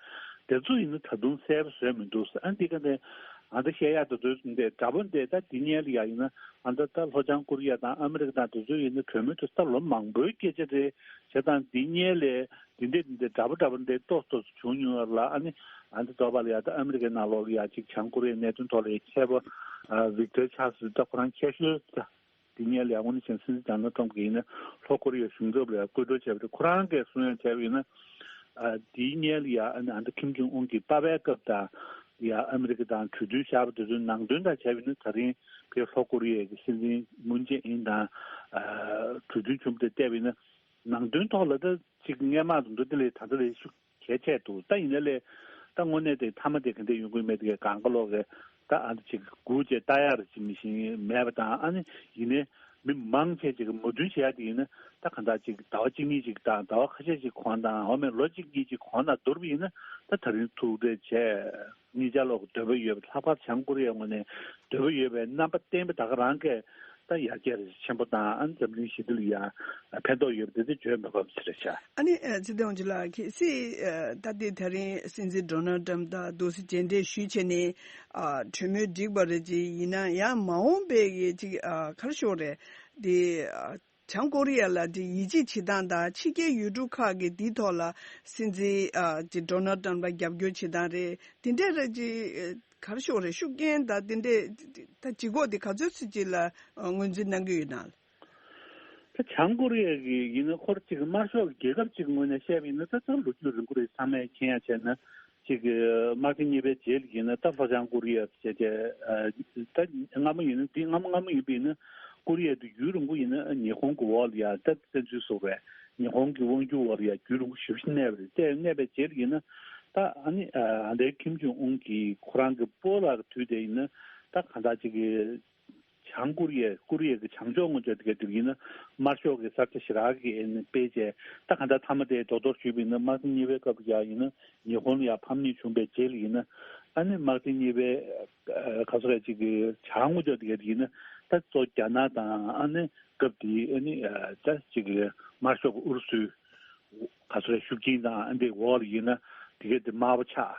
དེ་ཚོ་ཡིན་ན་ད་དུང་གསལ་པོ་བཟོས་མི་འདུག་ཟེར། ཨ་འདི་ག་ནས་ཨ་ད་བཤད་ཡག་དེ་ཚོའི་འདི་འདྲ་པོ་འདི་ད་འདི་སྔོན་ལ་ཡ་ཡིན་ན་ཨ་ད་ད་ལྷོ་བྱང་ཀོ་རི་ཡ་དང་ཨ་མི་རི་ཀ་དང་དེ་ཚོ་ཡིན་ན་གྲོས་མོལ་དེ་ད་ལོ་མང་པོའི་སྐད་ཆ་རེད། བྱས་ཙང་འདི་སྔོན་ལས་འདི་འདྲས་འདི་འདྲས་འདྲ་པོ་འདྲ་པོ་འདི་ཏོག་ཏོག་བྱུང་མྱོང་ཡོད་ལ། ཨ་ནི་ཨ་ད་ལྟོ་བ་ལ་ཡ་ད་ཨ་མི་རི་ཀའི་ནང་ལོགས་ལ་ཡ་ཅིག་བྱང་ཀོ་རི་ཡའི་གནད་དོན་ཐོག་ལ་ཡ་མཁས་པ་ཨ་ཝིག་ཏོར་ཆར་སི་ད་ཁོ་རང་མཁས་ཤོས་ད། དེ་སྔོན་ལ་ཡང་དངོས་གནས་བྱས་སྲིད་འཛིན་ཌོ་ནལ་ཊམ་གྱིས་ཡིན་ན་ལྷོ་ཀོ་རི་ཡའི་གཞུང་ཚབ་ལ་ཡང་བཀོད་སྒྲིག་བྱས་པ་རེད། ཁོ་རང་གིས་གསུང་ཡང་བྱས་པ་ཡིན་ན། ཨ་དེའི་སྔོན་ལ་ཡང་ཨ་ནི་ཨ་ད་ཁིམ་ཇོང་ཨུན་གྱི་པ་ཕའི་སྐབས་དང་ཡང་ཨ་མི་རི་ཀ་དང་གྲོས་མཐུན་བཞག་པ་དེ་ཚོའི་ནང་དོན་དང་བྱས་པ་ཡིན་ན་ད་རིང་ཕའི་ལྷོ་ཀོ་རི་ཡའི་གི་སྲིད་འཛིན་མུན་ཇེ་ཨིན་དང་ཨ་གྲོས་མཐུན་བྱུང་བ་དེ་བལྟས་པ་ཡིན་ན་ནང་དོན་ཐོག་ལ་ད་ཅིག་སྔོན་མ་དང་འདྲ་དེ་ལས་ད་ལྟ་ལས་ཤུགས་གལ་ཆེ་འདུག་ད་ཡིན་ན་ལས་ད་དངོས་གནས་དེ་མཐའ་མ་དེ་ག་འདྲ་ཡོང་གི་མེད་དེ་གང་ག་ལོག་གི་ད་ཨ་འདི་ཅིག་སྒུག་བྱས་ལྟ་ཡག་རེ་ཅིག་མི་ཤེས་མེད་པ་དང་། ཨ་ནི་ཡིན་ནའི་མི་མང་ཆེ་ཅིག་གི་མོས་མཐུན་བྱེད་ཡག་དེ་ཡིན་ན་ད་གང་ལྟར་ཅིག་ཟླ་བ་གཅིག་གཉིས་ཅིག་དང་ཟླ་བ་ཁ་ཤས་ཅིག་གོང་དང་འོ་མའི་ལོ་གཅིག་གཉིས་ཅིག་གོང་དང་བསྡུར་བ་ཡིན་ན་ད་ད་རིང་ཐུག་འཕྲད་བྱས་གཉིས་ཆ་ལོག་གི་འདོད་པ་ཡོད་པ། ལྷག་པར་བྱང་ཀོ་རི་ཡའི་ངོས་ནས་འདོད་པ་ཡོད་པའི་རྣམ་པ་བསྟན་པ་ད་ག་རང་གིས། ད་ཡར་རྒྱས་ཆེན་པོ་དང་ཨ་ནི་འཛམ་གླིང་ཞི་བདེ་ལ་ཡང་ཕན་ཐོགས་ཡོད་པ་དེ་དེ་བརྗོད་མི་ཕོད་པ་ཞིག་རེད་ཤག་ཨ་ནི་ཚེ་བརྟན་དབང་ཕྱུག་ལགས། གལ་སྲིད་ད་ལྟའི་ད་རིང་སྲིད་འཛིན་ཌོ་ནལ་ཊམ་དང་འདུག་སེ་མཇལ་འཕྲད་ཞུས་བྱས་ནས་གྲོས་མོལ་འགྲིག་པ་རེད་ཅིག་ཡིན་ན་ཡང་མ་འོངས་པའི་གི་ཅིག་ག་རེ་ཞུ་དགོས་རེད་དེ། བྱང་ཀོ་རི་ཡ་ལ་དེ་ཡིད་ཆེས་བྱེད་སྟངས་དང་ཕྱི་རྒྱལ་ཡུལ་གྲུ་ཁག་གི་འདིའི་ཐོག་ལ་སྲིད་འཛིན་ཨ་ཅིག་ཌོ་ནལ་ཊམ་ལ་རྒྱབ་སྐྱོར་བྱེད་སྟངས་རེད། དེ་འདྲས་རེད་ཅིག་ག་རེ་ཞུ་དགོས་རེད། ཤུགས་རྐྱེན་དང་དེ་འདྲས་ད་ལྗིད་ཁོག་དེ་ག་ཚོད་ཙམ་ཅིག་ལ་ངོས་འཛིན་གནང་གི་ཡོད་ན། ད་བྱང་ཀོ་རི་ཡ་གི་ཡིན་ན་ཁོ་རང་གཅིག་དམར་ཤོག་གི་རྒྱལ་ཁབ་ཅིག་ངོས་ནས་བཤད་པ་ཡིན་ན་ད་ད་ལོ་རྒྱུས་རིང་པོ་རེད། ཚང་མས་མཁྱེན་ཡ་བྱས་ན། གཅིག་གི་དམག་ཆེན་གཉིས་པའི་རྗེས་ལ་ཡིན་ན་ད་ལྷོ་བྱང་ཀོ་རི་ཡ་བྱས་བྱས་ད་སྔ་མོ་ཡིན་ན་འདི་སྔ་མོ་སྔ་མོ་ཡིན་པ་ཡིན་ན་ཀོ་རི་ཡ་དེ་ཡུན་རིང་པོ་ཡིན་ན་ཉི་ཧོང་གི་འོག་ལ་ཡ་ད་བཙན་འཛུལ་བཟོ་བས་ཉི་ཧོང་གི་དབང་སྒྱུར་འོག་ལ་ཡ་རྒྱུན་རིང་པོ་ཞེ་པོ་ཅིག་གནས་པ་རེད། དེ་གནས་པའི་རྗེས་ལ་ཡིན་ན་ད་ཨ་ནི་ཨ་ལྟའི་ཁིམ་ཇོང་ཨུན་གྱིས་ཁོ་རང་གི་སྤོ་ལགས་ཀྱི་དུས་དེ་ཡིན་ན་ད་གང་ལྟར་གཅིག་གི་བྱང་ཀོ་རི་ཡ་ཀོ་རི་ཡ་གི་བྱང་ཕྱོགས་ངོས་ཕྱོགས་དེ་ག་དེ་ཡིན་ན་དམར་ཤོག་གི་ས་ཆ་ཞེ་དྲག་གི་ཨ་ནི་སྤེལ་བྱས་ད་གང་ལྟར་མཐའ་མ་དེ་རྡོག་རྡོག་ཞུས་པ་ཡིན་ན་དམག་ཆེན་གཉིས་པའི་སྐབས་ལ་ཡ་ཡིན་ན་ཉི་ཧོང་ལ་ཡ་ཕམ་ཉེས་བྱུང་བའི་རྗེས་ལ་ཡིན་ན་ཨ་ནི་དམག་ཆེན་གཉིས་པའི་ཨ་ག་ཚོད་རེད་ཅིག་གི་བྱང་ངོས་ཕྱོགས་དེ་ག་དེ་ཡིན་ན་ད་གཙོ་རྒྱ་ནག་དང་ཨ་ནི་སྐབས་དེའི་ཨ་ནི་ཨ་ད་ཅིག་གི་དམར་ཤོག་གི་ཨུ་རུ་སུའི་ག་ཚོད་རེད་ཤུགས་རྐྱེན་དང་ཨ་འདི་འོག་ལ་ཡིན་ན་དེ་ག་དེ་དམར་པོ་ཆགས།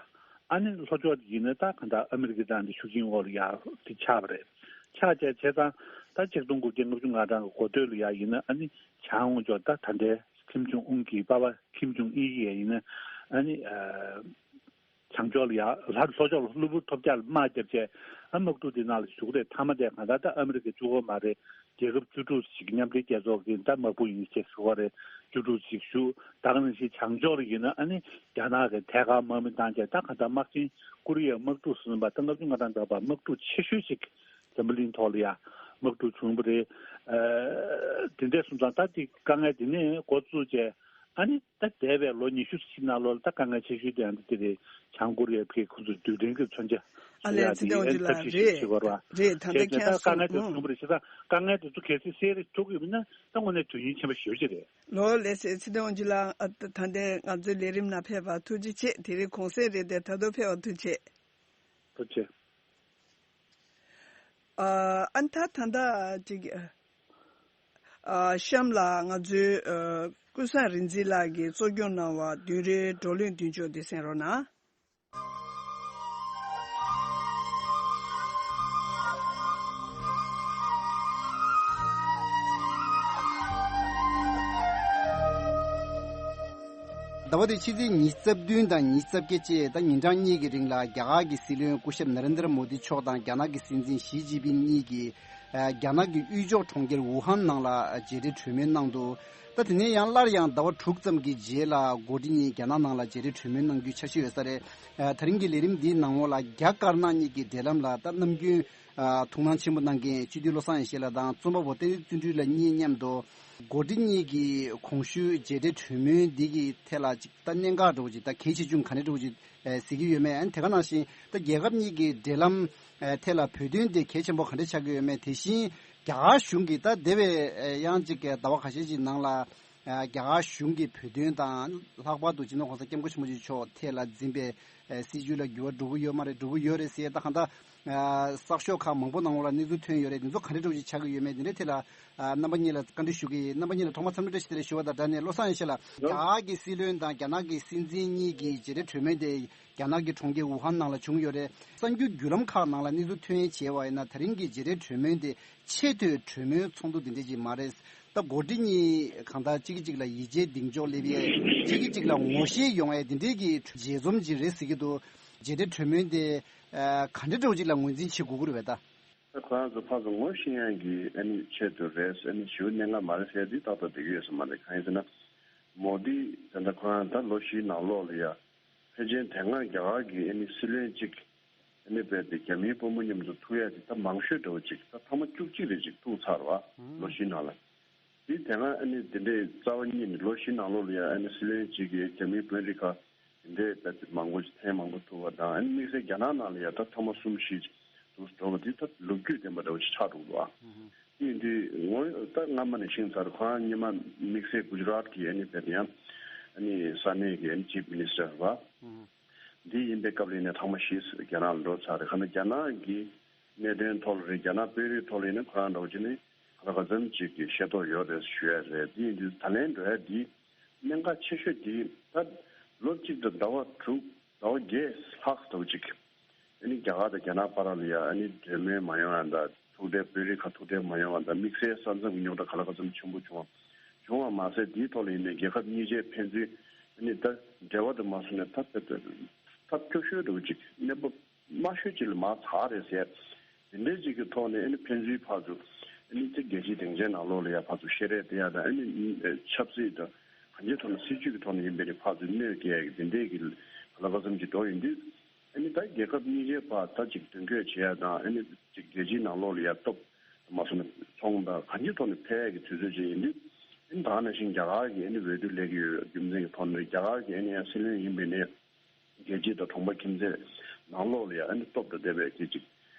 ཨ་ནི་ལྷོ་ཕྱོགས་ཡིན་ན་ད་གང་ལྟར་ཨ་མི་རི་ཀ་དང་འདི་ཤུགས་རྐྱེན་འོག་ལ་ཡ་དེ་ཆགས་པ་རེད། ཆགས་བྱས་བྱས་ཙང་ད་ཆིག་སྟོང་དགུ་བརྒྱ་ལྔ་བཅུ་ང་གྲངས་ཀྱི་འགོ་སྟོད་ལ་ཡ་ཡིན་ན་ཨ་ནི་བྱང་ངོས་ཕྱོགས་ད་ད་ལྟའི་ཁིམ་ཇོང་ཨུན་གྱི་པ་ཕ་ཁིམ་ཇོང་ཨི་ཡ་ཡིན་ན་ཨ་ནི་བྱང་ཕྱོགས་ལ་ཡ་ལྷ་ལྷོ་ཕྱོགས་ལ་གློ་བུར་ཐོལ་རྒྱག་ལ་དམག་བརྒྱབ་བྱས་ཨ་དམག་འཁྲུག་དེ་ནང་ལ་ཞུགས་རེད། མཐའ་མ་དེ་གང་ལྟར་ད་ཨ་མི་རི་ཀ་གཅིག་པོ་མ་རེད། རྒྱལ་ཁབ་བཅུ་དྲུག་ཅིག་མཉམ་འབྲེལ་རྒྱལ་ཚོགས་ཀྱི་ད་དམག་དཔུང་ཡིན་ཅེས་ཞུ་བ་རེད། བཅུ་དྲུག་ཅིག་ཞུ་ད་ག་ནང་བཞིན་བྱང་ཕྱོགས་ལ་ཡིན་ན་ཨ་ནི་རྒྱ་ནག་གི་ཐད་ཀར་དམག་མི་བཏང་བྱས་ད་ག་ད་དམག་ཆེན་ཀོ་རི་ཡའི་དམག་འཁྲུག་ཟིན་པ་ད་ལྔ་བཅུ་ང་གྲངས་འདྲ་བ་དམག་འཁྲུག་ཆེ་ཤོས་ཅིག་འཛམ་བུ་གླིང་ཐོག་ལ་ཡ་དམག་འཁྲུག་བྱུང་བ་རེད། ཨ་དེ་འདྲས་སོང་ཙང་ད་དེ་དཀའ་ངལ་དེ་ནས་འགོ་བཙུགས་བྱས་ཨ་ནི་ད་འདས་པའི་ལོ་ཉི་ཤུ་ཕྱིན་ནང་ལོགས་ལ་ད་དཀའ་ངལ་ཆེ་ཤོས་དེ་ཡང་དེ་རེད། བྱང་ཀོ་རི་ཡ་ཕར་ཁོ་ཚོ་རྡུལ་ཕྲན་གྱི་མཚོན་ཆ་ཨ་ལས་བཟོ་ཡག་ཚེ་དེ་བདེ་དབང་ཡང་ཅིག་ལ་ཐབས་ཤེས་རེད་ཤིག་བྱེད་དགོས་རེད་བ། རེད། ད་བྱས་ནས་ད་ལྟ་དཀའ་ངལ་དེ་བྱུང་བ་རེད། བྱས་ཙང་དཀའ་ངལ་དེ་ཚོ་གལ་སྲིད་སེལ་རེ་ཐུབ་ཀྱི་ཡོད་ན་ད་དངོས་གནས་དོན་སྙིང་ཆེན་པོ་ཞེ་པོ་ཅིག་རེད། ལོ་ལེགས་སེ་ཚེ་བདེ་དབང་ཅིག་ལ་ཨ་ད་ལྟ་ང་ཚོའི་ལས་རིམ་ནང་ཕེབས་པ་ཐུགས་རྗེ་ཆེ། དེ་རིང་གུང་སེང་རེད་དེ་ད་དུང་ཕེབས་པ་ཐུགས་རྗེ་ཆེ། ཐུགས་རྗེ་ཆེ། ཨ་ཨ་ད་ད་ལྟ་ཅིག་ཨ་གཤམ་ལ་ང་ཚོའི་ཨ་ཀུན་བཟང་རིག་འཛིན་ལགས་ཀྱིས་གཙོ་སྐྱོང་གནང་བ་བདུན་རེའི་བགྲོ་གླེང་མདུན་ལྕོག་འདི་གསན་རོགས་གནང་། ཟླ་བ་འདིའི་ཕྱི་ཚེས་ཉི་ཤུ་རྩ་བདུན་དང་ཉི་ཤུ་རྩ་བརྒྱད་བཅས་ད་ཉིན་གྲངས་གཉིས་ཀྱི་རིང་ལ་རྒྱ་གར་གྱི་སྲིད་བློན་སྐུ་ཞབས་ན་རེན་དྲ་མོ་དི་མཆོག་དང་རྒྱ་ནག་གི་སྲིད་འཛིན་ཞི་ཅིན་ཕིང་གཉིས་ཀྱིས་རྒྱ་ནག་གི་དབུས་ཕྱོགས་གྲོང་ཁྱེར་ཝུ་ཧན་ནང་ལ་མཇལ་འཕྲད་གྲོས་མོལ་གནང་འདུག་ད་དེ་ནས་ཡང་སླར་ཡང་ཟླ་བ་དྲུག་ཙམ་གྱི་རྗེས་ལ་འགོ་ཁྲིད་གཉིས་རྒྱ་ནག་ནང་ལ་མཇལ་འཕྲད་གྲོས་མོལ་གནང་རྒྱུའི་འཆར་གཞི་ཡོད་ས་རེད། ད་རིང་གི་ལས་རིམ་འདིའི་ནང་ལོགས་ལ་རྒྱ་དཀར་ནག་གཉིས་ཀྱི་འབྲེལ་ལམ་ལ་ད་ནམ་རྒྱུན་ཐུགས་སྣང་ཆེན་པོ་གནང་མཁན་སྤྱི་འཐུས་བློ་བཟང་ཡེ་ཤེས་ལགས་དང་རྩོམ་པ་པོ་བསྟན་འཛིན་བརྩོན་འགྲུས་ལགས་གཉིས་མཉམ་དུ་འགོ་ཁྲིད་གཉིས་ཀྱིས་གོང་ཞུས་མཇལ་འཕྲད་གྲོས་མོལ་འདི་གི་ཐད་ལ་ཅིག་ད་གནད་འགག་འདྲ་བོ་ཅིག་ད་གལ་ཆེ་ཆུང་ག་འདྲ་འདྲ་བོ་ཅིག་གཟིགས་ཀྱི་ཡོད་མེད། ཨ་ནི་དེ་ག་ནང་བཞིན་ད་རྒྱལ་ཁབ་གཉིས་ཀྱི་འབྲེལ་ལམ་ཐད་ལ་བོད་དོན་དེ་གལ་ཆེན་པོ་ག་འདྲ་ཆགས་ཀྱི་ཡོད་མེད། དེ་བཞིན་རྒྱ་གར་གཞུང་གིས་ད་འདས་པའི་ཡང་ཅིག་ཟླ་བ་ཁ་ཤས་ཅིག་ནང་ལ་རྒྱ་གར་གཞུང་གིས་བོད་དོན་དང་ལྷག་པར་དུ་སྤྱི་ནོར་༸གོང་ས་༸སྐྱབས་མགོན་ཆེན་པོ་མཆོག་ཐད་ལ་འཛིན་པའི་སྲིད་བྱུས་ལ་འགྱུར་བ་འགྲོ་གི་ཡོད་མ་རེད། འགྲོ་གི་ཡོད་རེད་ཟེར་ད་གང་ལྟར་གསར་ཤོག་ཁག་མང་པོ་ནང་ལ་གནས་ཚུལ་ཐོན་ཡོད་རེད། དེ་ཚོ་ག་འདྲ་འདྲ་བོ་ཅིག་ཆགས་ཀྱི་ཡོད་མེད་དེ་འདྲའི་ཐད་ལ་རྣམ་པ་གཉིས་ལ་བཀའ་འདྲི་ཞུ་གི་ཡིན། རྣམ་པ་གཉིས་ལ་ཐོག་མར་འཚམས་འདྲི་བཀྲ་ཤིས་བདེ་ལེགས་ཞུ་བ་དང་སྦྲགས་ནས་བློ་བཟང་ཡེ་ཤེས་ལགས་རྒྱ་གར་གྱི་སྲིད་བློན་དང་རྒྱ་ནག་གི་སྲིད་འཛིན་གཉིས་ཀྱི་མཇལ་འཕྲད་གྲོས་མོལ་དེ་རྒྱ་ནག་གི་གྲོང་ཁྱེར་ཝུ་ཧན་ནང་ལ་བྱུང་ཡོད་རེད། གསར་འགྱུར་བརྒྱུད་ལམ་ཁག་ནང་ལ་གནས་ཚུལ་ཐོན་ཡས་བྱས་པ་ཡིན་ན་ད་རིང་གི་མཇལ་འཕྲད་གྲོས་མོལ་དེ་ཆེས་མཐོའི་གྲོས་མོལ་ཚོགས་འདུ་དེ་འདྲ་ཅིག་མ་རེད། ད་འགོ་ཁྲིད་གཉིས་གང་ལྟར་གཅིག་གིས་གཅིག་ལ་ཡིད་ཆེས་གདེང་འཇོག་སླེབས་ཡས་གཅིག་གིས་གཅིག་ལ་ངོ་ཤེས་ཡོང་ཡས་དེ་འདྲའི་གི་མཇལ་འཛོམས་ཅིག་རེད་ཟེར་གྱི་འདུག་མཇལ་འཕྲད་གྲོས་མོལ་དེ་ག་འདྲ་འདྲ་བོ་ཅིག་ལ་ངོས་འཛིན་བྱེད་དགོས་ཀྱི་རེད་པས་ད། ད་ཁོ་རང་ཚོ་ཕར་ཚུར་ངོ་ཤེས་ཡག་གི་ཨ་ནི་ཆེད་དུ་རེད་ཟེར་ནས་ཞུ་གནད་འགག་མ་རེད་ཟེར་འདི་ཏག་ཏག་འགྲིག་གི་ཡོད་ས་མ་རེད། གང་ཡིན་ཟེར་ན་མོ་དི་ད་ལྟ་ཁོ་རང་ད་ལོ་བཞིའི་ནང་ལོགས་ལ་ཡ་ཕལ་ཆེར་དེ་སྔ་རྒྱ་གར་གྱི་ཨ་ནི་སྲིད་བློན་གཅིག་ཨ་ནི་རྦད་དེ་རྒྱ་མིའི་དཔོན་པོ་མཉམ་དུ་ཐུག་ཡག་གི་ད་མང་ཤོས་འདྲ་བོ་ཅིག་ད་ཐེངས་མ་བཅུ་གཅིག་རེ་ཅིག་ཐུག་ཚར་བ་ལོ་བཞིའི་ནང་ལ། དེ་དེ་སྔ་ཨ་ནི་དེ་འདྲའི་རྩ་བ་ཉིད་ནས་ལོ་བཞི་ནང་ལོགས་ལ་ཡ་ཨ་ནི་སྲིད་བློན་གཅིག་གིས་རྒྱ་མིའི་དཔོན་རིགས་ཁག་དེ་འདྲའི་ད་དེ་མང་པོ་ཐེངས་མང་པོ་ཐུག་པ་དང་ཨ་ནི་དམིགས་བསལ་རྒྱ་ནག་ནང་ལ་ཡ་ད་ཐེངས་མ་གསུམ་བཞི་ཅིག་འདུག་འགྲོ་བ་དེ་ད་ལོ་རྒྱུས་ལྡན་པ་འདྲ་བོ་ཅིག་ཆགས་འགྲོ་གི་འདུག་ཨ། དེ་ཡིན་དུས་ངོ་ད་སྔ་མ་ནས་ཤེས་ཚར། ཁོ་རང་སྔོན་མ་དམིགས་བསལ་གུ་ཇི་རཱཏ་གི་ཨ་ནི་དེ་ཡང་ཨ་ནི་ས་གནས་ཀྱི་ཨ་ནི་ཅིབ་མི་ནི་སི་ཊར་རེད་པ། འདི་ཡིན་པའི་སྐབས་ལ་ཡིན་ནའི་ཐེངས་མ་བཞི་རྒྱ་ནག་ལ་འགྲོ་ཚར་རེད། ཁ་ན་རྒྱ་ནག་གི་གནད་དོན་ཐོག་ལ་རེད། རྒྱ་ནག་དཔོན་རིགས་ཐོག་ལ་ཡིན་ན་ཁོ་རང་འདྲ་བོ་ཅིག་ནི་ག་ལ་ག་ཙམ་ཅིག་གི་ཤེས་རྟོགས་ཡོད་རེད་ཞུ་ཡ་རེད། འདི་ཡིན་དུས་ད་ལན་འགྲོ་ཡ་འདི་གནད་འགག་ཆེ་ཤོས་འདི་ད་ལོ་གཅིག་དང་ཟླ་བ་དྲུག་ཟླ་བ་བརྒྱད་ལྷག་འདྲ་བོ་ཅིག་ཨ་ནི་རྒྱ་གར་དང་རྒྱ་ནག་བར་ལ་ཡ་ཨ་ནི་གྲོས་མོལ་མ་ཡོང་ཡ་དང་ཐུག་འཕྲད་དཔོན་རིགས་ཁག་ཐུག་འཕྲད་མ་ཡོང་བ་དང་དམིགས་བསལ་ས་མཚམས་ཀྱི་རྙོག་དྲ་ག་ལ་ག་ཙམ་ཆེན་པོ་བྱུང་བ་བྱུང་བ་མ་ཟད་དེའི་ཐོག་ལ་ཡིན་ནའི་རྒྱལ་ཁབ་གཉིས་ཆའི་ཕན་ཚུན་ཨ་ནི་ད་འབྲེལ་བ་དུ་མ་སོང་ནས་ཐབས་ཐབས་སྐྱོ་ཤོས་འདྲ་བོ་ཅིག་གནས་བབ་དམའ་ཤོས་ཅིག་ལ་མར་ཚར་རེད་ཟེར། དེ་འདྲའི་ཅིག་གི་ཐོག་ནས་ཨ་ནི་ཕན་ཚུན་ཕར་ཚུར་ཨ་ནི་ཅིག་རྒྱལ་སྤྱིའི་སྡིངས་ཆའི་ནང་ལོགས་ལ་ཡ་ཕར་ཚུར་བཤད་རེས་དེ་ཡ་དང་ཨ་ནི་ཆབ་སྲིད་དང་གང་ཅིའི་ཐོག་ནས་སྲིད་ཇུས་ཀྱི་ཐོག་ནས་ཡིན་པའི་ནི་ཕར་ཚུར་གནོད་སྐྱེལ་ཡ་གི་དེ་འདྲའི་གི་ག་ལ་ག་ཙམ་ཅིག་འགྲོ་ཡོང་དུས་ཨ་ནི་ད་རྒྱལ་ཁབ་གཉིས་ཀའི་བར་ད་ཅིག་མདུན་སྐྱོད་བྱེད་ཡ་དང་ཨ་ནི་ཅིག་རྒྱལ་སྤྱིའི་ནང་ལོགས་ལ་ཡ་སྟོབས་མ་སོང་ན་ཚོང་དང་གང་ཅིའི་ཐོག་ནས་ཕན་ཡ་གི་དུས་ཚོད་ཅིག་ཡིན་དུས་ཨ་ནི་ད་ག་ནང་བཞིན་རྒྱ་གར་གི་ཨ་ནི་འོས་བསྡུ་སླེབས་ཀྱི་ཡོད་རྒྱུ་མཚན་གྱི་ཐོག་ནས་རྒྱ་གར་གི་ཨ་ནི་ཡང་སྲིད་བློན་ཡིན་པའི་ནི། རྒྱལ་སྤྱི་དང་གྲོང་པ་ཁྱིམ་མཚེས་ནང་ལོགས་ལ་ཡང་ཨ་ནི་སྟོབས་དང་ལྡན་པའི་སྐད་ཅིག་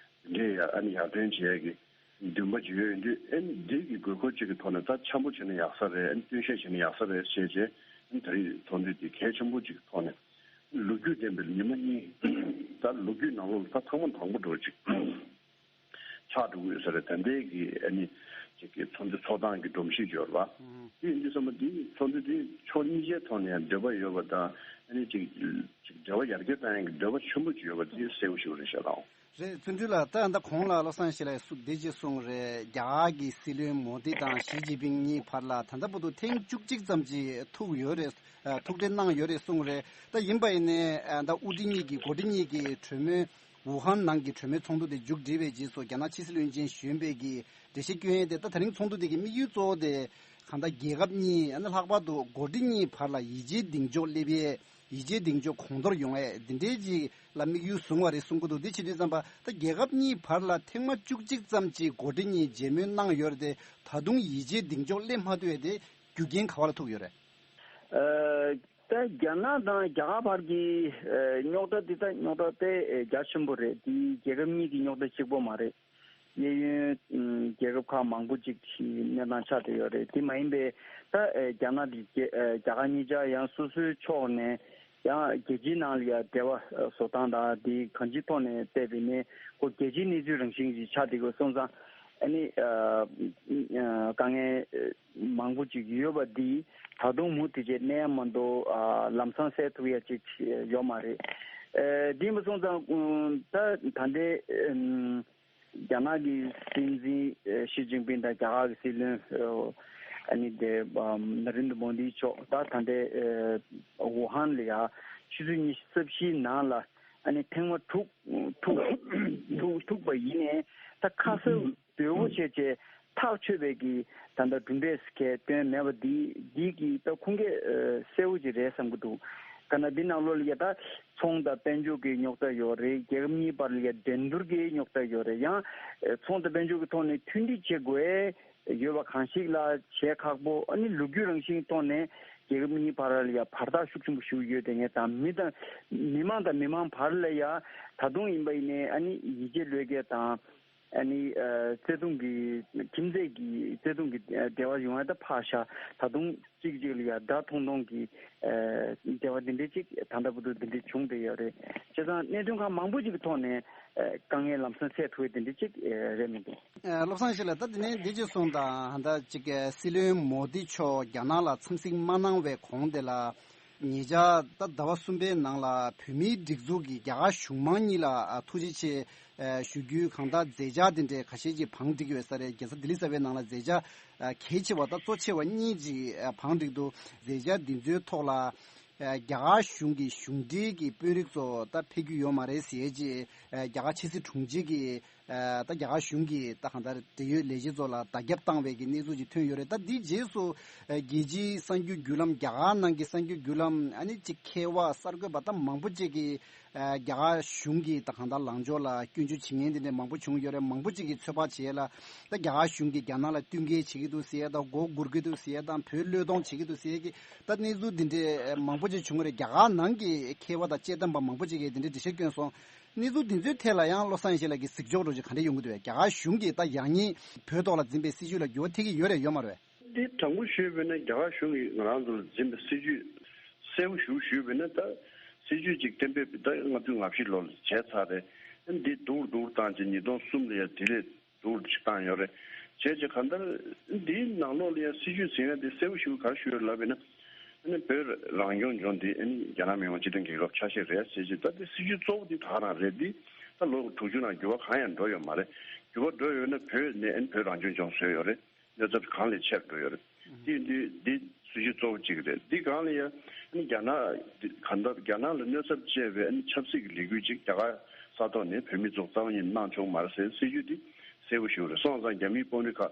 འདི་ཡང་ཨ་ནི་ཡར་ཐོན་བྱེད་ཡས་ཀྱི་འདུན་པ་ཅིག་ཡོད་ཡོད་དུས་ཨ་ནི་འདི་གི་དགོས་མཁོ་གཅིག་གི་ཐོག་ནས་ད་འཆམ་པོ་བྱས་ན་ཡག་ས་རེད། ཨ་ནི་སྟོན་ཤེས་བྱས་ན་ཡག་ས་རེད་ཞེས་བྱས་ཨ་ནི་ད་རེས་ཚོགས་འདུ་འདི་གལ་ཆེན་པོ་གཅིག་གི་ཐོག་ནས་ལོ་རྒྱུས་ལྡན་པའི་ཉི་མ་གཉིས་ད་ལོ་རྒྱུས་ནང་ལོགས་ལ་ད་ཐེངས་མ་དང་པོ་འགྲོ་གཅིག་ཆགས་འགྲོ་གི་ཡོད་ས་རེད། ད་ལྟའི་གི་ཨ་ནི་ཅིག་གི་ཚོགས་འདུ་ཚོགས་སྟངས་ཀྱི་སྒྲོམ་གཞི་ཡོད་རེད་པ། དེ་ཡིན་དུས་ཙམ་པ་འདི་ཚོགས་འདུ་འདི་ཕྱོགས་གཉིས་ཆའི་ཐོག་ནས་ཡང་འབྲེལ་བ་ཡོད་པ་དང་ཨ་ནི་ཅིག་ཅིག་འབྲེལ་བ་ཡར་རྒྱས་གཏང་ཡག་གི་འདོད་པ་ཆེན་པོ་ཅིག་ཡོད་པ་འདི་གསལ་པོ་ཞིག་རེད་ཤག་ལགས། རེད། བརྩོན་འགྲུས་ལགས། ད་ད་གོང་ལ་བློ་བཟང་ཡེ་ཤེས་ལགས་སུ་འདི་ཅིག་གསུངས་རེད། རྒྱ་གར་གྱི་སྲིད་བློན་མོ་དི་དང་ཞི་ཅིན་ཕིང་གཉིས་བར་ལ་ད་ལྟ་བར་དུ་ཐེངས་བཅུ་གཅིག་ཙམ་ཅིག་ཐུག་ཡོད་རེད། ཐུག་འཕྲད་གནང་ཡོད་རེད་གསུངས་རེད། ད་ཡིན་པ་ཡིན་ནའི་ད་དབུ་ཁྲིད་གཉིས་ཀྱི་འགོ་ཁྲིད་གཉིས་ཀྱི་གྲོས་མོལ་ ཝུ་ཧན་ནང་གི་གྲོས་མོལ་ཚོགས་འདུ་དེ་མཇུག་སྒྲིལ་བའི་རྗེས་སུ་རྒྱ་ནག་ཕྱི་སྲིད་བློན་ཆེན་ཞུན་པེ་གིས་འགྲེལ་བཤད་སྐྱོན་ཡས་དེ། ད་དེ་རིང་ཚོགས་འདུ་དེ་གི་དམིགས་ཡུལ་གཙོ་བོ་དེ་གང་ལྟར་རྒྱལ་ཁབ་གཉིས། ཨ་ནི་ལྷག་པར་དུ་འགོ་ཁྲིད་གཉིས་བར་ལ་ཡིད་ཆེས་གདེང་འཇོག་སླེབས་ཡས། ཡིད་ཆེས་གདེང་འཇོག་གོང་མཐོར་ཡོང་ཡས་འདི་འདྲའི་ཅིག་ལ་དམིགས་ཡུལ་བཟུང་བ་རེད་གསུང་གི་འདུག་འདི་བྱེད་དུས་ཙམ་པ་ད་རྒྱལ་ཁབ་གཉིས་བར་ལ་ཐེངས་མ་བཅུ་གཅིག་ཙམ་ཅིག་འགོ་ཁྲིད་གཉིས་མཇལ་མོལ་གནང་ཡོད་རེད་དེ། ད་དུང་ཡིད་ཆེས་གདེང་འཇོག་སླེབས་མ་ཐུབ་ཡས་དེ་རྒྱུ་རྐྱེན་ག་བ་ལ་ཐུག་ཡོད་རེད། ཨ། ད་རྒྱ་ནག་དང་རྒྱ་གར་བར་གྱི་ཨ་རྙོག་དྲ་འདི་ད་རྙོག་དྲ་དཔེ་ཨ་རྒྱ་ཆེན་པོ་རེད། འདི་རྒྱལ་ཁབ་གཉིས་ཀྱི་རྙོག་དྲ་གཅིག་པོ་མ་རེད། གཡས་གཡོན་ཨ་རྒྱལ་ཁབ་ཁག་མང་པོ་ཅིག་གི་གནས་སྟངས་ཆགས་བསྡད་ཡོད་རེད། དེ་མ་ཡིན་པའི་ད་ཨ་རྒྱ་ནག་འདི་རྒྱ་ཨ་རྒྱ་གར་གཉིས་ཆ་ཡང་སོ་སོའི་ཕྱོགས་ནས་ཡང་རྒྱལ་སྤྱིའི་ནང་ལ་ཡང་འབྲེལ་བ་ཨ་བཟོ་སྟངས་དང་། དེ་གང་ཅིའི་ཐོག་ནས་བལྟས་པ་ཡིན་ན་ཁོ་རྒྱལ་སྤྱིའི་གནས་ཚུལ་རང་བཞིན་ཞིག་ཆགས་བསྡད་ཡོད་སོང་ཙང་། ཨ་ནི་ཨ་ཨ་དཀའ་ངལ་མང་པོ་ཅིག་ཡོད་པ་འདི་ད་དུང་མུ་མཐུད་བྱས་གནས་ཡ་མ་གཏོགས་ཨ་ལམ་སང་སེལ་ཐུབ་ཡ་ཅིག་ཡོད་མ་རེད། ཨ་འདི་མ་སོང་ཙང་ཨ་ད་ད་ལྟའི་ཨ་རྒྱ་ནག་གི་སྲིད་འཛིན་ཨ་ཞི་ཅིན་ཕིང་དང་རྒྱ་གར་གྱི་སྲིད་བློན་ཨ་ནི་དེ་ཨ་ན་རེན་དྲ་མོ་དི་མཆོག་ད་ད་ལྟའི་ཨ་ཝུ་ཧན་ལ་ཡ་ཆུ་ཚོད་ཉི་ཤུ་རྩ་བཞིའི་ནང་ལ་ཨ་ནི་ཐེངས་མ་དྲུག་ཐུག་ཐུག་ཐུག་པ་ཡིན་ནའི་ད་ཁ་གསབ་དོད་པོ་བྱས་བྱས་ཐག་ཆོད་པའི་གི་ད་ལྟ་གྲུབ་འབྲས་གལ་བཏོན་མེད་པ་འདི་འདི་གི་ད་ཁུངས་སྐྱེལ་ཨ་གསལ་པོ་ཅིག་རེད་བསམ་གྱི་འདུག་ག་ན་འདི་ནང་ལོགས་ལ་ཡ་ད་ཚོང་དང་དཔལ་འབྱོར་གྱི་རྙོག་དྲ་ཡོད་རེད། རྒྱལ་ཁབ་གཉིས་བར་ལ་ཡ་འགྲན་བསྡུར་གྱི་རྙོག་དྲ་ཡོད་རེད། ཡང་ཨ་ཚོང་དང་དཔལ་འབྱོར་གྱི་ཐོག་ནས་མཐུན་སྒྲིལ་བྱེད་དགོས་ཡོད་པ་གང་ཞིག་ལ་བྱེད་ཁག་པོ། ཨ་ནི་ལོ་རྒྱུས་རང་བཞིན་ཐོག་ནས་རྒྱལ་ཁབ་གཉིས་བར་ལ་ཡ་བར་ཐག་ཤུགས་ཆེན་པོ་ཞིག་ཡོད་དེ། ངས་དང་མི་དང་མི་མང་དང་མི་མང་བར་ལ་ཡ་ད་དུང་ཡིན་པ་ཡིན་ནའི་ཨ་ནི་ཡིད་ཆེས་བློས་འགེལ་དང་། ཨ་ནི་ཨ་བརྩེ་དུང་གི་ཁྱིམ་མཚེས་ཀྱི་བརྩེ་དུང་གི་ཨ་འབྲེལ་བ་ཡོང་ཡ་ད་ཕར་བཞག་ད་དུང་གཅིག་གཅིག་ལ་ཡ་དགྲ་མཐོང་མཐོང་གི་ཨ་འབྲེལ་བ་འདི་འདྲའི་ཅིག་ད་ལྟ་བར་དུ་འདི་འདྲའི་བྱུང་བསྡད་ཡོད་རེད། བྱས་ཙང་གནད་དོན་ཁག་མང་པོ་ཅིག་གི་ཐོག་ནས་ཨ་དཀའ་ངལ་ལམ་སང་སེལ་ཐུབ་ཡ་དེ་འདྲ་ཅིག་ཨ་རེད་མི་འདུག་ཨ་བློ་བཟང་ཡེ་ཤེས་ལགས། ད་དེ་ནས་འདི་ཅིག་གསུངས་དང་། ད་ཅིག་ཨ་སྲིད་བློན་མོ་དི་མཆོག་རྒྱ་ནག་ལ་འཚམས་གཟིགས་མ་གནང་བའི་གོང་དེ་ལ་ཉེ་ཆར་ད་ཟླ་བ་གསུམ་པའི་ནང་ལ་བོད་མིའི་སྒྲིག་འཛུགས་ཀྱིས་རྒྱ་གར་གཞུང་མང་གཉིས་ལ་ཨ་ཐུགས་རྗེ་ཆེ་ཨ་ཞུ་རྒྱུའི་གང་ལྟར་མཛད་འཆར་དེ་འདྲའི་ཁ་ཤས་ཀྱིས་བང་བསྒྲིགས་ཡོད་ས་རེད། རྒྱལ་ས་ལྡི་ལི་གསར་པའི་ནང་ལ་མཛད་འཆར་ཨ་གལ་ཆེ་བ་དང་གཙོ་ཆེ་བ་གཉིས་ཀྱིས་ཨ་བང་བསྒྲིགས་འདུག་མཛད་འཆར་འདི་ཚོའི་ཐོག་ལ་ཨ་རྒྱ་གར་གཞུང་གི་གཞུང་འབྲེལ་གྱི་དཔོན་རིགས་ཚོ་ད་ཕེབས་རྒྱུ་ཡོད་མ་རེད་ཟེར་གྱི་ཨ་རྒྱ་གར་ཕྱི་སྲིད་དྲུང་ཆེ་གིས་ཨ་ད་རྒྱ་གར་གཞུང་གིས་ད་གང་ལྟར་འབྲེལ་ཡོད་ལས་བྱེད་ཚོ་ལ་བརྡ་ཁྱབ་བཏང་བའི་གི་གནས་ཚུལ་ཅིག་ཐོན་ཡོད་རེད། ད་འདིའི་རྗེས་སུ་ཨ་རྒྱལ་སྤྱིའི་གསར་འགྱུར་བརྒྱུད་ལམ། རྒྱ་གར་ནང་གི་གསར་འགྱུར་བརྒྱུད་ལམ། ཨ་ནི་ཅིག་མཁས་པ་གསར་འགོད་པ་ད་མང་པོ་ཅིག་གིས་ཨ་རྒྱ་གར་གཞུང་གིས་ད་གང་ལྟར་ལངས་ཕྱོགས་ལ་སྐྱོན་བརྗོད་བྱེད་མཁན་དེ་འདྲ་མང་པོ་བྱུང་ཡོད་རེད། མང་པོ་ཅིག་གིས་ཚོད་དཔག་བྱས་ལ་ད་རྒྱ་གར་གཞུང་གིས་རྒྱ་ནག་ལ་བསྟུན་མཁས་བྱེད་ཀྱི་འདུག་ཟེར་ཡ་དང་། མགོ་སྒུར་གྱི་འདུག་ཟེར་ཡ་དང་། བོད་བློས་གཏོང་བྱེད་ཀྱི་འདུག་ཟེར་ཡ་གི་ད་གནས་ཚུལ་འདི་འདྲའི་མང་པོ་ཅིག་བྱུང་བ་རེད། རྒྱ་གར་ནང་གི་མཁས་པ་དང་དཔྱད་འདེམས་པ་མང་པོ་ཅིག་གིས་འདི་འདྲའི་འགྲེལ་བཤད་བསྐྱོན་སོང་། གནས་ཚུལ་འདི་ཚོའི་ཐད་ལ་ཡང་བློ་བཟང་ཡེ་ཤེས་ལགས་ཀྱི་གཟིགས་ཕྱོགས་འདྲ་ཅིག་ག་འདྲ་ཡོང་གི་འདུག་རྒྱ་གར་གཞུང་གིས་ད་ཡང་སྙིང་བོད་ཐོག་ལ་འཛིན་པའི་སྲིད་བྱུས་ལ་འགྱུར་བ་ཐེབས་ཀྱི་ཡོད་རེད་ཡོད་མ་རེད། འདི་དྲང་པོ་ཞུས་པ་ཡིན་ན་རྒྱ་གར་གཞུང་གིས་ང་རང་ཚོ་ལ་འཛིན་པའི་སྲིད་བྱུས་གསལ་པོ་ཞིག་ཞུས་པ་ཡིན་ན། ད་སྲིད་བྱུས་གཅིག་གཏན་འབེབས་ད་ལྔ་བཅུ་ང་བཞི་ལོ་ལ་བྱས་ཚར་རེད། འདི་སྡུག་རུ་སྡུག་རུ་བཏང་བྱས་ཉིས་སྟོང་གསུམ་ལ་ཡང་དེ་ལས་སྡུག་རུ་ཅིག་བཏང་ཡོད་རེད། བྱས་རྗེས་གང་ལྟར་འདིའི་ནང་ལོགས་ལ་ཡང་སྲིད་བྱུས་ཟིན་ཡ་དེ་གསལ་པོ་ཞིག་ག་རེ་ཞུ་ཡོད་ལབ་པ་ཡིན་ན། ཨ་ནི་བོད་རང་སྐྱོང་ལྗོངས་འདི་ཨ་ནི་རྒྱ་ནག་མི་དམངས་སྤྱི་མཐུན་རྒྱལ་ཁབ་ཆ་ཤས་རེད་ཟེར་བྱས། ད་དེ་སྲིད་བྱུས་གཙོ་བོ་འདི་ད་ག་རང་རེད། འདི་ད་ལོ་དྲུག་ཅུ་ནང་འགྱུར་བ་གང་ཡང་འགྲོ་ཡོད་མ་རེད། འགྱུར་བ་འགྲོ་ཡོད་ན་བོད་ནས་ཨ་ནི་བོད་རང་སྐྱོང་ལྗོངས་བཟོས་ཡོད་རེད། གནོད་ཚབས་གང་ལས་ཆེར་འགྲོ་ཡོད་རེད། དེ་ཡིན་དུས་འདི་སྲིད་བྱུས་གཙོ་བོ་གཅིག་རེད། འདི་སྒང་ལ་ཡ་ཨ་ནི་རྒྱ་ནག་འདི་གང་ལྟར་རྒྱ་ནག་ལ་གནོད་ཚབས་སྐྱེལ་བའི་ཨ་ནི་ཆབ་སྲིད་ཀྱི་ལས་འགུལ་ཅིག་རྒྱ་གར་ས་ཐོག་ནས་བོད་མི་ཚོ་རྩ་བ་ཉིད་ནས་གནང་ཆོག་མ་རེད་ཟེར་སྲིད་བྱུས་འདི་གསལ་པོ་ཞིག་རེད། སོང་ཙང་རྒྱ་མིའི་དཔོན་རིགས་ཁག་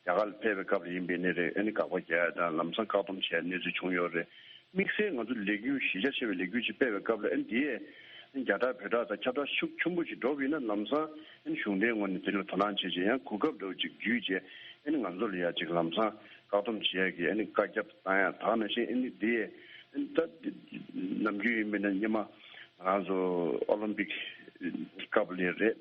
རྒྱ་གར་ལ་ཕེབས་པའི་སྐབས་ལ་ཡིན་པའི་ནི་རེད། ཨ་ནི་དགག་པ་རྒྱག་ཡ་དང་ལམ་སང་བཀག་སྡོམ་བྱས་གནས་ཚུལ་བྱུང་ཡོད་རེད། དམིགས་བསལ་ང་ཚོ་ལས་འགུལ་གཞི་རྒྱ་ཆེ་བའི་ལས་འགུལ་ཅིག་སྤེལ་བའི་སྐབས་ལ་ཨ་ནི་འདི་ཡས་རྒྱ་གར་བོད་དྲག་དང་ཁྱབ་བསྒྲགས་ཤུགས་ཆེན་པོ་ཞིག་འགྲོ་བ་ཡིན་ན་ལམ་སང་ཨ་ནི་གཞུང་འབྲེལ་ངོས་ནས་དེ་ལ་དོ་སྣང་བྱེད་ཅིག་ཡང་གོ་སྐབས་འདྲ་བོ་ཅིག་བརྒྱུད་བྱས་ཨ་ནི་ང་ཚོ་ལ་ཡ་ཅིག་ལམ་སང་བཀག་སྡོམ་བྱེད་ཡ་གི་ཨ་ནི་བཀའ་ཁྱབ་བཏང་ཡ། དེ་ནང་བཞིན་ཨ་ནི་འདི་ཡས་ཨ་ནི་ད་ནམ་རྒྱུན་ཡིན་པ་ཡིན་ན་སྔོན་མ་ང་རང་ཚོ་ཨོ་ལིམ་པིག་སྐབས་ལ་རེད།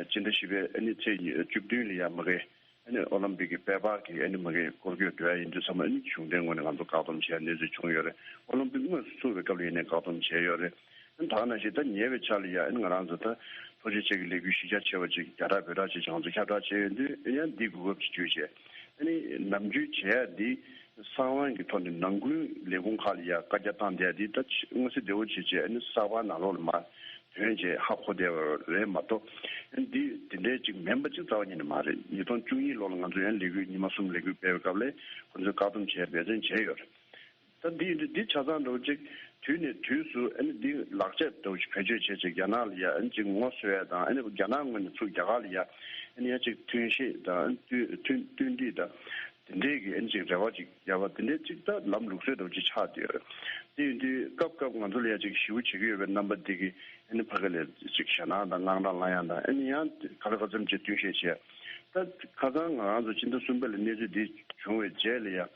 སྤྱི་ཟླ་བཞི་པའི་ཨ་ནི་ཚེས་བཅུ་བདུན་ལ་ཡ་མ་གི་ཨ་ནི་ཨོ་ལིམ་པིག་གི་དཔལ་འབར་གྱི་ཨ་ནི་མ་གི་སྐོར་སྐྱོད་འགྲོ་ཡ་ཡིན་དུས་ཙམ་པ་ཨ་ནི་གཞུང་འབྲེལ་ངོས་ནས་ང་ཚོ་བཀག་སྡོམ་བྱས་གནས་ཚུལ་བྱུང་ཡོད་རེད། ཨོ་ལིམ་པིག་དངོས་སུ་ཚུགས་པའི་སྐབས་ལ་ཡིན་ནའི་བཀག་སྡོམ་བྱས་ཡོད་རེད། ཨ་ནི་ད་ག་ནང་བཞིན་ད་ཉེ་བའི་ཆར་ལ་ཡ་ཨ་ནི་ང་རང་ཚོ་ད་ཐུགས་རྗེ་ཆེ་གི་ལས་འགུལ་གཞི་རྒྱ་ཆེ་བ་ཅིག་རྒྱ་གར་བོད་དྲག་ཅིག་ང་ཚོ་ཁྱབ་བསྒྲགས་བྱས་ཡོད་དུས་ཨ་ནི་ཡང་འདི་གོ་སྐབས་ཅིག་བརྒྱུད་བྱས་ཨ་ནི་ནམ་རྒྱུན་བྱས་ཡ་འདི་གསང་བ་གི་ཐོག་ནས་ནང་ཁུལ་ལས་ཁུངས་ཁག་ལ་ཡ་བཀའ་རྒྱ་བཏང་བསྡད་ཡ་འདི་ད་མངོན་གསལ་དོད་པོ་བྱས་བྱས་ཨ་ནི་གསར་པ་ནང་ལོགས་ལ་མར་ཐོན་བྱས་ཧ་གོ་བསྡད་པ་རེད་མ་གཏོགས། ཨ་ནི་འདི་དེ་འདྲའི་ཅིག་མིན་པ་ཅིག་རྩ་བ་ཉིད་ནས་མ་རེད། ཉིས་སྟོང་བཅུ་གཉིས་ལོ་ལ་ང་ཚོ་ཡང་ལས་འགུལ་ཉི་མ་གསུམ་ལས་འགུལ་སྤེལ་བའི་སྐབས་ལ་ཁོ་ཚོས་བཀག་སྡོམ་བྱས་འབད་བརྩོན་བྱས་ཡོད་རེད། ད་འདི་ཡིན་དུས་འདི་ཆ་ཚང་འདྲ་བོ་ཅིག་དུས་ནས་དུས་སུ་ཨ་ནི་འདི་ལག་ཆ་འདྲ་བོ་ཅིག་བེད་སྤྱོད་བྱས་ཅིག་རྒྱ་ནག་ལ་ཡ་ཨ་ནི་ཅིག་ངོ་སོ་ཡ་དང་། ཨ་ནི་རྒྱ་ནག་ངོས་ནས་ཚུར་རྒྱ་གར་ལ་ཡ་ཨ་ནི་ཡ་ཅིག་ཐོན་སྐྱེད་དང་། ཨ་ནི་བསྟུན་བསྟུན་བསྟུན་ཁྲིད་དང་། དེ་འདྲའི་གི་ཨ་ནི་ཅིག་རེ་བ་ཅིག་ཡ་བ་དེ་འདྲའི་ཅིག་ད་ལམ་ལུགས་སྲོལ་འདྲ་བོ་ཅིག་ཆགས་བསྡད་ཡོད་རེད། དེ་ཡིན་དུས་སྐབས་སྐབས་ང་ཚོ་ལ་ཡ་ཅིག་ཞེ་པོ་བྱེད་ཀྱི་ཡོད་པའི་རྣམ་པ་འདི་གི་ཨ་ནི་ཕ་གི་ལ་ཅིག་ཞེད་སྣང་དང་དངངས་སྐྲག་ལངས་ཡ་དང་། ཨ་ནི་ཡང་ག་ལེ་ག་ཚོད་ཅིག་བསྟུན་ཤེས་བྱས། ད་ཁ་སང་ང་རང་ཚོ་ཕྱི་ཟླ་གསུམ་པ་ལ་གནས་ཚུལ་འདི་བྱུང་བའི་རྗེས་ལ་ཡ། ཨ།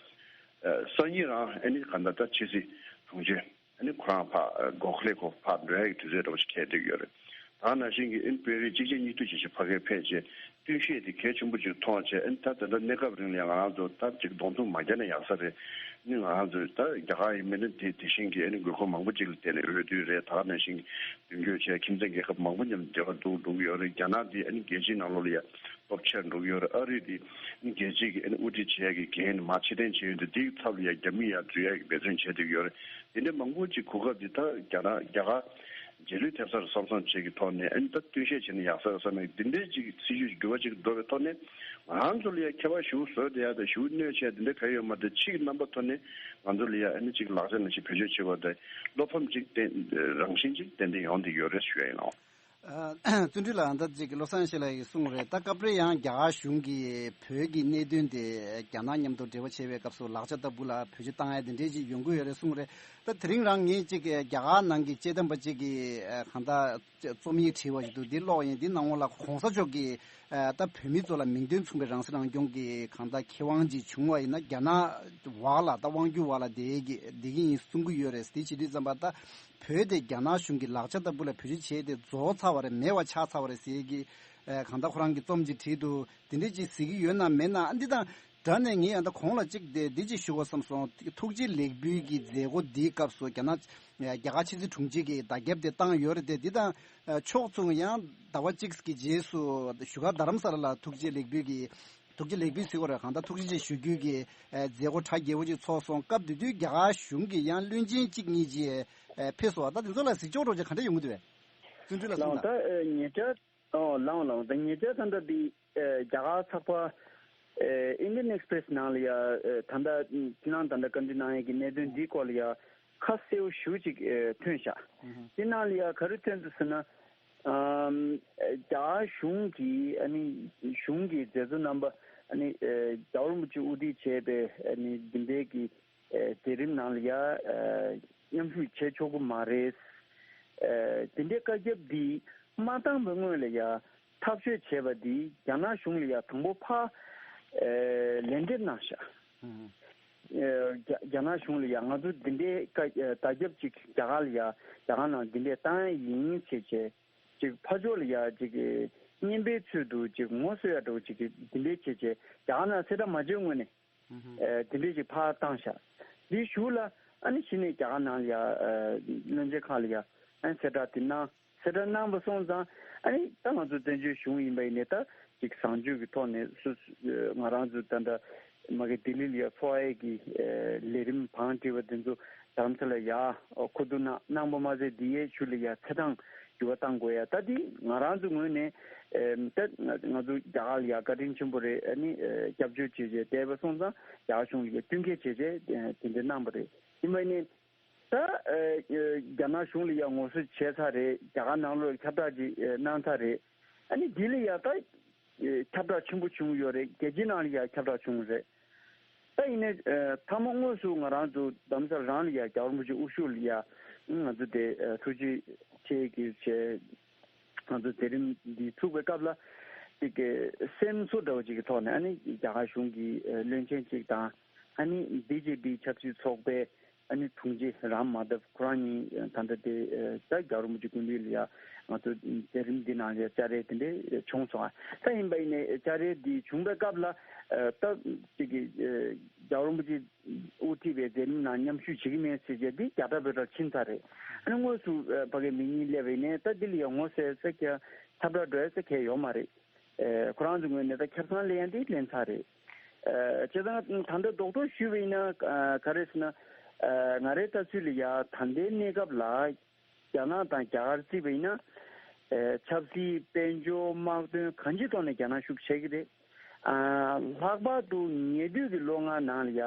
སང་ཉིན་རང་ཨ་ནི་ག་འདྲ་ད་ཕྱི་སྲིད་དྲུང་ཆེ་ཨ་ནི་ཁོ་རང་ཕར་གྷོ་ཁ་ལེ་ཁོ་ཕར་འགྲོ་ཡ་གི་དུས་ཚོད་འདྲ་བོ་ཞིག་འཁེལ་བསྡད་ཡོད་རེད། ད་ག་ནང་བཞིན་གྱི་ཨ་ནི་དཔོན་རིགས་གཅིག་རྗེས་གཉིས་མཐུད་བྱས་བྱས་ཕ་གིར་ཕེབས་བྱས་བསྟུན་བཤད་དེ་གལ་ཆེན་པོ་ཅིག་མཐོང་བྱས། ཨ་ནི་ད་དེ་འདྲ་གནས་སྐབས་རིང་ལ་ཡ་ང་རང་ཚོ་ད་ཅིག་གདོང་ཐུག་མ་རྒྱག་ན་ཡག་ས་རེད། ཨ་ནི་ང་རང་ཚོས་ད་རྒྱ་གར་ཡིན་མིན་ནི་དེ་དེ་བཞིན་གྱི་ཨ་ནི་དགོས་མཁོ་མང་པོ་ཅིག་ལ་བརྟེན་ནས་འོས་བསྡུ་རེད། ད་ག་ནང་བཞིན་མདུན་སྐྱོད་བྱས་ཁྱིམ་མཚེས་རྒྱལ་ཁབ་མང་པོ་མཉམ་དུ་འབྲེལ་བ་འདུག་འགྲོ་གི་ཡོད་རེད། རྒྱ་ནག་འདི་ཨ་ནི་རྒྱལ་སྤྱིའི་ནང་ལོགས་ལ་ཡ་སྟོབས་ཆེར་འགྲོ་གི་ཡོད་རེད། ཨ་རི་འདི་ཨ་ནི་རྒྱལ་སྤྱི་གི་ཨ་ནི་དབུ་ཁྲིད་བྱེད་ཡ་གི་འགན་ནི་མར་ཕྱིར་འཐེན་བྱས་ཡོད་འདུག་འདིའི་ཚབ་ལ་ཡ་རྒྱ་མི་ཡ་འཛུལ་ཡ་གི་འབད་བརྩོན་བྱས་བསྡད་ཀྱི་ཡོད་རེད། དེ་འདྲའི་མང་པོ་ཅིག་གོ་སྐབས་འདི་ད་རྒྱ་ནག་རྒྱ་གར་རྗེས་ལུས་ཐེབས་ས་རེད་བསམ་བསམ་བྱེད་ཀྱི་ཐོག་ནས། ཨ་ནི་ད་བསྟུན་བཤད་བྱས་ན་ཡག་ས་རེད་བསམ་ནས་འདི་འདྲའི་ཅིག་སྲིད་ཇུས་འགྱུར་བ་ཅིག་འགྲོ་བའི་ཐོག་ནས། ང་རང་ཚོ་ལ་ཡ་ཁྱད་པར་ཞེ་པོ་བཟོས་བསྡད་ཡ་དང་ཞེ་པོ་གནོད་བྱས་དེ་འདྲ་ག་ཡོད་མ་རེད། ཕྱི་གི་རྣམ་པ་ཐོག་ནས་ང་ཚོ་ལ་ཡ་ཨ་ནི་ཅིག་ལག་ཆ་ནང་བཞིན་བེད་སྤྱོད་བྱེད་པ་དང་བློ་ཕམ་ཅིག་ཏན་རང་བཞིན་ཅིག་ཏན་ཏན་ཡོང་བསྡད་ཡོད་རེད་ཞུ་ཡ་ཡིན། ཨ། བརྩོན་འགྲུས་ལགས། ད་ཅིག་བློ་བཟང་ཡེ་ཤེས་ལགས་ཀྱིས་གསུངས་རེད། ད་སྐབས་རེ་ཡང་རྒྱ་གར་གཞུང་གིས་བོད་ཀྱི་གནད་དོན་དེ་རྒྱ་ནག་མཉམ་དུ་འབྲེལ་བ་བྱེད་པའི་སྐབས་སུ་ལག་ཆ་ལྟ་བུ་ལ་བེད་སྤྱོད་བཏང་ཡ་དེ་འདྲའི་ཅིག་ཡོང་གི་ཡོད་རེད་གསུངས་རེད། ད་དེ་རིང་རང་ངས་ཅིག་རྒྱ་གར་ནང་གི་དཔྱད་འདེམས་པ་ཅིག་གིས་གང་ལྟར་རྩོམ་ཡིག་བྲིས་པ་ཞིག་འདུག་འདི་ཀློག་ཡིན། འདི་ནང་ལོགས་ལ་གོང་ས་མཆོག་གིས་ད་བོད་མི་ཚོ་ལ་མིང་དོན་མཚུངས་པའི་རང་སྲིད་རང་སྐྱོང་གི་གང་ལྟར་ཁེ་དབང་ཅིག་བྱུང་བ་ཡིན་ན་རྒྱ་ནག་འོག་ལ་ད་དབང་སྒྱུར་འོག་ལ་བསྡད་ཀྱི་བསྡད་ཀྱི་ཡིན་གསུང་གི་ཡོད་རེད། དེ་བྱེད་དུས་ཙམ་པ་ད་བོད་དེ་རྒྱ་ནག་གཞུང་གི་ལག་ཆ་ལྟ་བུ་ལ་བེད་སྤྱོད་བྱས་ཏེ་རྫོགས་ཚར་བ་རེད། མེད་པ་ཆགས་ཚར་བ་རེད་ཟེར་གྱི། ཨ། གང་ལྟར་ཁོ་རང་གིས་རྩོམ་ཅིག་བྲིས་འདུག་དེ་འདྲས་ཅིག་གཟིགས་ཀྱི་ཡོད་ན་མེད་ན། ཨ། འདི་དང་སྦྲགས་ནས་ངས་ཡང་ད་གོང་ལ་ཅིག་དེ་འདི་ཅིག་ཞུ་དགོས་བསམ་སོང་། ཐུགས་རྗེ་ལེགས་འབུལ་གྱི་མཛད་སྒོ་འདིའི་སྐབས་སུ་རྒྱ་ནག་རྒྱ་གར་ཕྱི་སྲིད་དྲུང་ཆེ་གིས་བརྡ་ཁྱབ་དེ་བཏང་ཡོད་རེད་དེ། འདི་དང་ཕྱོགས་མཚུངས་ཡང་ཟླ་བ་གཅིག་གི་རྗེས་སུ་བཞུགས་སྒར་རྡ་རམ་ས་ལ་ལ་ཐུགས་རྗེ་ལེགས་འབུལ་གྱི། ཐུགས་རྗེ་ལེགས་འབུལ་ཟེར་དགོས་རེད། གང་ལྟར་ཐུགས་རྗེ་ཆེ་ཞུ་རྒྱུ་གི་མཛད་སྒོ་གྲ་རྒྱས་པོ་ཅིག་ཚོགས་སོང་། སྐབས་དེ་དུས་རྒྱ་གར་གཞུང་གི་ཡང་བློན་ཆེན་གཅིག་གཉིས་ཅིག་ཕེབས་སོང་བ། ད་དེ་ཚོ་ལ་གཟིགས་ཕྱོགས་འདྲ་བོ་ཅིག་ག་འདྲ་ཡོང་གི་འདུག་བས། བརྩོན་འགྲུས་ལགས་གསུངས་དང་། ད་ཉེ་ཆར། ཨོ། ལགས་འོང་ལགས་འོང་། ད་ཉེ་ཆར་ད་ལྟ་འདི་རྒྱ་གར་ཚགས་པར་Indian Express ནང་ལ་ཡ་ད་ལྟ་ཕྱི་ནང་ད་ལྟ་བཀའ་འདྲི་གནང་ཡས་ཀྱི་གནད་དོན་འདིའི་སྐོར་ལ་ཡ་ཁ་གསལ་པོ་ཞེ་པོ་ཅིག་ཐོན་ཤག་དེ་ནང་ལ་ཡ་ག་རེ་ཐོན་འདུག་ཟེར་ན། ཨམ། རྒྱ་གཞུང་གིས་ཨ་ནི་གཞུང་གི་མཛད་གཙོ་རྣམ་པ་ཨ་ནི་རྒྱལ་བ་རིན་པོ་ཆེ་དབུ་ཁྲིད་བྱས་པའི་ཨ་ནི་འདི་འདྲའི་གི་མཛད་རིམ་ནང་ལ་ཡ་མཉམ་ཞུགས་བྱེད་ཆོག་གི་མ་རེད། དེ་འདྲའི་བཀའ་ཁྱབ་འདི་མ་བཏང་བའི་སྔོན་ལ་ཡ་ཐག་གཅོད་བྱས་པ་འདི་རྒྱ་ནག་གཞུང་ལ་ཡ་དང་པོ་ཕར་ལན་འདེབས་གནང་ཤག་རྒྱ་རྒྱ་ནག་གཞུང་ལ་ཡ་ང་ཚོ་འདི་འདྲའི་བཀའ་བརྡ་ཁྱབ་ཅིག་རྒྱ་གར་ལ་ཡ་རྒྱ་གར་ནང་འདི་འདྲའི་བཏང་ཡ་ཡིན་ཟེར་བྱས། ཅིག་ཕར་ཕྱོགས་ལ་ཡ་ཅིག་གི་སྙན་པའི་ཚུལ་དུ་ཅིག་ངོ་སོ་ཡ་འདྲ་བོ་ཅིག་གི་འདི་འདྲའི་བྱས་བྱས་རྒྱ་གར་ནང་གསལ་བསྒྲགས་མ་བྱས་སྔོན་ནས། ཨ། འདི་འདྲའི་ཅིག་ཕར་བཏང་ཤག་འདིའི་གཞུག་ལ་ཨ་ནི་གཞི་ནས་རྒྱ་གར་ནང་ལ་ཡ་བློན་ཆེན་ཁག་ལ་ཡ་ཨ་ནི་གསལ་བསྒྲགས་འདི་གནང་། གསལ་བསྒྲགས་གནང་བ་སོང་ཙང་ཨ་ནི་ད་ང་ཚོ་བཙན་བྱོལ་གཞུང་ཡིན་པ་ཡིན་ནའི་ད་ཅིག་བཟང་སྤྱོད་ཀྱི་ཐོག་ནས་སུ་ང་རང་ཚོ་ད་ལྟ་མ་གི་ལྡི་ལི་ལ་ཡ་འཚོགས་ཡས་ཀྱི་ལས་རིམ་བང་སྒྲིག་པ་འདི་ཚོ་རྡ་རམ་ས་ལ་ཡ་མཁོ་བསྡུ་གནང་གནང་པ་མ་ཟད་འདི་ཡའི་ཤུལ་ལ་ཡ་ཚེ་ཐང་འགྱུར་བ་གཏང་དགོས་ཡ། ད་འདི་ང་རང་ཚོ་ངོས་ནས་ཨེམ། ད་ང་ང་ཚོ་རྒྱ་གར་ལ་ཡ་བཀའ་དྲིན་ཆེན་པོ་རེད། ཨ་ནི་ཨེ་སྐྱབས་བཅོལ་བྱས་བྱས་བསྡད་པ་སོང་ཙང་རྒྱ་གར་གཞུང་ལ་ཡ་བསྟུན་མཁས་བྱས་བྱས་ཨེ་དེ་འདྲ་གནང་པ་རེད། ཡིན་པ་ནི་ད་ཨེ་ཨེ་རྒྱ་ནག་གཞུང་ལ་ཡ་ངོ་སོ་བྱས་ཚར་རེད། རྒྱ་གར་ནང་ལོགས་ལ་ཁྱབ་བསྒྲགས་ཅིག་ཨེ་གནང་ཚར་རེད། ཨ་ནི་འདི་ལ་ཡ་ད་ཨེ་ཁྱབ་བསྒྲགས་ཆེན་པོ་བྱུང་ཡོད་རེད། རྒྱལ་སྤྱིའི་ནང་ལ་ཡ་ཁྱབ་བསྒྲགས་བྱུང་རེད། ད་ཡིན་ནའི་ཨ་མཐའ་མ་དངོས་སུ་ང་རང་ཚོ་རྡ་རམ་ས་ལ་རང་ལ་ཡ་རྒྱལ་བ་རིན་པོ་ཆེ་དབུ་བཞུགས་ལ་ཡ་ང་ཚོ་དེ་ཨ་ཐུགས་རྗེ་ཆེ་གི་བྱས། ང་ཚོ་མཛད་རིམ་འདི་ཚུགས་པའི་སྐབས་ལ་ཅིག་གི་སེམས་གསོ་འདྲ་བོ་ཅིག་གི་ཐོག་ནས་ཨ་ནི་རྒྱ་གར་གཞུང་གི་ཨ་བློན་ཆེན་ཅིག་དང་ཨ་ནི་བི་ཇེ་པི་ཆབ་སྲིད་ཚོགས་པའི་ཨ་ནི་དྲུང་ཆེ་རམ་མ་དབ་ཁོ་རང་གཉིས་ད་ལྟ་དེ་ད་རྒྱལ་བ་རིན་པོ་ཆེ་སྐུ་མདུན་ལ་ཡ་ང་ཚོ་མཛད་རིམ་འདི་ནང་ལ་བཅར་རེས་དེ་འདྲས་བྱུང་སོང་། ད་ཡིན་པ་ཡིན་ནའི་བཅར་རེས་འདི་བྱུང་པའི་སྐབས་ལ་ད་ཅིག་གི་རྒྱལ་བ་རིན་པོ་ཆེ་དབུ་ཁྲིད་པའི་མཛད་རིམ་ནང་མཉམ་ཞུགས་བྱེད་ཀྱི་མེད་ཟེར་བྱས་འདི་རྒྱ་ཁྲ་བོད་ཁྲར་ཕྱིན་ཚར་རེད། ཨ་ནི་དངོས་སུ་ཕ་གི་མི་གཉིས་སླེབས་པ་ཡིན་ནའི་ད་འདི་ལ་ཡ་ངོ་ཟེར་ས་ཁྱབ་ཁྱབ་བསྒྲགས་འགྲོ་ཡ་ས་ཁྱབ་ཡོད་མ་རེད། ཁོ་རང་ཚོ་ངོས་ནས་ད་ཁྱབ་ཚང་ལེན་ཡ་འདི་ལེན་ཚར་རེད། བྱས་ཙང་ད་ལྟ་རྡོག་རྡོག་ཞུས་པ་ཡིན་ན་ག་རེ་ཟེར་ན། ང་རའི་ལྟ་ཚུལ་ལ་ཡ་ད་ལྟའི་གནས་སྐབས་ལ་རྒྱ་ནག་དང་རྒྱ་གར་བརྩིས་པ་ཡིན་ན། ཆབ་སྲིད་དཔལ་འབྱོར་དམག་དོན་གང་ཅིའི་ཐོག་ནས་རྒྱ་ནག་ཤུགས་ཆེ་གི་རེད། ལྷག་པར་དུ་ཉེ་དུས་ཀྱི་ལོ་ལྔ་ནང་ལ་ཡ་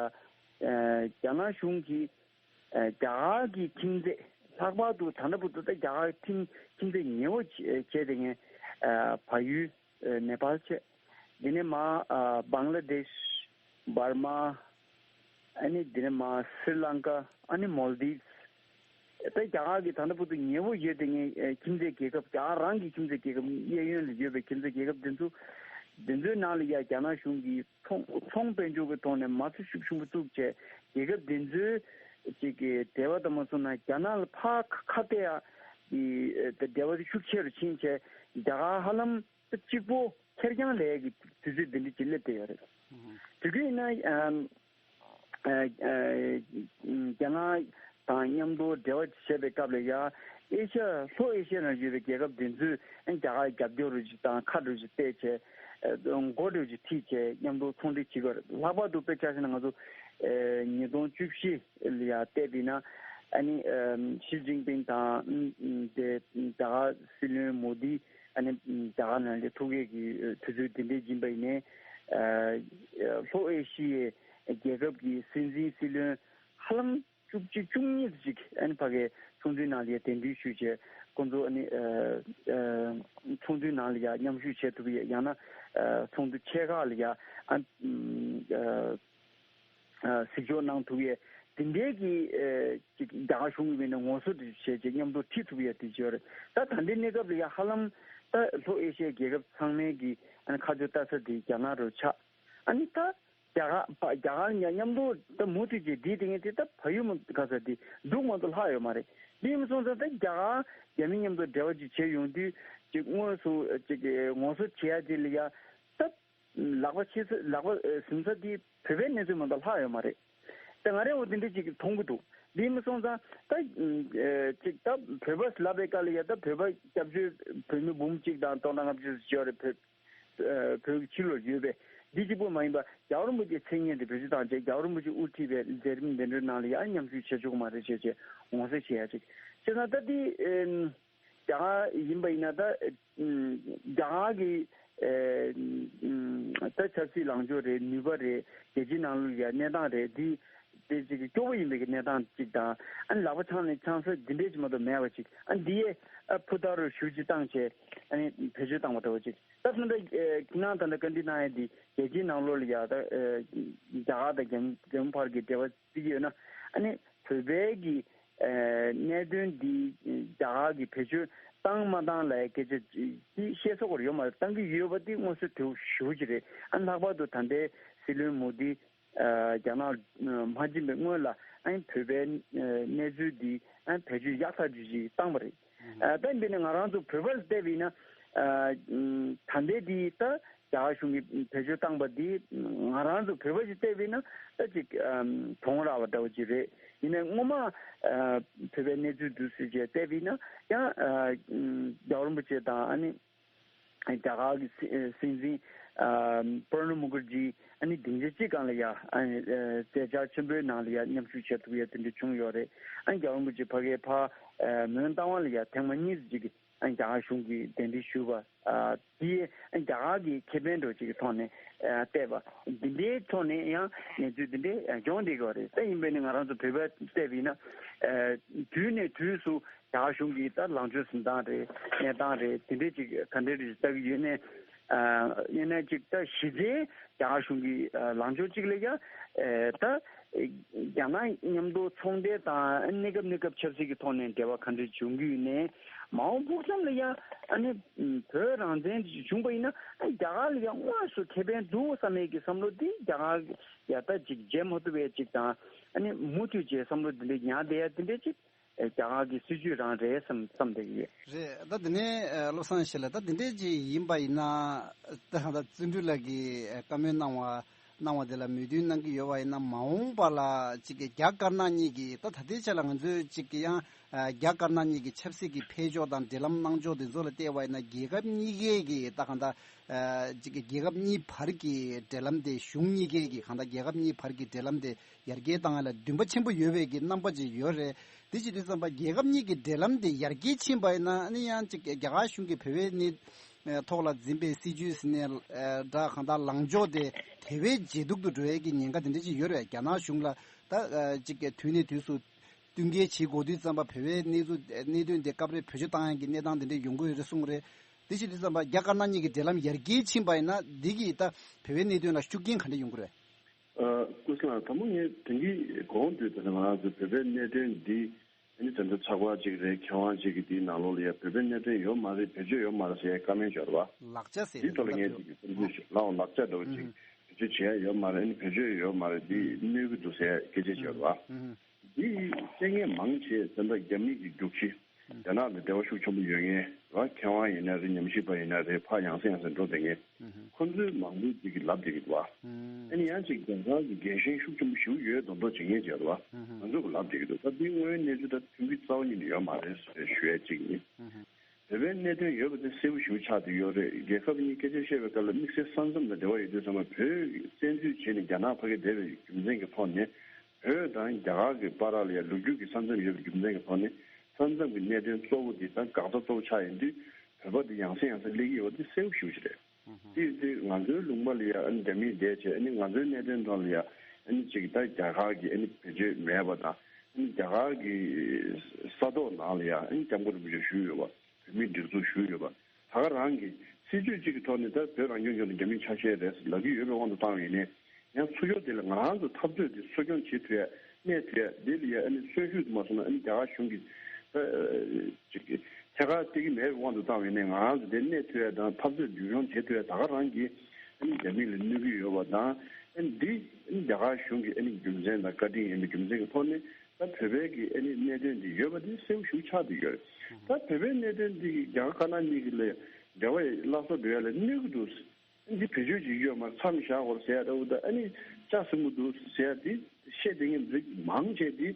རྒྱ་ནག་གཞུང་གིས་ ཨ་རྒྱ་གར་གྱི་ཁྱིམ་མཚེས། ལྷག་པར་དུ་ད་ལྟ་བར་དུ་ད་རྒྱ་གར་ཁྱིམ་ཁྱིམ་མཚེས་ཉེ་བོ་བྱས་བྱས་ཏེ་ངས་ཨ་བལ་ཡུལ། ཨ་ནེ་པཱལ་བྱས། དེ་ནས་མར་ཨ་བང་ལ་དེཤ། འབར་མ། ཨ་ནི་དེ་ནས་མར་སི་རི་ལང་ཀ། ཨ་ནི་མོལ་དིབ། ད་རྒྱ་གར་གྱི་ད་ལྟ་བར་དུ་ཉེ་བོ་བྱས་ཏེ་ངས་ཨ་ཁྱིམ་མཚེས་རྒྱལ་ཁབ། རྒྱ་གར་རང་གི་ཁྱིམ་མཚེས་རྒྱལ་ཁབ། གཡས་གཡོན་ལ་ཡོད་པའི་ཁྱིམ་མཚེས་རྒྱལ་ཁབ་དེ་ཚོ། དེ་ཚོའི་ནང་ལ་ཡ་རྒྱ་ནག་གཞུང་གིས་ཚོང་ཚོང་དཔལ་འབྱོར་གྱི་ཐོག་ནས་མ་ཚུགས་ཤུགས་ཆེན་པོ་བཙུགས་བྱས། རྒྱལ་ཁབ་དེ་ཚོའི་ཅིག་གི་འབྲེལ་བ་དང་། མ་སོང་ན་རྒྱ་ནག་ལ་ཕར་ཁ་ཁ་གཏད་ཡ་གི་འབྲེལ་བ་དེ་ཤུགས་ཆེ་རུ་ཕྱིན་བྱས། རྒྱ་གར་ཧ་ལམ་གཅིག་པོ་ཁེར་རྐྱང་ལས་ཀྱི་དུས་ཚོད་འདི་འདྲ་ཅིག་སླེབས་བསྡད་ཡོད་རེད། དེ་དུས་ཡིན་ན་ཨ་ཨ་ཨ་རྒྱ་ནག་དང་མཉམ་དུ་འབྲེལ་བ་བྱེད་པའི་སྐབས་ལ་ཡ། ཨེ་ཤ་ཡ། ལྷོ་ཨེ་ཤ་ཡའི་ནང་ཡོད་པའི་རྒྱལ་ཁབ་དེ་ཚོས་ཨ་རྒྱ་གར་རྒྱབ་སྐྱོར་རུ་ཅིག་དང་། ཁ་རུ་ཅིག་གཏད་བྱས། ཨ་མགོ་རུ་ཅིག་ཁྲིད་བྱས་མཉམ་དུ་ཚོང་འབྲེལ་བྱེད་ཀྱི་ཡོད་རེད། ལྷག་པར་དུ་དཔེ་ཆ་བཞག་ན་ང་ཚོ་ཨ་ཉིས་སྟོང་བཅུ་བཞི་ལ་ཡ་བལྟས་པ་ཡིན་ན། ཨ་ནི་ཨ་ཞི་ཅིན་ཕིང་དང་། ཨ་དེ་རྒྱ་གར་སྲིད་བློན་མོ་དི། ཨ་ནི་རྒྱ་གར་ནང་ལ་ཐུག་ཡས་ཀྱི་དུས་ཚོད་དེ་འདྲ་ཡིན་པ་ཡིན་ནའི། ཨ་ལྷོ་ཨེ་ཤི་ཡའི་རྒྱལ་ཁབ་ཀྱི་སྲིད་འཛིན། སྲིད་བློན་ཧ་ལམ་བཅུ་གཅིག་བཅུ་གཉིས་ཅིག་ཨ་ནི་ཕ་གིའི་ཚོགས་འདུའི་ནང་ལ་ཡ་གདན་འདྲེན་ཞུས་བྱས། ཁོང་ཚོ་ཨ་ནི་ཨ་ཨ་ཚོགས་འདུའི་ནང་ལ་ཡ་མཉམ་ཞུགས་བྱེད་ཐུབ་ཡས། ཡང་ན་ཨ་ཚོགས་འདུ་ཆེ་ཁག་ལ་ཡ་ཨ་ཨ་གཟིགས་ཞིབ་གནང་ཐུབ་ཡས་དེ་འདྲའི་གི་ཨ་ཅིག་རྒྱ་གར་གཞུང་གི་ངོས་ནས་ངོ་སོ་དེ་བྱས་བྱས་མཉམ་དུ་ཁྲིད་ཐུབ་ཡས་དེ་བྱས་རེད། ད་ད་ལྟའི་གནས་སྐབས་ལ་ཡ་ཧ་ལམ་ད་ལྷོ་ཨེ་ཤི་ཡའི་རྒྱལ་ཁབ་ཚང་མའི་གི་ཨ་ནི་ཁ་ཕྱོགས་ལྟ་ས་དེ་རྒྱ་ནག་རུ་ཆགས། ཨ་ནི་ད་རྒྱ་གར་བ་རྒྱ་གར་མཉམ་དུ་ད་མུ་མཐུད་བྱས་བསྡད་དེ་ངས་དེ་ད་ཕ་ཡུལ་མ་ག་ས་དེ་འདུག་མ་གཏོགས་ལྷག་ཡོད་མ་རེད། དེ་ཡིན་སོང་ཙང་ད་རྒྱ་གར་རྒྱ་མི་མཉམ་དུ་འབྲེལ་བ་ཅིག་བྱས་ཡོང་དུས། ཅིག་དངོས་སུ་ཅིག་ངོ་སོ་བྱེད་ཡ་དེ་ལ་ཡ་ད་ལག་པ་ཕྱིས་ས། ལག་པ་ཟིན་ས་དེ་བོད་པའི་གནས་ཚུལ་མ་གཏོགས་ལྷག་ཡོད་མ་རེད། ད་ང་རང་འོ་དེ་འདྲ་ཅིག་མཐོང་གི་འདུག། དེ་ཡིན་སོང་ཙང་ད་ཅིག་ད་བོད་པ་ལབ་པའི་སྐབས་ལ་ཡ་ད་བོད་པ་སྐྱབས་བཅོལ་བོད་མི་འབུམ་གཅིག་དང་སྟོང་ཕྲག་ལྔ་བཅུ་ཙམ་ཡོད་རེད། བོད་ཨ་བོད་ཀྱི་ཕྱི་ལོགས་ཡོད་པའི་འདི་གཅིག་པུ་མ་ཡིན་པ། རྒྱལ་བ་རིན་པོ་ཆེའི་མཚན་སྙན་དེ་བེད་སྤྱོད་བཏང་བྱས། རྒྱལ་བ་རིན་པོ་ཆེས་དབུ་ཁྲིད་པའི་མཛད་རིམ་འདི་འདྲའི་ནང་ལ་ཡང་མཉམ་ཞུགས་བྱེད་ཆོག་གི་མ་རེད་ཅེས་བྱས་ངོ་སེ་བྱེད་ཡ་ཅིག་བྱས་ཙང་། ད་འདི་ཨེམ་རྒྱ་གར་ཡིན་པ་ཡིན་ན། ད་ཨེམ་རྒྱ་གར་གྱི་ཨེམ་ད་ཆབ་སྲིད་ལངས་ཕྱོགས་རེད། ནུས་པ་རེད། རྒྱལ་སྤྱིའི་ནང་ལོགས་ལ་ཡ་གནས་སྟངས་རེད། འདི་དེ་ཅིག་སྐྱོ་པོ་ཡིན་པའི་གི་གནས་སྟངས་ཅིག་དང་། ཨ་ནི་ལག་པ་འཆང་ནས་འཆང་ས་འདི་འདྲས་ཅིག་མ་གཏོགས་མེད་པ་ཅིག། ཨ་འདི་ཡས་ཨ་ཕུ་ཐག་རུ་ཞུ་ཅིག་བཏང་བྱས། ཨ་ནི་བེད་སྤྱོད་བཏང་བ་འདྲ་བོ་ཅིག། ད་ད་ལྟ་ཨེ་ཁྱེད་རང་ད་ལྟ་བཀའ་འདྲི་གནང་ཡས་འདི་རྒྱལ་སྤྱིའི་ནང་ལོགས་ལ་ཡ་ད་ཨེ་རྒྱ་གར་དང་རྒྱ་རྒྱ་མི་བར་གྱི་འབྲེལ་བ་བརྩི་གི་ཡོད་ན། ཨ་ནི་བོད་པའི་གི་ཨེ་གནད་དོན་འདི་རྒྱ་གར་གྱིས་བེད་སྤྱོད་བཏང་མ་བཏང་ལ་ཡ་སྐད་ཆ་ཅིག་བཤད་ས་སྐོར་ཡོད་མ་རེད། བཏང་གི་ཡོད་པ་འདི་མངོན་གསལ་དོད་པོ་ཞེ་པོ་ཅིག་རེད། ཨ་ནི་ལྷག་པར་དུ་ད་ལྟའི་སྲིད་བློན་མོ་དི་ཨ་རྒྱ་ནག་ཨ་མ་ཕྱིན་པའི་སྔོན་ལ། ཨ་ནི་བོད་པའི་ཨ་གནས་ཚུལ་འདི་ཨ་ནི་བེད་སྤྱོད་ཡག་ཐག་ཆོད་ཅིག་བཏང་པ་རེད། ཨ་ད་འདི་ནི་ང་རང་ཚོ་བོད་པར་བལྟས་པ་ཡིན་ན། ཨ་ཨ་ད་ལྟའི་འདི་ད་རྒྱ་གར་གཞུང་གིས་བེད་སྤྱོད་བཏང་པ་འདི་ང་རང་ཚོ་བོད་པ་ཞིག་བལྟས་པ་ཡིན་ན་ད་ཅིག་ཨ་དོགས་པ་རག་པ་འདྲ་བོ་ཅིག་རེད། ཡིན་ནའི་སྔོན་མ་ཨ་བོད་པའི་གནས་ཚུལ་འདུག་སེ་བྱས་བལྟས་པ་ཡིན་ན་ཡང་། ཨ་ཨ་རྒྱལ་བ་རིན་པོ་ཆེ་དང་། ཨ་ནི་རྒྱ་གར་གྱི་སྲིད་སྲིད་འཛིན་ཨ་པྲ་ནབ་མུ་ཁར་ཇི། ཨ་ནི་སྡིངས་ཆ་གཅིག་སྒང་ལ་ཡ་ཨ་ནི་ཨ་མཛད་འཆར་ཆེན་པོའི་ནང་ལ་ཡ་མཉམ་ཞུགས་བྱེད་ཐུབ་ཡ་དེ་འདྲ་བྱུང་ཡོད་རེད། ཨ་ནི་རྒྱལ་བ་རིན་པོ་ཆེ་ཕ་གིར་ཕར་ཨ་མོན་རྟ་དབང་ལ་ཡ་ཐེངས་མ་གཉིས་ཅིག་ཨ་ནི་རྒྱ་གར་གཞུང་གིས་གདན་འདྲེན་ཞུས་པ། ཨ་དེ་ཨ་ནི་རྒྱ་གར་གྱི་ཁེ་ཕན་འདྲ་བོ་ཅིག་གི་ཐོག་ནས་ཨ་བལྟས་པ། འདི་འདྲའི་ཐོག་ནས་ཡང་གནས་ཚུལ་འདི་འདྲའི་ཨ་བྱུང་བསྡད་ཀྱི་ཡོད་རེད། ད་ཡིན་པས་ནི་ང་རང་ཚོ་བོད་པ་བལྟས་པ་ཡིན་ན། ཨ་དུས་ནས་དུས་སུ་རྒྱ་གར་གཞུང་གིས་ད་ལངས་ཕྱོགས་འཛིན་སྟངས་རེད། གནས་སྟངས་རེད། དེ་འདྲས་ཅིག་ག་འདྲས་རེད་ལྟ་གི་ཡོད་ནའི། ཨ་ཡིན་ན་ཅིག་ད་གཞི་རྩའི་རྒྱ་གར་གཞུང་གི་ཨ་ལངས་ཕྱོགས་ཅིག་ལ་ཡ། ཨ་ད་རྒྱ་ནག་མཉམ་དུ་ཚོང་འབྲེལ་དང་། ཨ་གནས་སྐབས་གནས་སྐབས་ཆབ་སྲིད་ཀྱི་ཐོག་ནས་འབྲེལ་བ་ག་འདྲས་བྱུང་གི་ཡོད་ནའི། མ་འོངས་ཕུགས་བསམ་ལ་ཡ་ཨ་ནི་བོད་རང་བཙན་བྱུང་པ་ཡིན་ན། ཨ་རྒྱ་གར་ལ་ཡ་དངོས་སུ་ཁེ་ཕན་འདུག་བསམ་མཁན་གྱི་བསམ་བློ་འདི་རྒྱ་གར་ཡ་ད་ཅིག་བརྗེད་མ་ཐུབ་པའི་ཅིག་དང་། ཨ་ནི་མུ་མཐུད་བྱས་བསམ་བློ་འདི་འདྲས་ཉར་བསྡད་ཡ་འདི་འདྲས་ཅིག་རྒྱ་གར་གྱི་སྲིད་བྱུས་རང་རེད་བསམ་བསམ་བསྡད་ཀྱི་ཡོད། རེད། ད་དེ་ནས་ཨ་བློ་བཟང་ཞིག་ལ་ད་དེ་འདྲས་ཅིག་ཡིན་པ་ཡིན་ན། ད་ད་བརྩོན་འགྲུས་ལགས་ཀྱིས་ཨ་བཀའ་མོལ་གནང་བ་གནང་བ་དེ་ལ་མོས་མཐུན་གནང་གི་ཡོད་པ་ཡིན་ན། མ་འོངས་པ་ལ་ཅིག་གི་རྒྱ་དཀར་ནག་གཉིས་ཀྱི། ད་ད་ལྟའི་ཆ་ལ་ང་ཚོས་ཅིག་གི་ཡང་ཨ་རྒྱ་དཀར་ནག་གཉིས་ཀྱི་ཆབ་སྲིད་ཀྱི་འཕེལ་ཕྱོགས་དང་འབྲེལ་ལམ་གནང་ཕྱོགས་དེ་ཚོ་ལ་བལྟས་པ་ཡིན་ན། རྒྱལ་ཁབ་གཉིས་ཀའི་གི་ད་གང་ལྟར་ཨ་ཅིག་གི་རྒྱལ་ཁབ་གཉིས་བར་གྱི་འབྲེལ་ལམ་དེ། གཞུང་གཉིས་ཀའི་གི་གང་ལྟར་རྒྱལ་ཁབ་གཉིས་བར་གྱི་འབྲེལ་ལམ་དེ་ཡར་རྒྱས་བཏང་ཡ་ལ་འདུན་པ་ཆེན་པོ་ཡོད་པའི་གི་རྣམ་པ་ཅིག་ཡོད་རེད། དེ་བྱེད་དུས་ཙམ་པ་རྒྱལ་ཁབ་གཉིས་ཀྱི་འབྲེལ་ལམ་དེ་ཡར་རྒྱས་ཕྱིན་པ་ཡིན་ན། ཨ་ནི་ཡང་ཅིག་རྒྱ་གར་གཞུང་གིས་བོད་པའི་གནས་ཐོག་ལ་འཛིན་པའི་སྲིད་བྱུས་ཟེར་ནའི་འདྲ། གང་ལྟར་ལངས་ཕྱོགས་དེ་དེ་བས་ཇེ་སྡུག་ཏུ་འགྲོ་ཡས་ཀྱི་ཉེན་ཁ་དེ་འདྲ་ཅིག་ཡོད་རེད། རྒྱ་ནག་གཞུང་ལ་ད་ཅིག་གི་དུས་ནས་དུས་སུ་ བསྟུན་མཁས་བྱེད་དགོས་དུས་ཙམ་པ་བོད་པའི་གནས་ཚུལ་གནད་དོན་དེ་སྐབས་རེ་བེད་སྤྱོད་བཏང་ཡག་གི་གནས་སྟངས་དེ་འདྲ་ཡོང་གི་ཡོད་རེད་གསུངས་རེད། དེ་བྱེད་དུས་ཙམ་པ་རྒྱ་དཀར་ནག་གཉིས་ཀྱི་འབྲེལ་ལམ་ཡར་རྒྱས་ཕྱིན་པ་ཡིན་ན་འདི་གིས་ད་བོད་པའི་གནད་དོན་ལ་ཤུགས་རྐྱེན་ག་འདྲ་ཡོང་གི་རེད། ཨ། སྐུ་ཞབས་ལགས། དང་པོ་ངས་དེང་གི་གོང་དུ་ད་ང་རང་ཚོ་བོད་པའི་གནད་དོན་འདི་ཨ་ནི་དེ་འདྲ་ཚགས་པར་ཅིག་རེད། མཁས་དབང་ཅིག་གིས་འདིའི་ནང་ལོགས་ལ་ཡ་བོད་པའི་གནད་དོན་ཡོད་མ་རེད། བེད་སྤྱོད་ཡོད་མ་རེད་ཟེར་ཡ་བཀའ་མོལ་བྱས་པ། ལག་ཆ་ཟེར་འདིའི་ཐོག་ལ་ངས་ཅིག་བསམ་ཚུལ་ཞིག་ལའང་ལག་ཆ་འདྲ་བོ་ཅིག་ཨུ་ཧུ། བེད་སྤྱོད་བྱས་ཡོད་མ་རེད། ཨ་ནི་བེད་སྤྱོད་ཡོད་མ་རེད། འདི་ཨུ་ཧུ། གནོད་ཀྱི་འདུག་ཟེར་ཡ་སྐད་ཆ་བཤད་པ། ཨུ་ཧུ། འདི་སྐྱེ་མཁན་མང་ཆེ་བསམ་པ་རྒྱ་མི་གི་རྒྱུག་ཁྱི། ཨུ་ཧུ། རྒྱ་ནག་དང་འབྲེལ་བ་ཤུགས་ཆེན་པོ་ཡོད་མཁན་ར། མཁས་དབང་ཡིན་ན་རེད། ཉམས་ཞིབ་པ་ཡིན་ན་རེད། ཕར་ཡང་སེ་ཡང་སེ་འགྲོ་བསྡད་མཁན། ཨུ་ཧུ། ཁོ་ཚོའི་མང་པོ་ཅིག་གིས་ལབ་བསྡད་ཀྱི་འདུག་བ། ཨུ་ཧུ། ཨ་ནི་ཡང་ཅིག་རྒྱ་གར་གྱི་རྒྱལ་ཞེན་ཤུགས་ཆེན་པོ་ཞིག་ཡོད་མདོག་མདོག་བྱེད་མཁན་ཅིག་རེད་བ། ཨུ་ཧུ། ང་ཚོ་གིས་ལབ་བསྡད་ཀྱི་འདུག་ད་འདི་དངོས་ཡོད་གནས་ཚུལ་ད་མཐུན་གྱི་རྩ་བ་ཉིད་ནས་ཡོད་མ་རེད་ཞེས་ཞུ་ཡ་གཅིག་ཡིན། ཨུ་ཧུ། བོད་པའི་གནད་དོན་ཡོད་པ་དེ་གསལ་པོ་ཞེ་པོ་ཆགས་བསྡད་ཡོད་རེད། རྒྱལ་ཁབ་གཉིས་སྐད་ཆ་བཤད་པའི་སྐབས་ལ་དམིགས་བསལ་ས་མཚམས་དང་འབྲེལ་བ་ཡོད་དུས་ཙམ་པ་བོད་བཙན་འཛུལ་བྱས་ནས་རྒྱ་ནག་ཕ་གིར་བསྡད་པའི་རྒྱུ་མཚན་གྱི་ཐོག་ནས་བོད་དང་རྒྱ་གར་གྱི་བར་ལ་ཡང་ལོ་རྒྱུས་ཀྱི་ས་མཚམས་ཡོད་པའི་རྒྱུ་མཚན་གྱི་ཐོག་ནས་ས་མཚམས་ཀྱི་གནད་དོན་གཙོ་བོ་འདི་དང་འགག་རྩ་གཙོ་བོ་ཆགས་ཡོང་དུས་བོད་པ་འདི་ཡང་སེ་ཡང་སེ་སླེབས་ཀྱི་ཡོད་པ་འདི་གསལ་པོ་ཞེ་པོ་ཅིག་རེད། དེ་ཡིན་དུས་ང་ཚོའི་ལུང་པ་ལ་ཡང་ཨ་ནི་རྒྱ་མིས་བསྡད་བྱས་ཨ་ནི་ང་ཚོའི་གནད་དོན་ཐོག་ལ་ཡང་ཨ་ནི་ཅིག་ད་རྒྱ་གར་གྱི་ཨ་ནི་བེད་སྤྱོད་མེད་པ་དང་ཨ་ནི་རྒྱ་གར་གྱི་ས་ཐོག་ནང་ལ་ཡང་ཨ་ནི་སྐྱབས་མགོན་རིན་པོ་ཆེ་བཞུགས་ཡོད་པ། བོད་མིའི་སྒྲིག་འཛུགས་ཞུས་ཡོད་པ། ད་ག་རང་གི་སྲིད་ཇུས་གཅིག་གི་ཐོག་ནས་ད་བོད་རང་སྐྱོང་ལྗོངས་དེ་རྒྱ་མིའི་ཆ་ཤས་རེད་ལབ་ཀྱི་ཡོད་པའི་དབང་དུ་བཏང་བ་ཡིན་ནའི། ཡང་ཚུར་ཕྱོགས་དེ་ལ་ང་རང་ཚོ་འཐབ་རྩོད་དེ་གསོ་སྐྱོང་བྱེད་ཐུབ་ཡ། གནས་ཐུབ་ཡ། དེ་ལ་ཡ་ཨ་ནི་གསོན་ཤུགས་དུ་མ་སོང་ན་ཨ་ནི་རྒྱ་གར་གཞུང་གིས་ད་ཅིག་ཐད་ཀར་སྟེར་གྱི་མེད་པའི་དབང་དུ་བཏང་བ་ཡིན་ནའི་ང་རང་ཚོ་དེ་གནས་ཐུབ་ཡ་དང་འཐབ་རྩོད་མཇུག་སྐྱོང་བྱེད་ཐུབ་ཡ་ད་ག་རང་གིས་ཨ་ནི་རྒྱ་མི་ལ་གནོད་ཀྱི་ཡོད་པ་དང་། ཨ་ནི་འདི་ཨ་ནི་རྒྱ་གར་གཞུང་གི་ཨ་ནི་རྒྱུ་མཚན་དང་བཀའ་དྲིན་ཡིན་པའི་རྒྱུ་མཚན་གྱི་ཐོག་ནས། ད་བོད་པའི་གི་ཨ་ནི་གནད་དོན་འདི་ཡོད་པ་འདི་གསལ་པོ་ཞེ་པོ་ཆགས་བསྡད་ཡོད་རེད། ད་བོད་པའི་གནད་དོན་འདི་གི་རྒྱ་གར་དཀར་ནག་གཉིས་ཀྱི་ལས་འབྲེལ་བ་སླར་གསོ་འགྲོ་ཡ་ལ་གནོད་ཀྱི་འདུག་འདི་བེད་སྤྱོད་བྱེད་ཀྱི་ཡོད་མ་རེད། མཚམས་བཞག་དགོས་རེད་ཟེར་ཡ་འདྲ་བོ་དང་ཨ་ནི་ལྕགས་སྲིན་པོ་འདུག་ཟེར་ཡ་འདི་བཤད་བསྡད་མཁན་འདི་མང་ཆེ་འདི་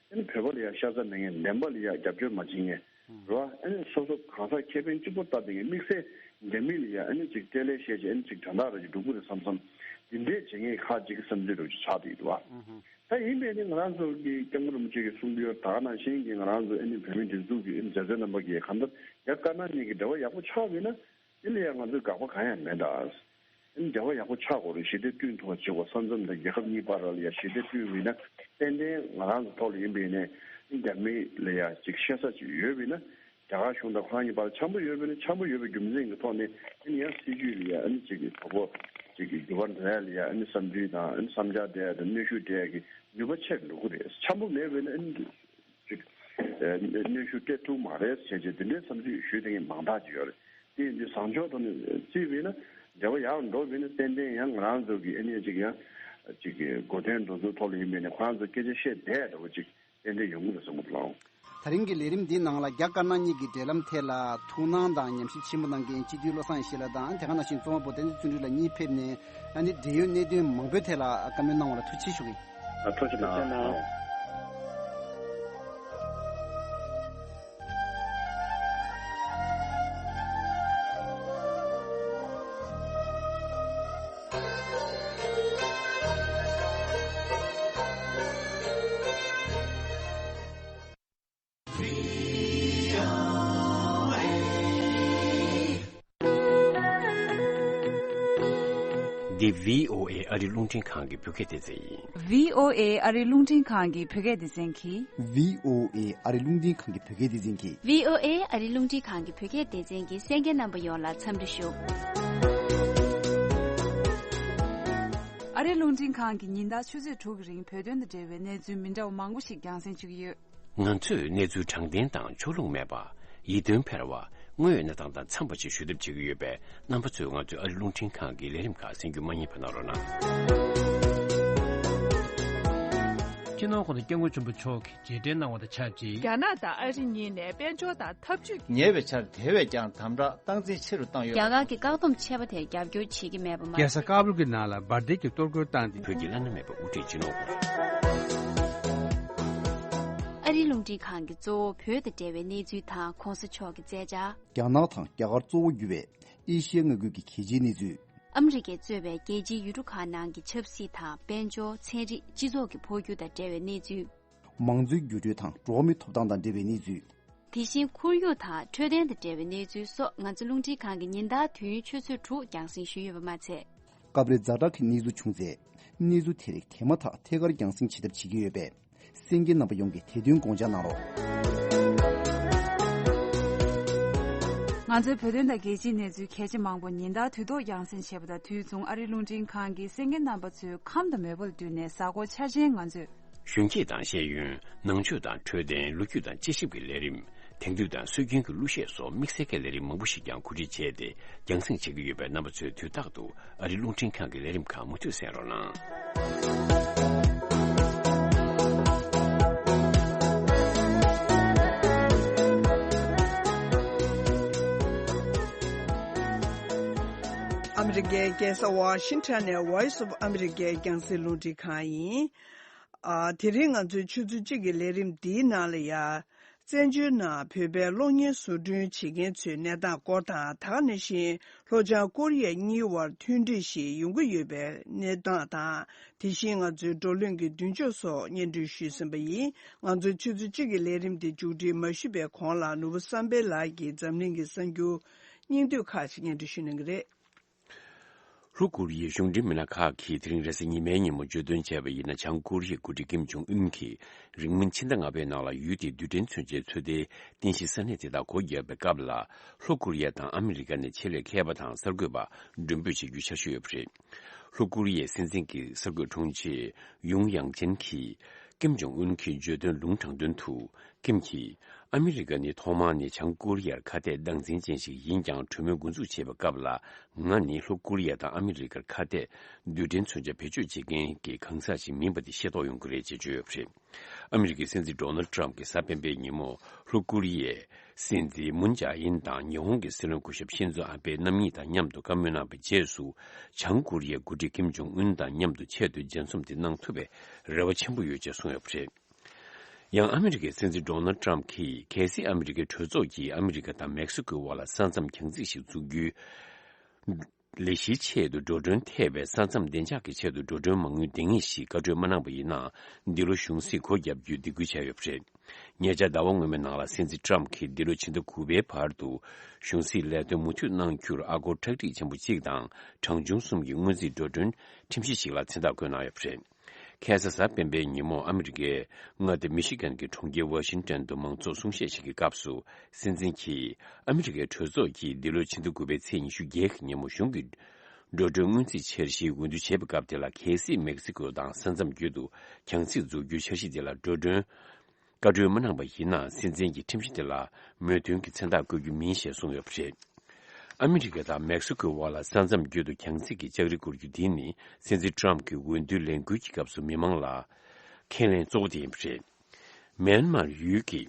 ཨ་ནི་བོད་པ་ལ་ཡ་ཤ་ཚ་མེད་མཁན། ལེན་པ་ལ་ཡ་རྒྱབ་སྐྱོར་མ་བྱེད་མཁན་རེད་བ། ཨ་ནི་སོ་སོ་གང་ཟག་ཁེ་ཕན་གཅིག་པོ་ལྟ་བསྡད་མཁན། དམིགས་བསལ་འདྲ་མིན་ལ་ཡ་ཨ་ནི་ཅིག་སྤྲེལ་ལད་བཤད་བྱས་ཨ་ནི་ཅིག་དོན་དག་རེ་ཅིག་སྒྲུབ་ཀྱི་རེད་བསམ་བསམ་འདི་འདྲས་བྱེད་མཁན་ཁག་ཅིག་གི་བསམ་ཚུལ་རེ་ཅིག་ཆགས་བསྡད་ཡོད་འདུག་བ། ད་ཡིན་པས་ནི་ང་རང་ཚོ་གི་སྐྱབས་མགོན་རིན་པོ་ཆེ་གིས་གསུངས་ཡོད་ད་ག་ནང་བཞིན་གྱི་ང་རང་ཚོ་ཨ་ནི་བོད་མིའི་སྒྲིག་འཛུགས་ཀྱི་ཨ་ནི་མཛད་གཙོ་རྣམ་པ་གིས་གང་ལྟར་རྒྱ་དཀར་ནག་གཉིས་ཀྱི་འབྲེལ་བ་ཡག་པོ་ཆགས་པ་ཡིན་ན་དེ་ལ་ཡང་ང་ཚོའི་དགག་པ་གང་ཡང་མེད་ད། ཨ་ནི་འབྲེལ་བ་ཡག་པོ་ཆགས་དགོས་རེད། ཞི་བདེ་བསྐྲུན་ཐུབ་པ་བྱེད་དགོས། ས་མཚམས་དང་རྒྱལ་ཁབ་གཉིས་བར་ལ་ཡང་ཞི་བདེ་བསྐྲུན་པ་ཡིན་ན་ཏན་ཏན་ང་རང་ཚོ་ཐོག་ལ་ཡིན་པ་ཡིན་ནའི་ཨ་ནི་རྒྱ་མི་ལ་ཡང་ཅིག་བཤད་ས་ཅིག་ཡོད་པ་ཡིན་ན། རྒྱ་གར་གཞུང་དང་ཁོ་རང་གཉིས་བར་འཆམ་པོ་ཡོད་པས་ན་འཆམ་པོ་ཡོད་པའི་རྒྱུ་མཚན་གྱི་ཐོག་ནས་ཨ་ནི་ཡང་སྲིད་ཇུས་ལ་ཡ་ཨ་ནི་གཅིག་གི་གྲོགས་པོ་གཅིག་གི་འགྱུར་བ་འགྲོ་ཡ་ལ་ཡ་ཨ་ནི་བསམ་ཚུལ་དང་ཨ་ནི་བསམ་འཆར་སྤྲད་ཡ་དང་གནོན་ཤུགས་སྤྲད་ཡ་གི་ནུས་པ་ཆེར་འགྲོ་གི་རེད། འཆམ་པོ་མེད་པས་ན་ཨ་ནི་གཅིག་ཨ་གནོན་ཤུགས་སྤྲད་ཐུབ་མ་རེད་བྱས་རྗེས་དེ་འདྲའི་བསམ་ཚུལ་ཞུས་དེ་མང་དག་ཅིག་ཡོད་རེད། དེ་ཡིན་དུས་བཟང་ཕྱོགས་ཐོག་ནས་བརྩིས་པས་ན་འབྲེལ་བ་ཡག་འགྲོ་བས་ན་ཏན་ཏན་ཡང་ང་རང་ཚོ་གི་ཨ་ནི་གཅིག་ཡང་གཅིག་གི་གོ་དོན་འགྲོ་ཚུལ་ཐོག་ལ་ཡིན་པས་ན་ཁོ་རང་ཚོ་སྐད་ཆ་བཤད་བསྡད་འདྲ་བོ་གཅིག་ཏན་ཏན་ཡོང་གི་རེད་བསམ་གྱི་འདུག་ལགས། ད་རིང་གི་ལས་རིམ་འདིའི་ནང་ལ་རྒྱ་དཀར་ནག་གཉིས་ཀྱི་འབྲེལ་ལམ་ཐད་ལ་ཐུགས་སྣང་དང་ཉམས་ཞིབ་ཆེན་པོ་གནང་མཁན་སྤྱི་འཐུས་བློ་བཟང་ཡེ་ཤེས་ལགས་དང་དེ་ག་ནང་བཞིན་གཙོ་བོ་བོད་བསྟན་འཛིན་བརྩོན་འགྲུས་ལགས་གཉིས་ཕེབས་ནས་ཨ་ནི་འབྲེལ་ཡོད་གནད་དོན་མང་པོའི་ཐད་ལ་བཀའ་མོལ་གནང་བ་ལ་ཐུགས་རྗེ་ཆེ་ཞུ་གི་ཡིན། ཨ་ཐུགས་རྗེ་གནང་། འདི་བྷི་ཨོ་ཨེ་ཨ་རིའི་རླུང་འཕྲིན་ཁང་གི་བོད་སྐད་སྡེ་ཚན་ཡིན། བྷི་ཨོ་ཨེ་ཨ་རིའི་རླུང་འཕྲིན་ཁང་གི་བོད་སྐད་སྡེ་ཚན་གྱིས། བྷི་ཨོ་ཨེ་ཨ་རིའི་རླུང་འཕྲིན་ཁང་གི་བོད་སྐད་སྡེ་ཚན་གྱིས། བྷི་ཨོ་ཨེ་ཨ་རིའི་རླུང་འཕྲིན་ཁང་གི་བོད་སྐད་སྡེ་ཚན་གྱི་གསན་མཁན་རྣམ་པ་ཡོངས་ལ་འཚམས་འདྲི་ཞུ། ཨ་རིའི་རླུང་འཕྲིན་ཁང་གིས་ཉིན་ལྟར་ཆུ་ཚོད་དྲུག་གི་རིང་བོད་དོན་དང་འབྲེལ་བའི་གནས་ཚུལ་མི་འདྲ་བ་མང་པོ་ཞིག་རྒྱང་སྲིང་བྱེད་ཀྱི་ཡོད། ང་ཚོས་གནས་ཚུལ་དྲང་བདེན་དང་ཕྱོགས་ལྷུང་མེད་པ། ཡིད་རྟོན་འཕེར་བ། དངོས་ཡོད་གནས་སྟངས་དང་འཚམས་པ་ཞིག་ཞུ་ཐབས་བྱེད་ཀྱི་ཡོད་པས་རྣམ་པ་ཚོས་ང་ཚོའི་ཨ་རིའི་རླུང་འཕྲིན་ཁང་གི་ལས་རིམ་ཁག་གསན་རྒྱུ་མ་བསྙེལ་བ་གནང་རོགས་གནང་། སྤྱི་ནོར་༸གོང་ས་༸སྐྱབས་མགོན་ཆེན་པོ་མཆོག་གིས་རྗེས་དྲན་གནང་བ་དང་ཆབས་ཅིག་རྒྱ་ནག་དང་ཨ་རི་གཉིས་ནས་དཔལ་འབྱོར་དང་འཐབ་ཇུས་ཉེ་བའི་ཆར་དེ་བས་ཀྱང་དམ་དྲག་སྟངས་འཛིན་ཆེ་རུ་བཏང་ཡོད། རྒྱ་གར་གྱི་བཀག་སྡོམ་ཆད་པ་དེར་རྒྱབ་སྐྱོར་བྱེད་ཀྱི་མེད་པ་མ་ཟད། རྒྱལ་ས་ཀ་བུལ་གྱི་ནང་ལ་འབར་མདེལ་གྱི་གཏོར་རྒོལ་བཏང་སྟེ། བོད་ཀྱི་བླ་ན་མེད་པའི་དབུ་ཁྲིད་སྤྱི་ནོར་ཨ་རིའི་རླུང་འཕྲིན་ཁང་གིས་གཙོ་བོ་བོད་དང་འབྲེལ་བའི་གནས་ཚུལ་དང་གོང་ས་མཆོག་གི་མཛད་འཆར། རྒྱ་ནག་དང་རྒྱ་གར་གཙོ་བོ་གྱུར་བའི་ཨེ་ཤི་ཡ་མངའ་ཁུལ་གྱི་གལ་ཆེའི་གནས་ཚུལ། ཨ་མི་རི་ཀས་གཙོས་པའི་རྒྱལ་སྤྱིའི་ཡུལ་གྲུ་ཁག་ནང་གི་ཆབ་སྲིད་དང་དཔལ་འབྱོར། ཚན་རིག་སྤྱི་ཚོགས་ཀྱི་འཕོ་འགྱུར་དང་འབྲེལ་བའི་གནས་ཚུལ། མང་གཙོའི་འགྱུར་འགྲོས་དང་འགྲོ་བ་མིའི་ཐོབ་ཐང་དང་འབྲེལ་བའི་གནས་ཚུལ། དེ་བཞིན་ཁོར་ཡུག་དང་འཕྲོད་བསྟེན་དང་འབྲེལ་བའི་གནས་ཚུལ་སོགས་ང་ཚོ་རླུང་འཕྲིན་ཁང་གིས་ཉིན་ལྟར་དུས་ཡུན་ཆུ་ཚོད་དྲུག་རྒྱང་སྲིང་ཞུས་ཡོད་པ་མ་ཚད། སྐབས་རེ་ཛ་དྲག་གི་གནས་ཚུལ་བྱུང་ཚེ། གནས་ཚུལ་དེ་རིགས་དེ་མ་ཐག་ཐད་ཀར་རྒྱང་སྲིང་བྱེད་ཐབས་བྱེད་ཀྱི་ཡོད་པས། གསན་མཁན་རྣམ་པ་ཡོངས་ཀྱིས་དེ་དོན་དགོངས་འཇགས་གནང་རོགས། ང་ཚོའི་བོད་དོན་དང་རྒྱལ་སྤྱིའི་གནས་ཚུལ་གལ་ཆེ་མང་པོ་ཉིན་ལྟར་དུས་ཐོག་རྒྱང་སྲིང་བྱས་པ་དང་། དུས་མཚུངས་ཨ་རིའི་རླུང་འཕྲིན་ཁང་གི་གསན་མཁན་རྣམ་པ་ཚོའི་ཁམས་དང་མོས་པ་ལ་བསྟུན་ནས་གཟའ་འཁོར་འཆར་ཅན་ང་ཚོས། གཞོན་སྐྱེས་དང་ཤེས་ཡོན། ནང་ཆོས་དང་འཕྲོད་བསྟེན། ལོ་རྒྱུས་དང་དཔྱད་ཞིབ་ཀྱི་ལས་རིམ། དེང་དུས་དང་སྲོལ་རྒྱུན་གྱི་གླུ་གཞས་སོགས་དམིགས་བསལ་གྱི་ལས་རིམ་མང་པོ་ཞིག་ཀྱང་གོ་སྒྲིག་བྱས་ཏེ། རྒྱང་སྲིང་བྱེད་ཀྱི་ཡོད་པས། རྣམ་པ་ཚོས་དུས་རྟག་ཏུ་ཨ་རིའི་རླུང་འཕྲིན་ཁང་གི་ལས་རིམ་ཁག་མུ་མཐུད་གསན་རོགས་གནང་། ཨ་མི་རི་ཀའི་རྒྱལ་ས་ཝ་ཤིང་ཊོན་ནས་Voice of America རྒྱང་སྲིང་རླུང་འཕྲིན་ཁང་ཡིན། ཨ། དེ་རིང་ང་ཚོའི་ཆུ་ཚོད་གཅིག་གི་ལས་རིམ་འདིའི་ནང་ལ་ཡ། བཙན་བྱོལ་ནང་བོད་པའི་གློག་བརྙན་བཟོ་སྐྲུན་བྱེད་མཁན་ཚོའི་གནས་སྟངས་སྐོར་དང་། ད་ག་ནང་བཞིན་ལྷོ་བྱང་ཀོ་རི་ཡ་གཉིས་དབར་མཐུན་སྒྲིལ་ཞིག་ཡོང་གི་ཡོད་པའི་གནས་སྟངས་དང་། དེ་བཞིན་ང་ཚོའི་བགྲོ་གླེང་གི་མདུན་ལྕོག་སོགས་སྙན་སྒྲོན་ཞུས་ཟིན་པ་ཡིན། ང་ཚོའི་ཆུ་ཚོད་གཅིག་གི་ལས་རིམ་འདི་མཇུག་སྒྲིལ་མ་ཞུས་པའི་གོང་ལ། ནོར་བུ་བསམ་འཕེལ་ལགས་ཀྱིས་འཛམ་གླིང་གི་གསར་འགྱུར་སྙིང་བསྡུས་ཁག་ཅིག་སྙན་སྒྲོན་ཞུ་གནང་གི་རེད། ལྷོ་ཀོ་རི་ཡའི་གཞུང་འབྲེལ་མི་སྣ་ཁག་གིས་དེ་རིང་རེས་གཟའ་ཉི་མའི་ཉིན་མོ་བརྗོད་དོན་བྱས་པ་ཡིན་ན། བྱང་ཀོ་རི་ཡའི་འགོ་ཁྲིད་ཀིམ་ཇོང་ཨུན་གྱིས་རིང་མིན་ཕྱི་ཟླ་ལྔ་པའི་ནང་ལ་ཡུལ་དེའི་རྡུལ་ཕྲན་མཚོན་ཆའི་ཚོད་ལྟའི་རྟེན་གཞིའི་ས་གནས་དེ་དག་སྒོ་བརྒྱབ་པའི་སྐབས་ལ། ལྷོ་ཀོ་རི་ཡ་དང་ཨ་མི་རི་ཀ་ནས་ཆེད་ལས་མཁས་པ་དང་གསར་འགོད་པ་མགྲོན་འབོད་བྱེད་རྒྱུའི་འཆར་གཞི་ཡོད་པ་རེད། ལྷོ་ཀོ་རི་ཡའི་སྲིད་འཛིན་གྱི་གསར་འགོད་དྲུང་ཆེ་ཡུང་ཡང་ཅན་གྱིས་ཀིམ་ཇོང་ཨུན་གྱི་བརྗོད་དོན་ལུང་དྲངས་དོན་དུ། ཀིམ་གྱིས། ཨ་མི་རི་ཀ་ནི་ཐོག་མར་ནི་བྱང་ཀོ་རི་ཡར་ཁ་གཏད་སྟངས་འཛིན་ཅན་ཞིག་ཡིན་ཀྱང་། གྲོས་མོལ་འགོ་འཛུགས་བྱེད་པའི་སྐབས་ལ། ང་ནི་ལྷོ་ཀོ་རི་ཡ་དང་ཨ་མི་རི་ཀར་ཁ་གཏད་རྡུལ་ཕྲན་མཚོན་ཆ་བེད་སྤྱོད་བྱེད་མཁན་གྱི་གང་ཟག་ཞིག་མིན་པ་དེ་ཤེས་རྟོགས་ཡོང་གི་རེད་ཅེས་བརྗོད་ཡོད་པ་རེད། ཨ་མི་རི་ཀའི་སྲིད་འཛིན་ཌོ་ནལ་ཌི་ཊརམ་ཕི་གྱིས་གཟའ་སྤེན་པའི་ཉིན་མོ་ལྷོ་ཀོ་རི་ཡའི་སྲིད་འཛིན་མུན་ཇཱ་ཨིན་དང་ཉི་ཧོང་གི་སྲིད་བློན་སྐུ་ཞབས་ཤིན་ཛོ་ཨ་བྷེ་རྣམ་གཉིས་དང་མཉམ་དུ་བཀའ་མོལ་གནང་བའི་རྗེས་སུ། བྱང་ཀོ་རི་ཡའི་འགོ་ཁྲིད་ཀིམ་ཇོང་ཨུན་དང་མཉམ་དུ་ཆེད་དུ་མཇལ་འཛོམས་དེ་གནང་ཐུབ་པའི་རེ་བ་ཆེན་པོ་ཡོད་ཅེས་གསུངས་ཡོད་པ་རེད། ཡང་ཨ་མི་རི་ཀའི་སྲིད་འཛིན་ཌོ་ནལ་ཌི་ཊརམ་ཕི་གྱིས། གལ་སྲིད་ཨ་མི་རི་ཀའི་གྲོས་ཚོགས་ཀྱིས་ཨ་མི་རི་ཀ་དང་མེག་སི་ཀོའི་དབར་ལ་ས་མཚམས་རྒྱང་རྩིས་ཤིག་འཛུགས་རྒྱུའི་ལས་གཞིའི་ཆེད་དུ་འགྲོ་གྲོན་ཐེབས་པའི་ས་མཚམས་བདེ་འཇགས་ཀྱི་ཆེད་དུ་འགྲོ་གྲོན་མ་དངུལ་འདེང་ངེས་ཤིག་བཀའ་འཁྲོལ་མ་གནང་པ་ཡིན་ན། འདི་ལོ་གཞུང་སྲིད་སྒོ་བརྒྱབ་རྒྱུའི་སྡིགས་སྐུལ་བྱས་ཡོད་པ་རེད། ཉེ་ཆར་ཟླ་བ་སྔོན་མའི་ནང་ལ་སྲིད་འཛིན་ཊརམ་ཕི་གྱིས་འདི་ལོ་ཕྱི་ཟླ་དགུ་པའི་བར་དུ་གཞུང་སྲིད་ལས་དོན་མུ་མཐུད་གནང་རྒྱུར་ཨ་སྒོར་ཁྲག་ཁྲིག་ཆེན་པོ་གཅིག་དང་གྲངས་ཆུང་གསུམ་གྱི་སྔོན་རྩིས་འགྲོ་གྲོན་ཁྲིམས་གཞི་ཞིག་ལ་མཚན་རྟགས་བཀོད་གནང་ཡོད་པ་རེད། ཁ་སང་གཟའ་སྤེན་པའི་ཉིན་མོ་ཨ་མི་རི་ཀའི་མངའ་སྡེ་མི་ཤི་གན་གྱི་གྲོང་ཁྱེར་ཝ་ཤིང་ཏོན་དུ་མང་ཚོགས་གསུང་བཤད་ཞིག་གི་སྐབས་སུ། སྲིད་འཛིན་གྱིས་ཨ་མི་རི་ཀའི་གྲོས་ཚོགས་ཀྱིས་འདི་ལོ་ཕྱི་ཟླ་དགུ་པའི་ཚེས་ཉི་ཤུ་བརྒྱད་ཀྱི་ཉིན་མོ་གཞུང་གི་འགྲོ་གྲོན་སྔོན་རྩིས་འཆར་གཞིའི་འོས་བསྡུ་བྱས་པའི་སྐབས་དེ་ལ། གལ་སྲིད་མེག་སི་ཀོ་དང་ས་མཚམས་བརྒྱུད་དུ་རྒྱང་རྩིས་འཛུགས་རྒྱུའི་འཆར་གཞི་དེ་ལ་འགྲོ་གྲོན་བཀའ་འཁྲོལ་མ་གནང་པ་ཡིན་ན། སྲིད་འཛིན་གྱིས་ཁྲིམས་གཞི་དེ་ལ་མོས་མཐུན་གྱི་མཚན་རྟགས་བཀོད་རྒྱུ་མིན་ཞེས་གསུངས་ཡོད་པ་རེད། ཨ་མི་རི་ཀ་དང་མེག་སི་ཀོའི་དབར་ལ་ས་མཚམས་བརྒྱུད་དུ་རྒྱང་རྩིས་ཀྱི་ལྕགས་རི་བསྐོར་རྒྱུ་འདི་ནི། སྲིད་འཛིན་ཊརམ་གྱི་འོས་བསྡུའི་ལས་འགུལ་གྱི་སྐབས་སུ་མི་མང་ལ་ཁས་ལེན་གཙོ་བོ་དེ་ཡིན་པ་རེད། མེན་མར་ཡུལ་གྱི་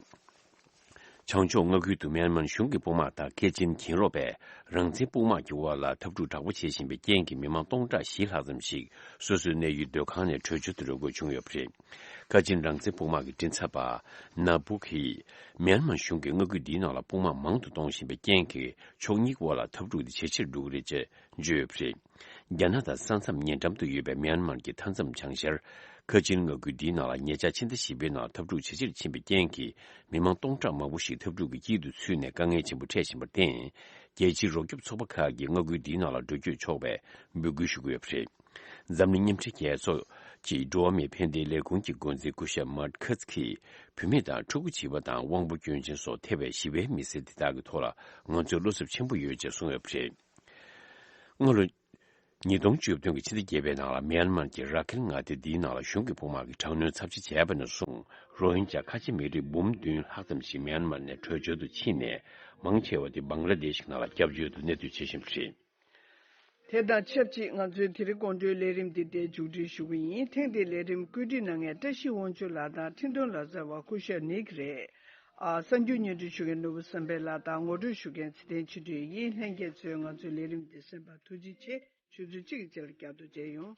བྱང་ཕྱོགས་མངའ་ཁུལ་དུ་མེན་མར་གཞུང་གི་དཔུང་དམག་དང་སྐད་འཕྲིན་གྱེན་རོགས་པས་རང་བཙན་དཔུང་དམག་གི་དབར་ལ་འཐབ་འཁྲུག་དྲག་པོ་བྱེད་བཞིན་པའི་རྐྱེན་གྱིས། མི་མང་སྟོང་ཕྲག་བཞི་ལྷག་ཙམ་ཞིག་སོ་སོའི་གནས་ཡུལ་སྡོད་ཁང་ནས་བྲོས་བྱོལ་དུ་འགྲོ་དགོས་བྱུང་ཡོད་པ་རེད། བཀའ་སྤྱི་རང་བཙན་དཔུང་དམག་གི་མགྲིན་ཚབ་པ་ན་བུ་གིས། མེན་མར་གཞུང་གིས་མངའ་ཁུལ་འདིའི་ནང་ལ་དཔུང་དམག་མང་དུ་གཏོང་བཞིན་པའི་རྐྱེན་གྱིས། ཕྱོགས་གཉིས་དབར་ལ་འཐབ་འཁྲུག་དེ་ཇེ་ཆེར་འགྲོ་གི་རེད་ཅེས་བརྗོད་ཡོད་པ་རེད། རྒྱ་ནག་དང་ས་མཚམས་ཉེ་འགྲམ་དུ་ཡོད་པའི་མེན་མར་གྱི་མཐའ་མཚམས་བྱང་ཤར་ཁ་ཆིན་མངའ་ཁུལ་འདིའི་ནང་ལ། ཉེ་ཆར་ཕྱི་ཟླ་བཞི་པའི་ནང་འཐབ་འཁྲུག་ཇེ་ཆེར་ཕྱིན་པའི་རྐྱེན་གྱིས། མི་མང་སྟོང་ཕྲག་མང་པོ་ཞིག་འཐབ་འཁྲུག་གི་དཀྱིལ་དུ་ཚུད་ནས་དཀའ་ངལ་ཆེན་པོ་འཕྲད་བཞིན་པར་བརྟེན། རྒྱལ་སྤྱིའི་རོགས་སྐྱོབ་ཚོགས་པ་ཁག་གིས་མངའ་ཁུལ་འདིའི་ནང་ལ་འགྲོ་སྐྱོད་ཆོག་པའི་འབོད་སྐུལ་ཞུ་གི་ཡོད་པ་རེད། འཛམ་གླིང་མཉམ་འབྲེལ་རྒྱལ་ཚོགས་ཀྱི་འགྲོ་བ་མིའི་ཕན་བདེའི་ལས་ཁུངས་ཀྱི་འགོ་འཛིན་སྐུ་ཞབས་མཱར་ཁཱ་ཙི་ཀིས། བུད་མེད་དང་ཕྲུ་གུ་བྱིས་པ་དང་དབང་པོ་སྐྱོན་ཅན་སོགས་ཐེ་བའི་ཞི་བའི་མི་སེར་དེ་དག་གི་ཐོག་ལ་ང་ཚོས་བློ་འཚབ་ཆེན་པོ་ཡོད་ཅེས་གསུངས་ཡོད་པ་རེད། སྔ་ལོ་ཉིས་སྟོང་བཅུ་བདུན་གྱི་ཕྱི་ཟླ་བརྒྱད་པའི་ནང་ལ། མེན་མར་གྱི་ར་ཁིན་མངའ་སྡེ་འདིའི་ནང་ལ་གཞུང་གི་དཔུང་དམག་གིས་དྲག་གནོན་ཚབས་ཆེ་བྱས་པ་ནས་བཟུང་། རོ་ཧིན་ཇཱ་ཁ་ཆེ་མི་རིགས་འབུམ་བདུན་ལྷག་ཙམ་ཞིག་མེན་མར་ནས་བྲོས་བྱོལ་དུ་ཕྱིན་ནས། མང་ཆེ་བ་དེ་བང་ལ་དེཤ་ནང་ལ་སྐྱབས་བཅོལ་དུ་གནས་སྡོད་བྱེད་བཞིན་པ་རེད། དེ་དང་ཆབས་ཅིག་ང་ཚོའི་དེ་རིང་དགོང་དྲོའི་ལས་རིམ་འདི་འདིར་མཇུག་སྒྲིལ་ཞུ་གི་ཡིན། ཐེངས་འདིའི་ལས་རིམ་བཀོད་སྒྲིག་གནང་མཁན་བཀྲ་ཤིས་དབང་ཕྱུག་ལགས་དང་འཕྲིན་གཏོང་ལག་རྩལ་བ་སྐུ་ཞབས་ནིག་རེད། ཨ། གསར་འགྱུར་སྙན་སྒྲོན་ཞུ་མཁན་ནོར་བུ་བསམ་འཕེལ་ལགས་དང་ངོ་སྤྲོད་ཞུ་མཁན་ཚེ་བརྟན་ཆོས་སྒྲོན་ཡིན། ལྷན་རྒྱས་ཚོས་ང་ཚོའི་ལས་རིམ་འདི་གསན་པར་ཐུགས་རྗེ་ཆེ། ཆུ་ཚོད་གཅིག་གི་རྗེས་ལ་བསྐྱར་དུ་མཇལ་ཡོང་།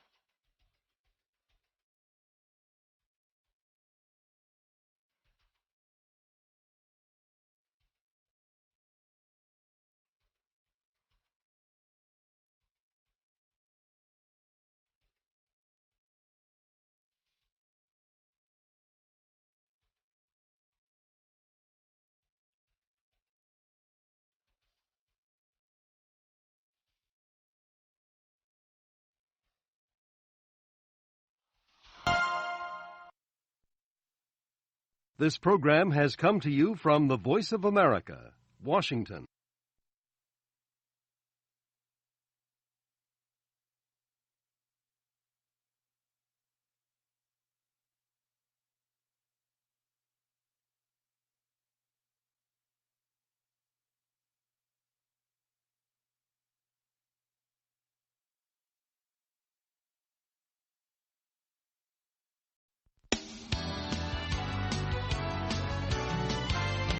This program has come to you from the Voice of America, Washington.